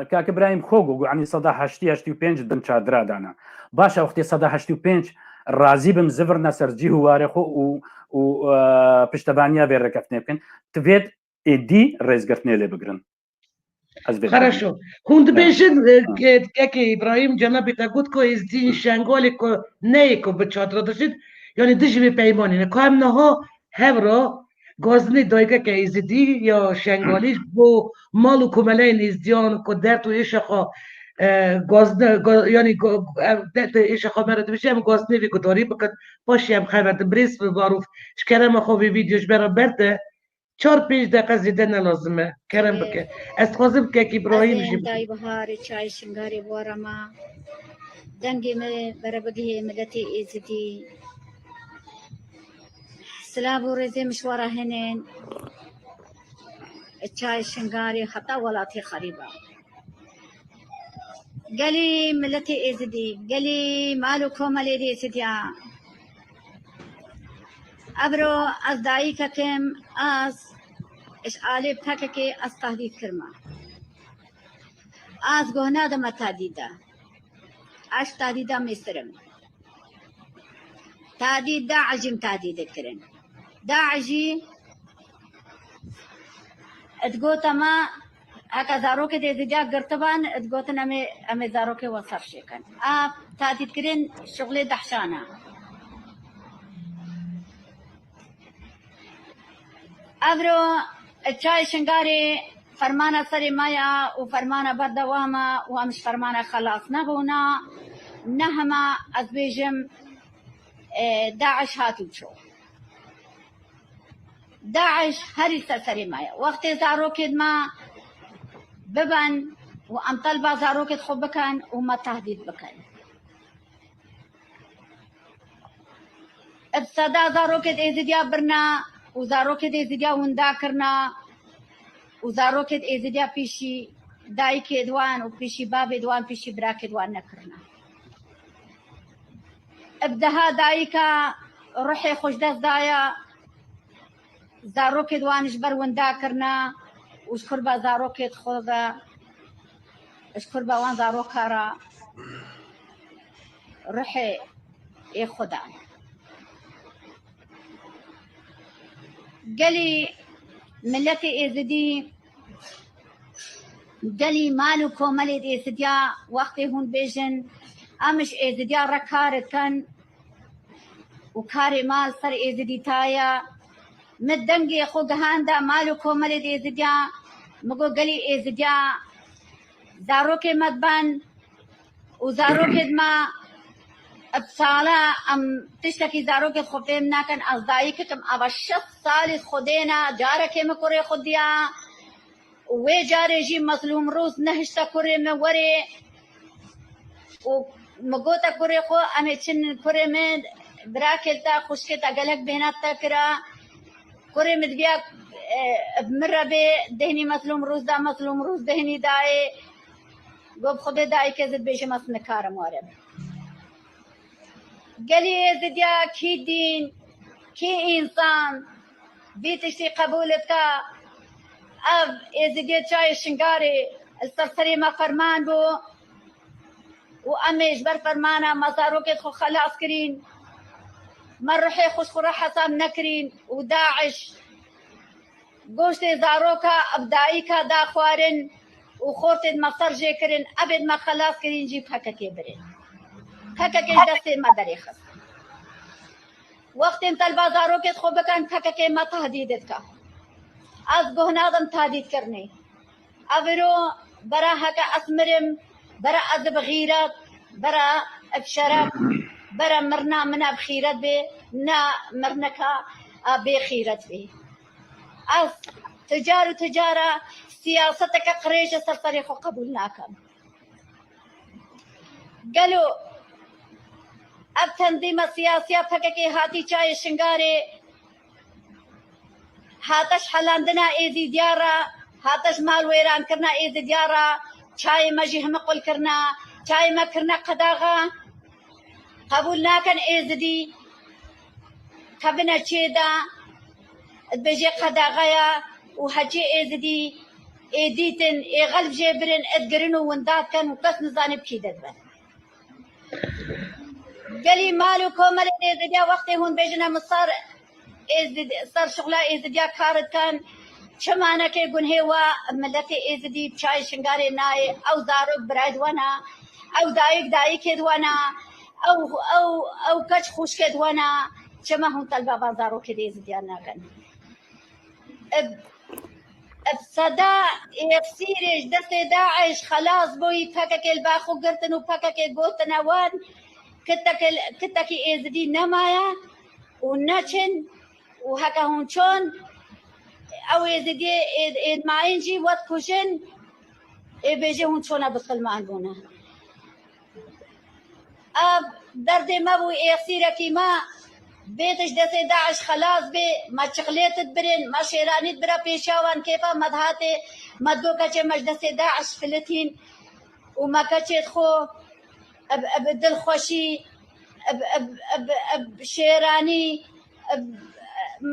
e, kak Îbrahîm xwe got, got, yanî seda heştî, heştî û pênc din çadira dana. Baş e, wextê seda heştî û pênc razî bin, zivirne ser cî û warê xwe û, û, e, piştevaniya vê rêkeftinê bikin. Divêt êdî rêzgirtinê lê bigirin. Ez vê Xereşo. Hûn dibêjin, e, Ha. ke-, kekê Îbrahîm cenabê te got ku Êzdî Şengalê ku neyê ku bi çadira dijîn, yanî dijî vê peymanê ne. Ku em niha hev re Gazinê dayikeke Êzidî ya Şengalî ji bo mal û komeleyên Êzidiyan ku derd û êşa xwe, e, gazine, ga-, yanî ga-, ev derd û êşa xwe me re dibêje, em gazinê vê gudarî bikin. Paşê em xeber din. Birêz Marûf, ji kerema xwe vê vîdeo ji me re berde. Çar pênc deqe zêde ne lazim e. Kerem bike. Ez dixwazim kek Îbrahîm jî. Dayê Biharê çayê Şingarê warama. Dengê me bere bigihê miletê Êzidî. Silav û rêzê min ji we re hene. Çayê Şingarê heta welatê xerîba. Gelî miletê Êzidî, gelî mal û komelê Êzidiya. Evro ez dayikek im, ez ji alê P K K ez tehdît kirime. Ez guh nadim me tehdît de. Ez tehdîda mêstir im. Tehdît DAIŞ jî min tehdît dikirin. DAIŞ jî digote me heke zarokê Êzidiya girtiban, digotin em ê, em ê zarokê we serşê kin. A tehdîtkirin şixulê DAIŞan e. Evro çayê Şingarê fermana serê me ya û fermana berdewam e û em ji fermana xelas nebûne. Ne hema ez bêjim, e, DAIŞ hat û çû. DAIŞ herî ser serê me ye. Wextê zarokêd me biben û em telba zarokêd xwe bikin û me tehdît bikin. Bi seda zarokêd Êzidiya birina û zarokêd Êzidiya winda kirina û zarokêd Êzidiya pîşî dayikêd wan û pîşî bavêd wan, pîşî birakêd wan nekirina. Bi deha dayika ruhê xwe ji dest daye, zarokêd wan ji ber winda kirine û ji kurba zarokêd xwe ve, ji kurba wan zaroka re ruhê ê xwe dane. Gelî miletê Êzidî, gelî mal û komelê Êzidiya wextê hûn bêjin, em ji Êzidiya re kar dikin û karê me li ser Êzidî taye. Min dengê xwe gihanda mal û komelê Êzidiya, min got gelî Êzidiya zarokê me diben û zarokêd me bi sala em tiştekî zarokêd xwe fêm nakin. Ez dayikek im, ava şeş salî xwedêna carekê min kurê xwe diya. Wê carê jî Mezlûm Rûz nehişte kurê min werê û min gote kurê xwe, em ê çin kurê min, birakê te, xwişkê te gelek bêhna te kira. Kurê min diviya, e, bi min re bê, dehnî Mezlûm Rûz da, Mezlûm Rûz dehnî dayê. Got, bi Xwedê dayikê ez dibêjim ez nikarim werim. Gelî Êzidiya kî dîn, kî însan, vî tiştî qebûl dike? Ev Êzidiyê çayê Şingarê li ser serê me ferman bû û em ê ji ber fermana me zarokêd xwe xelas kirîn. Me ruhê xwe ji xwe re hesab nekirîn û DAIŞ goştê zaroka bi dayika da xwarin û xortêd me ser jê kirin, evêd me xelas kirîn jî P K K birin. P K K ji destê me derêxist. Wextên telba zarokêd xwe bikin, P K K me tehdît dike. Ez guh nadim tehdîtkirinê. Evro bera heke ez mirim, bera ez bi xîret, bera bi şeref, bera mirina min e bi xîret bê, ne mirneka a bê xîret bê. Ez ticar û ticara siyaseteke qirêj li ser serê xwe qebûl nakim. Gelo ev tenzîma siyasiya P K K hatî çayê Şingarê, hate ji helandina Êzîdiya re, hate ji malwêrankirina Êzîdiya re, çayê me jî heme qul kirina, çayê me kirine qedaxa, qebûl nakin Êzidî kevine çê de, dibêje qedaxeya û heçê Êzidî ê dîtin, ê xelk jê birin, ê digirin û winda dikin û kes nizane bi kî de dibin. Gelî mal û komelê Êzidiya wextê hûn bêjin em sar Êzid-, ser şixula Êzidiya kar dikin, çima neke gunhê we miletê Êzidî bi çayê Şingarê nayê, ew zarok birayê di we ne, ew dayik dayikê di we ne, ew, ew, ew keç xwişkê di we ne, çima hûn telba van zarokê di Êzidiyan nakin? Ev, ev seda êxsîrê ji destê DAIŞ xelas bûyî, P K K li ba xwe girtin û P K K gotine wan, kitekê, kitekî êzidî nemaye û neçin û heke hûn çon ew êzidiyê ê, ê mayîn jî we dikujin, ê bêje hûn çona bisilman bûne. Ev derdê me bû, êxsîrekî me bête ji destê DAIŞ xelas bê, me çixlêt dibirin, me şêranî dibira pêşiya wan, kêfa me dihatê, me digot keçê me ji destê DAIŞ filitîn û me keçê xwe eb, eb dilxweşî, eb, eb, eb, eb şêranî, eb,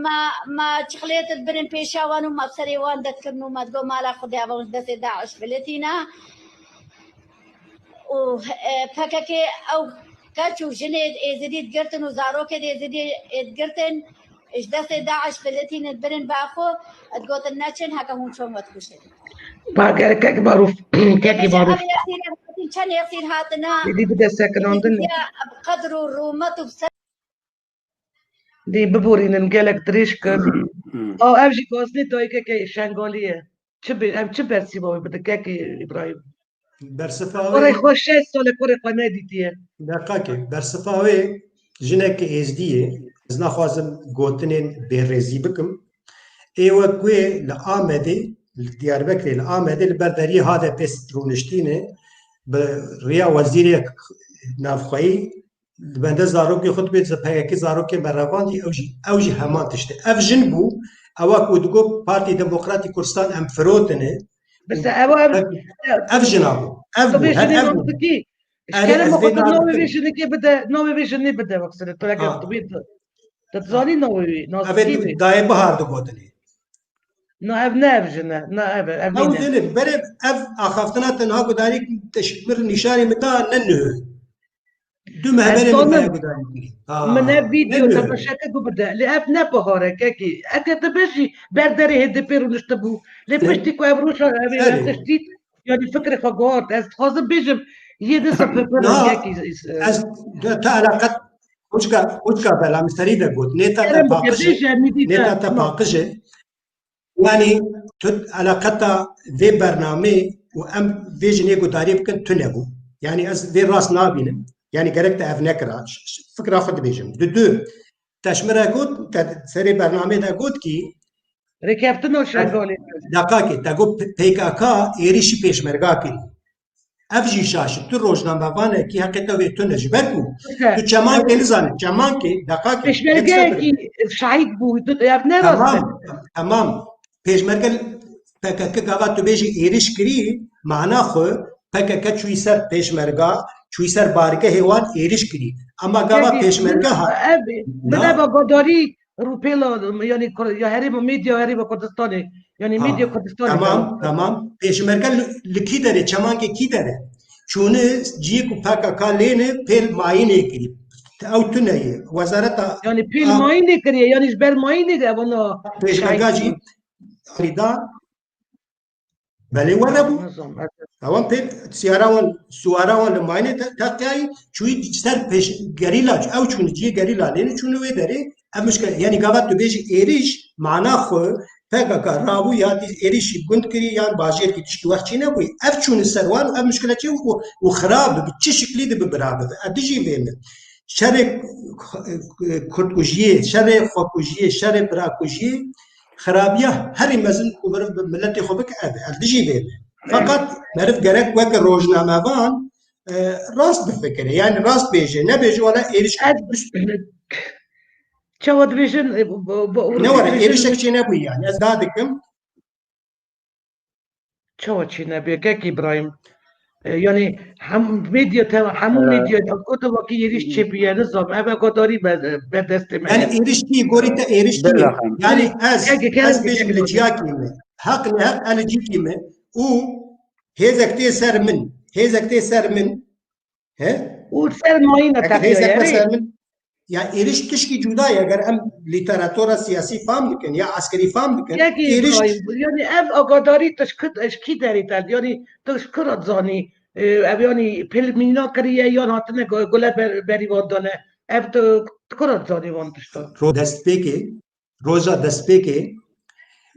me, me çixlêt dibirin pêşiya wan û me bi serê wan dikevin û me digot mala Xwedê, ev ji destê DAIŞ filitîne. Û, e, P K K ew keç û jinê êzidî digirtin û zarokê êzidî ê digirtin, ji destê DAIŞ filitînin birin ba xwe, digotin neçin, heke hûn çon we dikuşin. Bager kek Marûf, kekî Marûf. Ev yasîr hatin, çend yasîr hatine. Êdî bide sekinandin. Ya bi qedr û rûmet û bi ser- Dê biborînin, gelek dirêj kir. A, ev jî gazinê dayikeke Şengalî ye. Çi bê, em çi bersîva wê bidin, kekê Îbrahîm? Bersifa wê. Kurê xwe şeş sal e, kurê xwe nedîtiye. Deqakê, bersifa wê jineke êzdî ye. Ez naxwazim gotinên bêrêzî bikim. Ê wek wê li Amedê, li Diyarbekirê, li Amedê li ber deriyê H D P rûniştîne, bi riya wezîrê navxweyî li bende zarokê xwe dibê, P K K zarokê me revandî, ew jî, ew jî heman tişt e. Ev jin bû, ewa ku digot Partî Demokratî Kurdistan em firotine. Bisa ew, ev, ev jina bû. Ev bû, her ev bû. Erê, ez vê navê vê jinikê bide, navê vê jinê bide, wek sene tu eger tu bê tu. Tu dizanî navê wî, Nazikî bê. Dayê Bihar digotinê. Na ev ne ev jin e, na ev e, ev nîne. Ew jin e, berê ev axaftina te niha gudarî te ji min nîşanî min da ne nuh. Du meh berê min te gudarî kirî. Ha, min ev vîdeo temaşe kir ku bide. Lê ev ne Bihar e kekî. Eke dibe jî ber derê H D P rûniştibû. Lê piştî ku ev rûşa ev ê tiştî, yanî fikrê xwe guhart. Ez dixwazim bêjim, yê disa pepera yekî. Ez te eleqet Uçka, uçka bela min serî de got. Nê te te paqij e. Nê te te paqij e. Yanî tu eleqeta vê bernamê û em vê jinê gudarî bikin tune bû. Yanî ez vê rast nabînim. Yanî gerek te ev nekira. Ş-, ş-, fikra xwe dibêjim. Di du, te ji min re got, te serê bernamê de got kî Rêkeftina Şengalê. Deqakê, te got P K K êrîşî pêşmerga kirî. Ev jî şaş e. Tu rojnamevanekî heqê te wê tune ji ber ku tu çemankê nizanî. Çemankê, deqakê. Pêşmergeyekî şehîd bû. Ev ne rast e. Tamam, tamam. Pêşmerge P K K gava tu bêjî êrîş kirî, mana xwe P K K çûyî ser pêşmerga, çûyî ser bargehê wan êrîş kirî. Ama gava pêşmerge ha. Ev, min ev godarî Rûpêla, yanî Kur-, ya herêma, medya herêma Kurdistanê, yanî medya Kurdistanê. Tamam, tamam. Pêşmerge li, li kî derê, çemankê kî derê? Çûne ciyê ku P K K lêne pêl mayînê kirî. Ew tune ye. Wezareta Yanî pêl mayînê kiriye, yanî ji ber mayînê de ewana pêşmerga jî da. Belê were bû. Ewan pê siyara wan, suwara wan li mayînê te-, teqiyayî, çûyî ser pêş gerîla, ew çûn ciyê gerîla lêne çûne wê derê. Ev mişkil, yanî gava tu bêjî êrîş, mana xwe P K K rabû ya dî êrîşî gund kirî yan bajêr kî tiştî wext çî nebûyî. Ev çûne ser wan û ev mişkile çê û, û xirab bi çi şiklî de bi bira bibe. Ev dijî vê me. Şerê kurdkujiyê, şerê xwekujiyê, şerê birakujiyê xirabiya herî mezin ku meriv bi miletê xwe bike ev e. Ev dijî vê be. Feqet meriv gerek weke rojnamevan, e, rast bifikire. Yani rast bêje. Nebêje wala êrîş çawa dibêjin, e, bu, bu, bu, ne were, êrîşek çê nebûyî yani. Ez da dikim. Çawa çênebûye, kek Îbrahîm? E, yanî hem medya te, hemû medya, ku tu wekî êrîş çêbûye, nizam, ev egadarî be, be destê me. Yani êrîş kî, gorî te êrîş kî? Yani ez, ez bêjim li ciyakî me. Heq ne heq, ez li cîkî me. Û hêzek tê ser min. Hêzek tê ser min. He? Û ser mayîna teqiya hêzek tê ser min. Ya êrîş tişkî cuda ye, eger em lîteratura siyasî fam bikin ya eskerî fam bikin. Yekî êrîş, yani ev agadarî tu ji kî, ji kî derê te, yani tu ji kira dizanî, e, ev yani pêl mîna kiriye yan hatine gu-, gule ber-, berî van dane. Ev tu, tu kira dizanî van tiştan? Ro destpêkê, roja destpêkê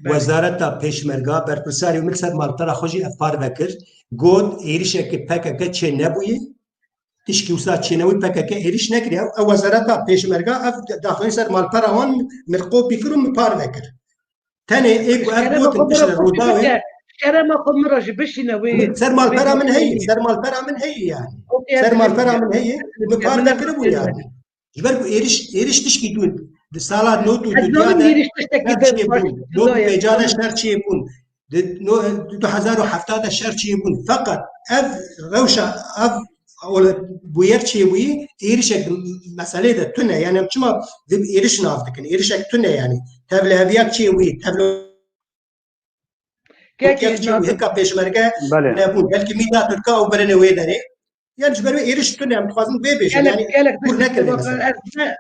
Wezareta Pêşmerga, berpirsarê min ser malpera xwe jî ev parve kir. Got, êrişeke P K K çê nebûye, tişkî wisa çênewî P K K êriş nekiriye. Ew wezareta Pêşmerga ev daxuyanî ser malpera wan min qopî kir û min parve kir. Tenê ê ku ev gotin tiştre Rûdawê. Şerema xwe min re jî bişîne wê. Ser malpera min heye, ser malpera min heye yani. Ser malpera min heye, min parve kiribû yani. Ji ber ku êriş, êriş tişkî dûn. Di sala nod û du de êriş tiştekî şer çêbûn. Nod û pênca de şer çêbûn. Di no-, du hezar û hevdeh de şer çêbûn. Feqet ev rewşa, ev bûyer çêbûyî êrişek di meselê de tune. Yani em çima di êriş nav dikin? Êrişek tune yani. Tevliheviyek çêbûyî, tevliheviyek çêbûyî. Hika pêşmerge nebûn. Belkî mîna Tirka û birinê wê derê. Yani ji ber wê êriş tune, em dixwazin vê bêjin. Gelek, yani gelek tiştê provoka-, ez ne,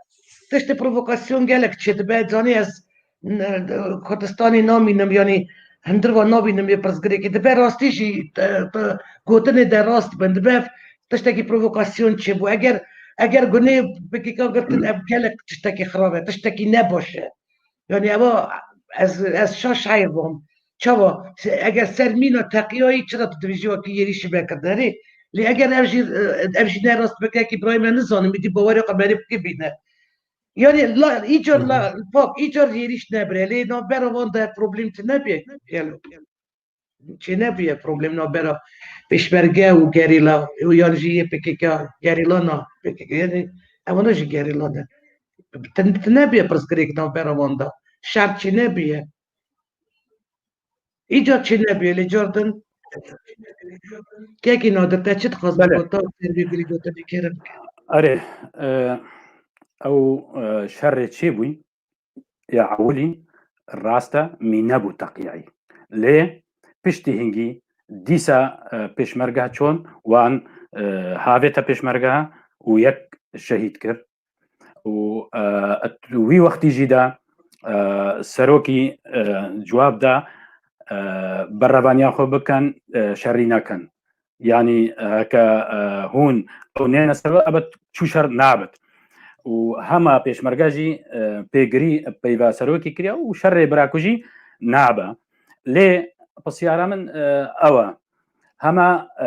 tiştê provokasyon gelek çêdibe. Zanî ez, n-, Kurdistanê namînim, yani hindirva nabînim yê pirsgirêkê. Dibe rastî jî, e, e, gotinê de rast bin. Dibe tiştekî provokasyon çêbû. Eger, eger gunê P K K girtin, ev gelek tiştekî xirab e, tiştekî nebaş e. Yani eva ez, ez şaş heyr bûm. Çawa? Se-, eger ser mîna teqiyayî, çira tu divêjî wekî êrîşî vekirine rê? Lê eger ev jî, ev jî ne rast bike ki birayê me nizanim, îdî bawerê xwe merê bike bîne. Yani la, îcar la, pak, îcar êrîş nebire. Lê navbera wan de problem çi nebîye? Yani, çi nebîye problem navbera pêşmerge û gerîla, û yan jî yê P K K, gerîla na, P K K, yani, ewana jî gerîla ne. Ti, ti nebîye pirsgirêk navbera wan de. Şer çi nebîye. Îcar çi nebîye, lê car din. Kekî Nadir, te çi dixwazî Belê. Gota, ser vê gurî gotinê kerem? Erê, e, ew, e, şerê çê bûyî, ya ewilî, rast e, mî nebû teqiyayî. Lê piştî hingî dîsa, e, pêşmerge çon wan, e, havête pêşmerge û yek şehîd kir. Û, e, wî wextî jî de, e, serokî, e, cewab da, e, berevaniya xwe bikin, e, şerî nekin. Yanî, e, heke, e, hûn ew nêne ser, ebet çû şer nabit. Û hema pêşmerge jî, e, pêgirî peyva serokî kiriye û şerê bira ku jî nabe. Lê pisyara min, e, ew e. Hema, e,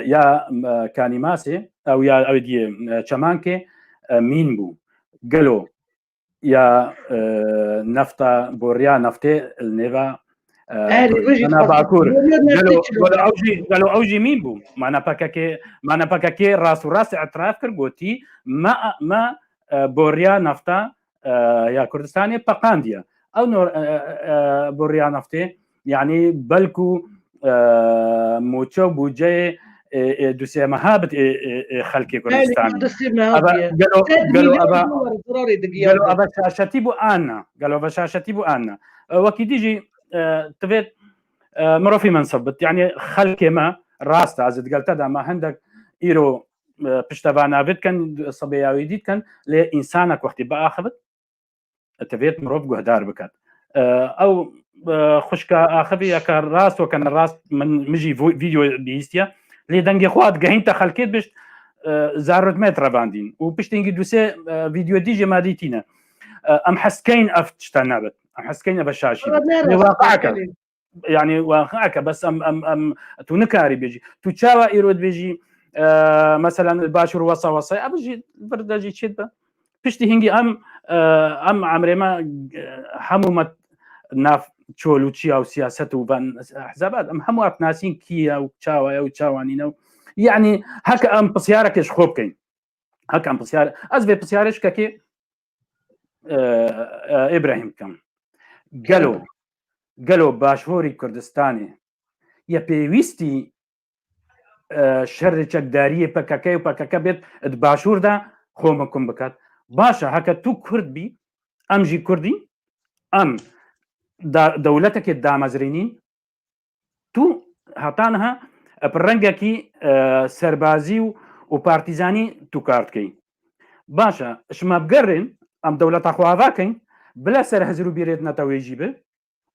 ya, e, Kanîmasê, ew ya, ew diyê, e, Çemankê, e, mîn bû. Gelo ya, e, nefta, boriya neftê li nêva, e, Erê, wê jî Kurdistana dixwazim Bakur. Boriya neftê Gelo, çi gelo bû? Ew jî, gelo ew jî mîn bû. Mana P K K, mana P K K rast û rast îtiraf kir, gotî, me, me, e, boriya nefta, e, ya Kurdistanê peqandiye. Ew nor-, e, e, e, boriya neftê, yani belku, e, moçe û bûceyê, e, e, du sê meha bit, e, e, e, xelkê Kurdistanê. Belê, du sê meha Ava, bûye. Gelo, Sed gelo, milyon ava, dolar zararê digiya gelo be. Ava şaşetî bû anna. Gelo ava şaşetî bû anna. E, wekî dî jî, e, tivêt, e, mirovî min sib bit. Yani xelkê me rast e, ez digel te de me hindek îro, e, piştevana vê dikin, sibê ya wî dî dikin, lê însanek wextî biaxivit, divêt mirov guhdar biket. E, ew, e, xwişka axivî yeka rast weke ne rast min, min jî vo-, vîdeo bihîstiye. Lê dengê xwe hat gehînte xelkê dibêjt, e, zarot me revandîn. Û piştî hingî du sê, e, vîdeo dî jê me dîtîne. E, em hez keyn ev tişta nebit. Em hez keyn ev şaşî bit. Lê waqeke. Yani, waqeke, bes em, em, em, tu nikarî bêjî. Tu çawa îro dibêjî, e, meselan, li Başûr wesa wesa, ev jî vir de jî çêdibe. Piştî hingî em, e, em emrê me, e, hemû me nav çol û çiya û siyaset û van ehzabat, em hemû ev nasîn kî ye û çawa ye û çawa nîne û, yani, heke em pisyareke ji xwe bikeyn. Heke em pisyar, ez vê pisyarê ji kekê, e, e, Îbrahîm bikim. Gelo, gelo Başûrî Kurdistanê ye pêwîstî, e, şerê çekdariyê P K K û P K K bêt di Başûr de xwe mikum biket? Baş e, heke tu Kurd bî, em jî Kurdî, em da-, dewletekê damezrînîn, tu heta niha, e, bi rengekî, e, serbazî û, û partîzanî tu kar dikey. Baş e, ji me bigerên, em dewleta xwe ava keyn, bila ser hizir û bîrêt netewê jî bi,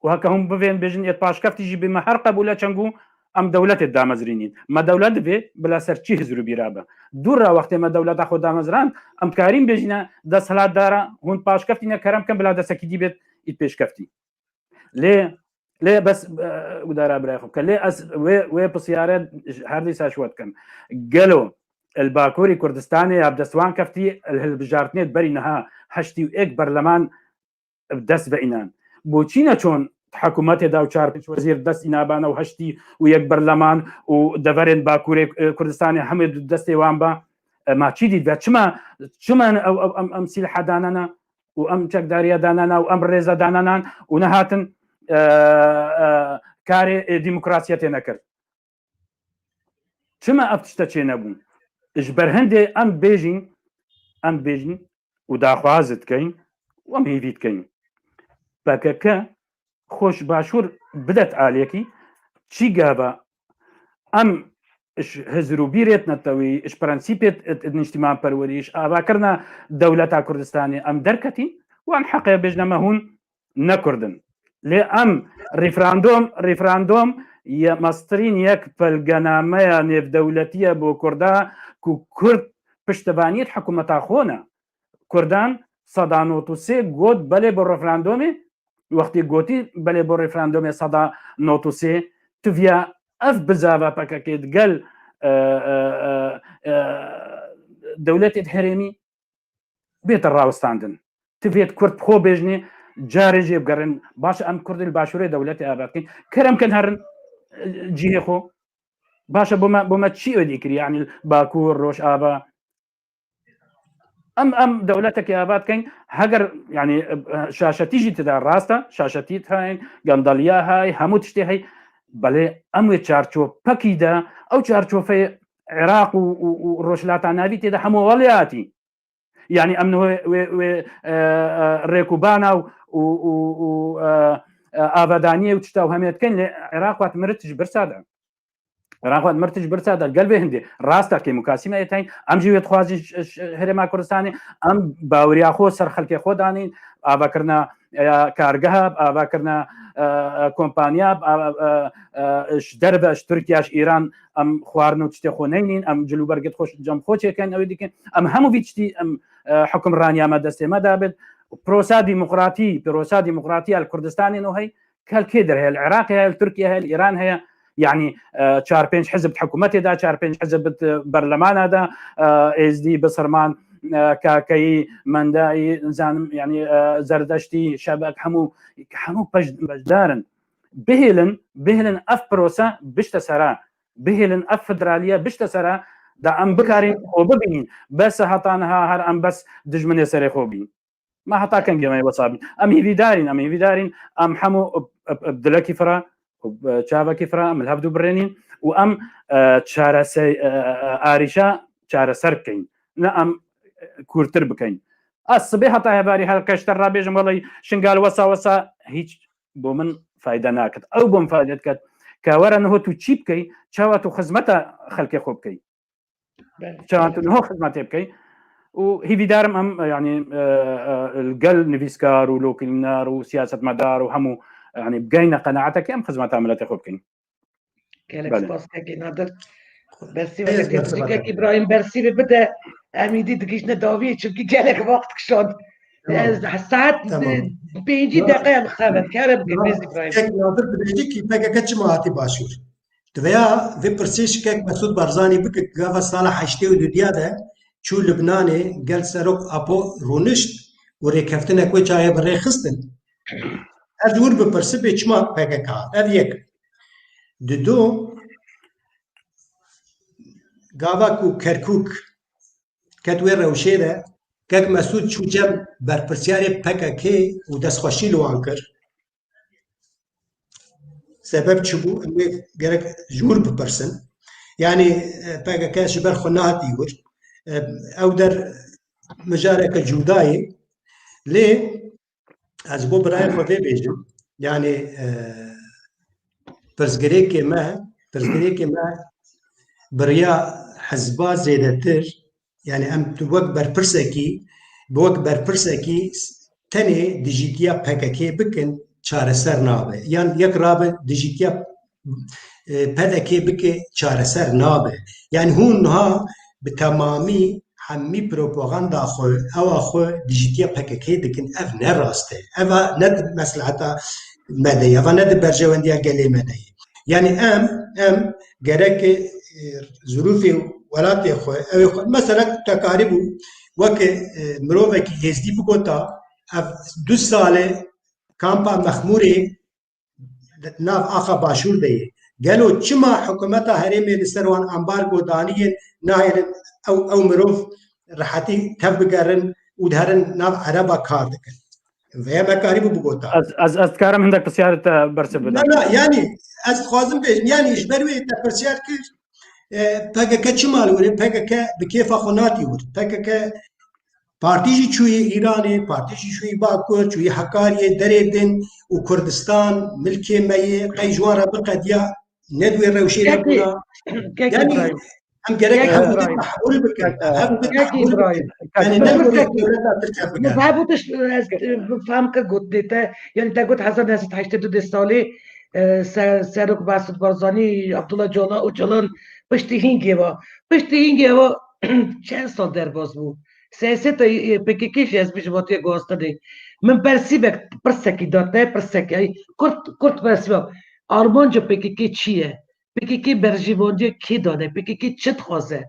û heke hûn bivên bêjin êt paşkeftî jî bi me her qebûle çengû em dewletê damezrînîn. Me dewlet divê bila ser çi hizir û bîra be. Dûr re wextê me dewleta xwe damezrand, em karîn bêjîne desthilatdara hûn paşkeftî ne kerem kin bila destekî dî bêt ît pêşkeftî. Lê Lê bes, e, gudara birayê xwe bike. Lê ez wê, wê pisyare her dîsa ji we dikim. Gelo li Bakurê Kurdistanê ya bi dest wan keftî, li hilbijartinê di berî niha heştî û yek berleman bi dest ve înan. Boçî neçon di hikûmetê de û çar pênc wezîr dest îna bana û heştî û yek berleman û deverên Bakurê, e, Kurdistanê hemê di destê wan ba? E, ma çî dît ve? Çima, çima ew, ew, em, em sîlha danana û em çekdariya danana û em rêza dananan û nehatin, e, e, karê, e, demokrasiyetê nekir? Çima ev tişte çênebûn? Ji ber hindê em bêjin, em bêjin û daxwaz dikeyin û em hêvî dikeyin. P K K xwe ji başûr bidet aliyekî, çî gava em ji hizir û bîrêt netewî, ji prensîpêt niştîmanperwerî, ji avakirina dewleta Kurdistanê em derketîn, wan heqe bêjne me hûn ne Kurd in. Lê em referandom, referandom ye mestirîn yek belgenameya nêvdewletî ye bo Kurda ku Kurd piştevaniyê hikûmeta xwe ne. Kurdan seda nod û sê got belê bo referandomê, wextî gotî belê bo referandomê seda nod û sê, tu viya ev bizava P K K digel, e, e, e, e, dewletê herêmî bête rawestandin. Tu vê Kurd bi xwe bêjinê, carê jê bigerin. Baş e, em Kurd li başûrê dewletê ava dikin. Kerem kin herin, e, cihê xwe. Baş e, bo me, bo me çi êdî kiriye? Yanî Bakur, Rojava. Em, em dewletekê ava dikin. Heger, yanî, e, şaşetî jî tida rast e. Şaşetî heye, gendaliya heye, hemû tiştê heye. Belê em wê çarçopekî de, ew çarçofeyê Iraq û, û, û Rojhilata Navî tê de hemû weliyatî. Yanî em niho wê, wê, e, e, rêkûbana û, û, û, û, e, e, avadaniyê û tişta û hemê dikin, lê Iraq wat mirit ji birsa de. Iraq wat mirit ji birsa de, gel vê hindê. Rast e, kêmûkasî me ê teyn, em jî wê dixwazin ji, ji Herêma Kurdistanê, em baweriya xwe ser xelkê xwe danîn, avakirina, e, kargeha, avakirina, e, e, kompaniya, a, e, e, ji derve, ji Tirkiye, ji Îran, em xwarin û tiştê xwe neynîn, em cilûbergê xwe cem xwe çêkin, ew ê dikin. Em hemû vî tiştî em, e, hukimraniya me destê me de bit. Prosa demokratî, prosa demokratî ya li Kurdistanê no hey, kel kê der heye? Li Iraqê heye, li Tirkiye heye, li Îran heye. Yanî, e, çar pênc hizb di hikûmetê de, çar pênc hizb di berlemana de, e, Êzdî, Bisirman, e, Kakeyî, Mendayî, nizanim, yanî, e, Zerdeştî, Şebek, hemû, hemû pej-, beşdar in. Bihêlin, bihêlin ev prose bişte sera. Bihêlin ev federaliye bişte sera, da em bikarîn xwe bibînin. Bes e, heta niha her em bes dijminê serê xwe bîn. Me heta kengê me wesa bîn. Em hîvîdar in, em hîvîdar in, em hemû bi, bi, bi dilekî fira, bi çavekî fira, em li hev dû birênîn û em, e, çarese-, e, e, arîşa çareser bikeyin. Ne em, e, kûrtir bikeyin. Ez sibê heta hevarî her keşter rabêjim, welay Şingal wesa wesa hîç bo min fayde naket. Ew bo min fayde diket. Ka were niho tu çî bikey, çawa tu xizmeta xelkê xwe bikey. Belê. Çawa tu niho xizmetê bikey. Û hîvîdarim em, yanî, e, e, li gel nivîskar û lokîlnar û siyasetmedar û hemû, yanî, bigeyne qenaetekê em xizmeta miletê xwe bikin. Gelek Belê. spas kekê Nadir. Bersî Ez weke bersiva Kek te. Îbrahîm bersî bide. Em îdî digihîşne dawiyê, çimkî gelek wext kişand. Tamam. Ez saet Tamam. pêncî Tamam. deqe em xebet. Kere bike Tamam. Bêz Îbrahîm. Kek Nadir dibêjî kî P K K çima hatî başûr? Diveya vê pirsê ji Kek Mesûd Barzanî bike, gava sala heştê û dudiya de çû Libnanê, gel Serok Apo rûnişt û rêkeftinek wê çaxê bi rê xistin. Ez ji wir bipirsibê çima P K K? Ev yek. Dido, gava ku Kerkûk ket wê rewşê de, Kek Mesûd çû cem berpirsiyarê P K K û destxweşî li wan kir. Sebeb çi bû? Em ê gerek ji wir bipirsin. Yanî, e, P K K ji ber xwe nehatî wir. E, ew der mijareke cuda ye. Lê ez bo birayê xwe vê bêjim. Yanî, e, pirsgirêkê me, pirsgirêkê me bi riya hizba zêdetir, yanî em tu wek berpirsekî, bi wek berpirsekî tenê dijîtiya P K K bikin, çareser nabe. Yan yek rabe dijîtiya, e, P D K bike, çareser nabe. Yanî hûn niha bi temamî hemî propaganda xwe, ewa xwe dijîtiya P K K dikin. Ev ne rast e. Eva ne mesleheta me de ye, eva ne di berjewendiya gelê me de ye. Yanî em, em gerek, e, zirûfê welatê xwe, ew ê xwe, mesela te karîbû weke, e, mirovekî êzdî bigota, ev du sal e kampa Mexmûrê nav axa Başûr de ye. Gelo çima hikûmeta herêmê li ser wan ambargo daniyê, nahêlin ew, ew mirov rehetî tev bigerin û diherin nav ereba kar dikin? Vêya me karîbû bigota. Ez, ez, ez dikarim hindek pisyarê te bersiv bidim? Na, na, yanî ez dixwazim bêjim, yanî ji ber wê te pirsiyar kir, e, P K K çima li wir e? P K K bi kêfa xwe natî wir. P K K partî jî çûyê Îranê, partî jî çûyê Bakur, çûyê Hekariyê, derê din û Kurdistan milkê me yê, qey ji wan re biqediya, ne di wê rewşê de bûna. Yanî em gerek hev bi hev bikin. Hev bi hev bikin. Yanî ne gorî dewleta Tirkiye bikin. Hev û tişt ez, e, bi fehm ke gotinê te, yanî te got hezar neh sed heştê du dê salê, e, ser, Serok Mesut Barzanî, Abdullah Cala, Ocalan piştî hîngê ve. Piştî hîngê ve çend sal derbas bû. Siyaseta, e, P K K jî ez bêjim hatiye guhastinê. Min bersîvek pirsekî da te, pirsekî, ey, kurt, kurt bersîvek. Armanca P K K çi ye? P K K berjîvandiya kê dane? P K K çi dixwaze?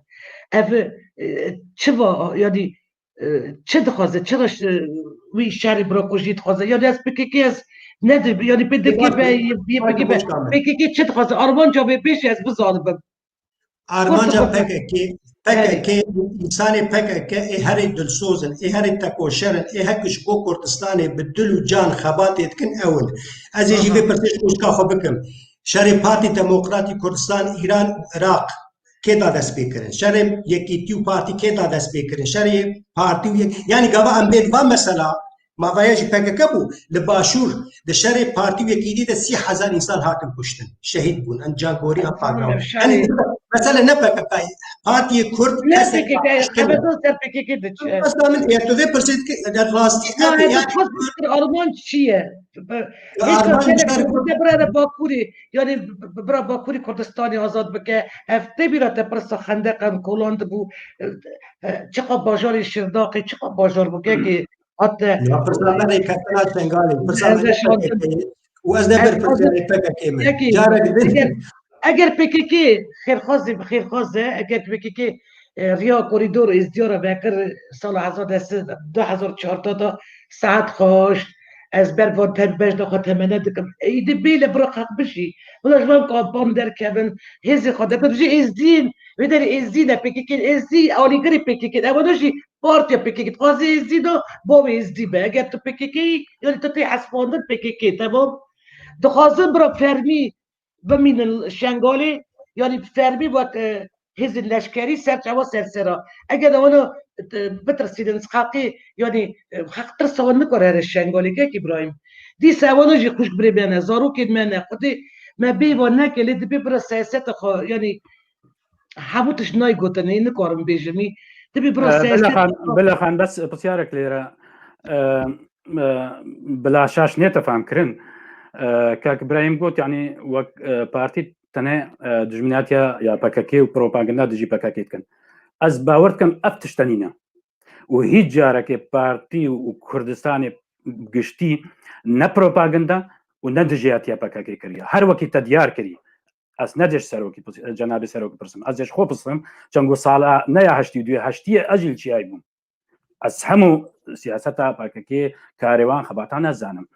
Ev, e, çi va, yanî, e, çi dixwaze? Çira ş-, wî şerî bira xwe jî dixwaze? Yanî ez P K K ez ne di-, yanî P D K be, Y P G be, P K K çi dixwaze? Armanca vê bêjî ez bizanibim. Armanca P K K, P K K, însanê P K K ê herî dilsoz in, ê herî tekoşer in, ê heke ji bo Kurdistanê bi dil û can xebatê dikin ew in. Ez ê jî vê pirsê ji xwişka xwe bikim. Şerê Partî Demokratî Kurdistan, Îran û Iraq kê da dest pê kirin? Şerê Yekîtî û Partî kê da dest pê kirin? Şerê Partî û Yek-, yanî gava em bên va mesela, mavaya jî P K K bû, li Başûr, di şerê Partî û Yekîtî de sî hezar însan hatin kuştin, şehîd bûn, em cangorî, em pagra. Yanî mesele ne P K K ye, Partiyê Kurd, ne P K K ye, qebedon ser P K K diçe. Mesela min, eger tu vê pirsê dikî, eger rastî ev, yanî Armanc çi ye? Hêka gelek Kurd bira Bakurî, yanî bira Bakurî Kurdistanê azad bike. Ev tê bîra te pirsa Xendeqan, Kolan dibû, e, e, çiqa bajarê Şirdaxê, çiqa bajar bû, kekê hat te. Ya, pirsa me rêkeftina Şengalê, pirsa me ne P K K ye. Û ez ne ber pirsiyarê P K K me. Carek din. Eger, eger P K K xêrxwazê, xêrxwaz e, eger P K K, e, riya korîdor êzdiya re vekir sala hezar des, du hezar çar de, saet xweş, ez ber van tem-, bejna xwe temene dikim. Êdî bê le bira xelk bijî. Bila ji van kampan derkevin, hêzê xwe de bijî êzdîn, vê derê êzdî ne P K K, êzdî alîgirê P K K. Ewana jî partiya P K K dixwaze êzdî da, bavê êzdî be. Eger tu P K K yî, yanî tu tê hesibandin P K K, temam. Dixwazin bira fermî bimînin Şengalê, yanî fermî wek, e, hêzên leşkerî ser çava sersera. Eger de wana, e, bitirsînin, xaqê, yanî, e, xaq tirsa wan nikare here Şengalê, kek Îbrahîm. Dîsa wana jî xwişk birê me ne, zarokên me ne, xwedê me bê wan neke, lê dibê bira siyaseta xwe, yanî hemû tişt nayê gotinê, nikarim bêjimî. Dibê bira siyaseta xwe. Bila Xan, bes pisyarek lêre. E, e, bila şaş nête fam kirin. E, kak Birahîm got, yanî wek, e, partî tenê, e, dijminatiya ya P K K û propaganda dijî P K K dikin. Ez bawer dikim ev tişt tenî ne. Û hîç carekê partî û Kurdistanê giştî ne propaganda û ne dijî hatiye P K K kiriye. Her wekî te diyar kirî. Ez ne dê ji serokî, cenabê serokî pirsim. Ez dê ji xwe pirsim, çend ku sala ne ya heştî û duyê, heştiyê ez jî li çiyayê bûm. Ez hemû siyaseta P K K, karê wan, xebatan ez zanim.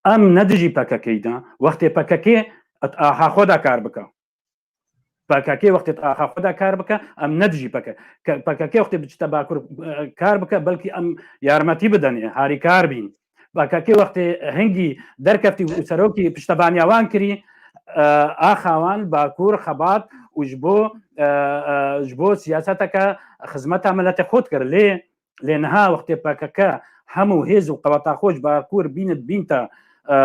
Em ne dijî P K K de, wextê P K K et axa xwe de kar bike. P K K wextê et axa xwe de kar bike, em ne dijî P K K. P K K wextê biçite Bakur, e, kar bike, belkî em yarmetî bidenê, harîkar bîn. P K K wextê hingî derkeftî û serokî piştevaniya wan kirî, e, axa wan Bakur xebat û ji bo, e, e, ji bo siyaseteke xizmeta miletê xwe dikir. Lê, lê niha wextê P K K hemû hêz û qeweta xwe ji Bakur bînit bînte, e,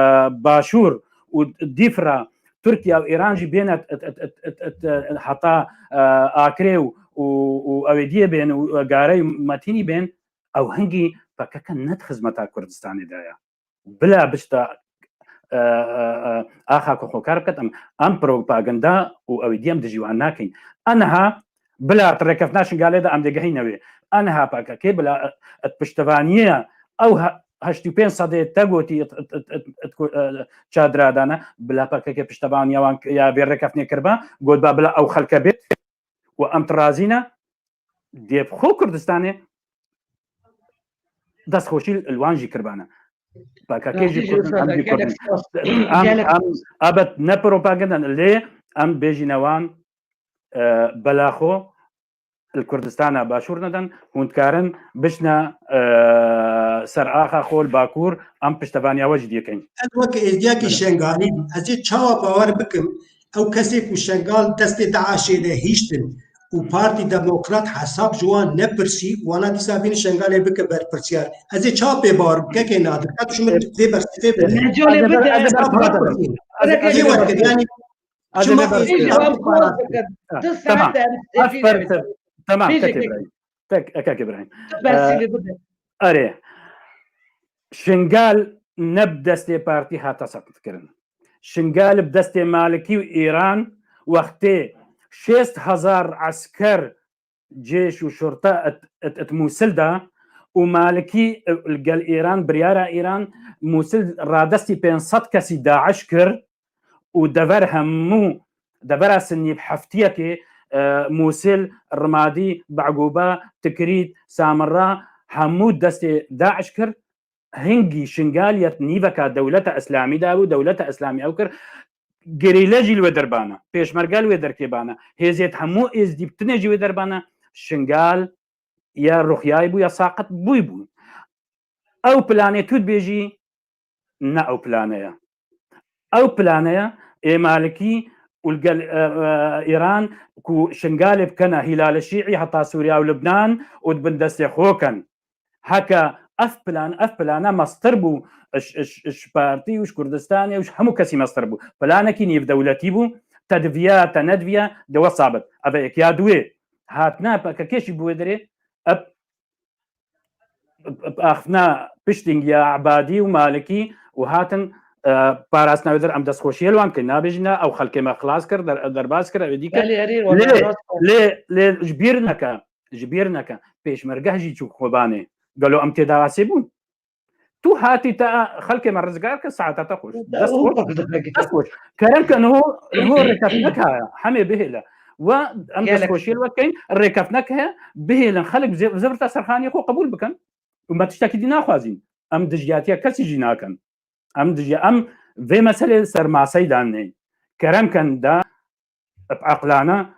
Başûr û dîf re Tirkiye û Îran jî bên et, et, et, et, et, et, heta, e, Akrê û, û, û Ewêdiyê bên û Garê û Metînî bên, ew hingî P K K ne di xizmeta Kurdistanê de ye. Bila bişta, e, e, e, axa ku xwe kar biket, em, em propaganda û ew ê dî em dijî wan nakin. Aniha bila di rêkeftina Şingalê de em digehîne wê. Aniha P K K bila, e, e, piştevaniye ew ha-, heştê û pênc sedê te gotî it, it, it, it, it, ku, e, çadira dane, bila P K K piştevaniya wan ya vê rêkeftinê kiriba, gotba bila ew xelke bêt û em ti razî ne, dê bi xwe Kurdistanê destxweşî li wan jî kiribane. P K K jî Kurdin, em jî Kurdin. Em, em, ebet ne propaganda, lê em bêjîne wan, e, bela xwe li Kurdistana Başûr nedin, hûn dikarin biçine, e, ser axa xwe li Bakur, em piştevaniya we jî dê kein. Ez wek êzdiyakî Şengalî bim. Ez ê çawa bawer bikim, ew kesê ku Şengal destê DAIŞê de hiştin û Partî Demokrat hesab ji wan nepirsî, wana dîsa bînin Şengalê bike berpirsiyar. Ez ê çawa pê bawer bikim? Kekê Nadir, ka tu ji min vê bersîfê bide. Mecalê bide. Hesab nepirsîn. Kê werkir, yanî Ez ê çima vê bersîfê. Tamam. Ev perse-, tamam, kek Îbrahîm. Tek, kek Îbrahîm. Bersîfê bide. Erê. Şingal ne bi destê partî hate setkirin. Şingal bi destê Malikî û Îran wextê şêst hezar esker cêş û şurta et, et, et Mûsil da û Malikî, e, li gel Îran, biryara Îran, Mûsil radestî pênc sed kesî DAIŞ kir û dever hemû, devera Sinnî bi heftiyekê, e, Mûsil, Rimadî, Be'gûba, Tikrît, Samirra, hemû destê DAIŞ kir. Hingî Şingal yet nîveka dewleta Îslamî dabû, dewleta Îslamî ew kir. Gerîle jî li wê derbana, pêşmerge li wê derkê bana, hêzêt hemû êzdî bi tinê jî wê derbana, Şingal ya ruxyayî bû, ya saqit bûyî bû. Ew planê tu dibêjî, ne ew plane ye. Ew plane ye, ê Malikî û li gel, e, e, Îran ku Şingalê bikene Hîlale Şîî heta Sûriya û Libnan û di bin destê xwe ken. Heke ev plan, ev plana mestir bû, ji, ji, ji partî û ji Kurdistanê û ji hemû kesî mestir bû. Planekî nêvdewletî bû, te diviya, te nediviya, de we sabit. Ev e yek ya duwê. Hatine P K K jî bi wê dirê, ev, ev axiftina piştîng ya Ebadî û Malikî û hatin, e, parastina wê dir em destxweşiyê li wan dikin. Nabêjin ne, ew xelkê me xilas kir, der-, derbas kir, ew ê dî kir. Belê, erê, Lê, wala rast e. lê, lê ji bîr neke, ji bîr neke. Pêşmerge jî çû Kobanê. Gelo em tê de asê bûn? Tu hatî te xelkê me rizgar kir, saeta te xweş. Dest xweş. Dest xweş. Kerem ke niho, niho rêkeftinek heye. Hemê bihêle. We em Gelek. destxweşiyê li we dikeyn, rêkeftinek heye, bihêlin xelk zê-, zivir te serxaniyê xwe qebûl bikin. Û me tiştekî dî naxwazîn. Em dijiyatiya kesî jî nakin. Em dijiya-, em vê meselê ser masey danê. Kerem ken da bi eqlana,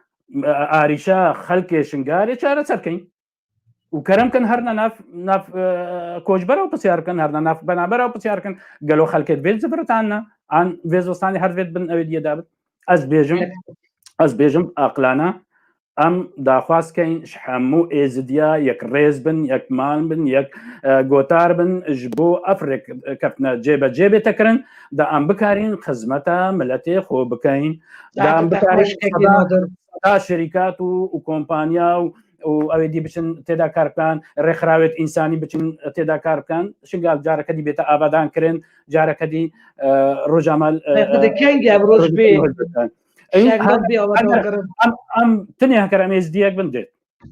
e, arîşa xelkê Şingalê çareser kein. Û kerem kin herine nav, nav, e, koçbera û pisyar kin, herine nav benabera û pisyar kin, gelo xelkê divê ziviritane, an vê zivistanê her divê bin ew ê diyê dabit. Ez bêjim, ez bêjim aqilane, em daxwaz kein ji hemû êzidiya yek rêz bin, yek mal bin, yek, e, gotar bin, ji bo ev rêkeftina cêbecê bête kirin, da em bikarîn xizmeta miletê xwe bikein, da em bikarîn seda, seda şirîkat û, û kompanya û û ew ê dî biçin tê de kar bikin, rêxirawêt însanî biçin tê de kar bikin. Şingal careke dî bête avadan kirin, careke dî, e, Rojava, e, Xwedê kengî ev roj bê. Şengal bê avadan kirin. Em, em tinê hekar em êzdiyek bin dê.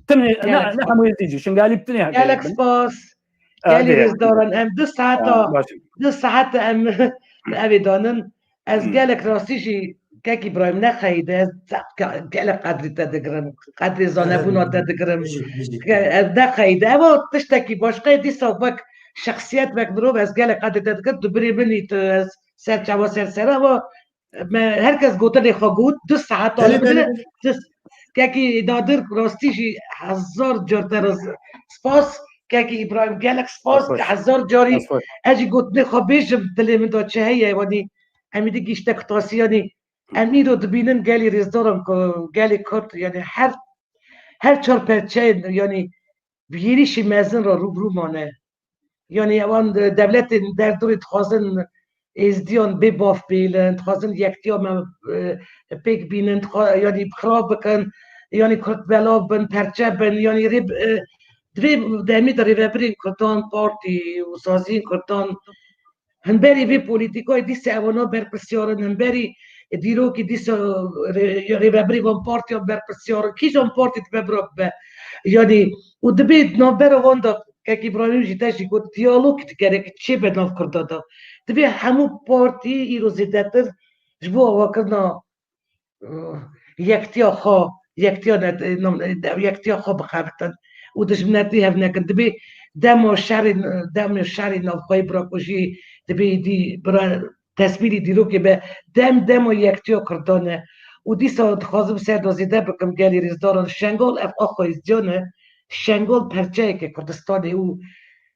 Tinê, ne, ne hemû êzdî jî, Şingalî bi tinê hekar. Gelek spas. Gelî rêzdaran, em du saeta, du saeta em evê danin. Ez gelek rastî jî kek Îbrahîm nexeyîde, ez gelek qedrî te digirim, qedrê zanebûna te digirim. Ez nexeyîde. Ev o tiştekî başqa ye, dîsa wek şexsiyet, wek mirov ez gelek qedrê te digirim. Tu birê min î, tu ez ser çawa ser sera wa me her kes gotinê xwe got, du saeta bigire, kekî Nadir rastî jî hezar car te re spas, kekî Îbrahîm gelek spas, hezar carî ez jî gotinê xwe bêjim, dilê min de çi heye, wanî em ê digihîşte qutasiyanî. Em îro dibînin gelî rêzdaran ku gelê Kurd, yanî her, her çar perçeyên, yanî bi êrîşî mezin re rû bi rû mane. Yanî ewan, e, dewletên derdorê dixwazin êzdiyan bê bavbêlin, dixwazin yektiya me, e, pêk bînin, dixwa-, yanî xirab bikin, yanî Kurd belav bin, perçe bin, yanî rê, e, divê demê de rêvebirên Kurdan, partî û saziyên Kurdan hemberî vê polîtîkayê dîsa ewana berpirsiyar in, hemberî dîrokî dîsa rê-, rêvebirî van partiyan berpirsiyar in. Kîjan partî dibe bira bibe? Yanî û dibê di navbera wan de Kek Îbrahîm jî te jî got, diyalog gerek çêbe nav Kurda de. Divê hemû partî îro zêdetir ji bo avakirina, eh, yektiya xwe, yektiya net-, nam-, yektiya xwe bixebitin û dijminetî hev nekin. Divê dema şerê, dema şerê navxweyî bira ku jî divê êdî bira tesmîlî dîrokê be, dem dema yektiya Kurdan e. Û dîsa dixwazim ser de zêde bikim gelî rêzdaran. Şengal ev axa Êzdiyan e. Şengal perçeyeke Kurdistanê û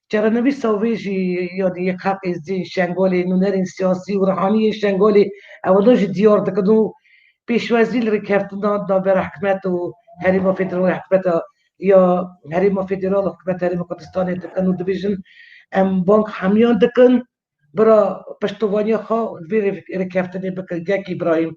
çarenivîsa wê jî, yanî yek heq Êzdiyên Şengalê, nûnerên siyasî û rihaniyên Şengalê ewana jî diyar dikin û pêşwazî li rêkeftina navbera hikûmet û Herêma Federal hikûmeta ya Herêma Federal û hikûmeta Herêma Kurdistanê dikin û dibêjin, em bang hemiyan dikin, bira piştevaniya xwe vê rê-, rêkeftinê bikin, Kek Îbrahîm.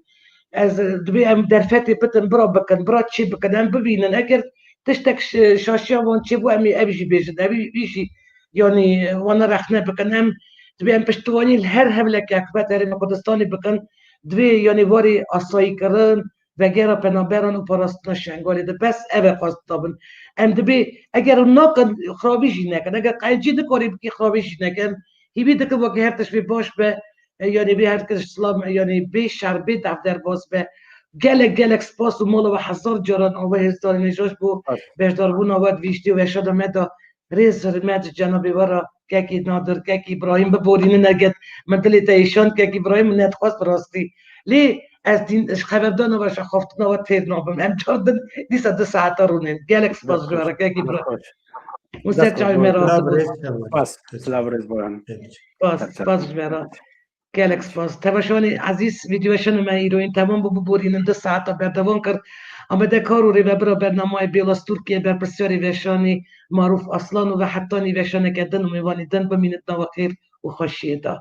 Ez, e, divê em derfetê bitin, bira bikin, bira çê bikin, em bibînin. Eger tiştek şi-, şaşiya wan çêbû, em ê ev jî bêjin, ev jî, wî jî, yanî, wana rexne bikin. Em divê em piştivanî li her hewleke hikûmeta Herêma Kurdistanê bikin. Divê, yanî, warê asayîkirin, vegera penaberan û parastina Şengalê de. Bes ev e xwestina min. Em dibê, eger nakin, xirabî jî nekin. Eger qencî nikarî bikî, xirabî jî nekin. Hîvî dikim wekî her tişt bê baş be, e, yanî bê her tişt silav, yanî bê şer, bê dev derbas be. Gelek, gelek spas û mala we hezar caran ava hêzdarê nêja ji bo Spas. beşdarbûna we di vî jî weşana me de. Rêz hurmet ji cenabê we re, Kek Nadir, Kek Îbrahîm, biborînin eget min dilê te êşand, Kek Îbrahîm, min nedixwest bi rastî. Lê ez dîn, ji xeberdana we, ji axaftina we têr nabim. Em car din dîsa du saeta rûnên. Gelek spas ji we re, Kek Îbrahîm. Û ser çavê me re Silav, rêz, Spas, silav, rêz, Boran. Spas, spas ji we re. Gelek spas. Tevaşanê ezîz, vîdyoweşana me îroyîn temam bû, biborînin du saeta berdewam kir. Amedekar û rêvebira bernameyê Bêlas Tirkiye, berpirsyarê veşanê Marûf Aslan û ve hetanî veşaneke din û mêvanê din bimînin di nava xêr û xweşiyê de.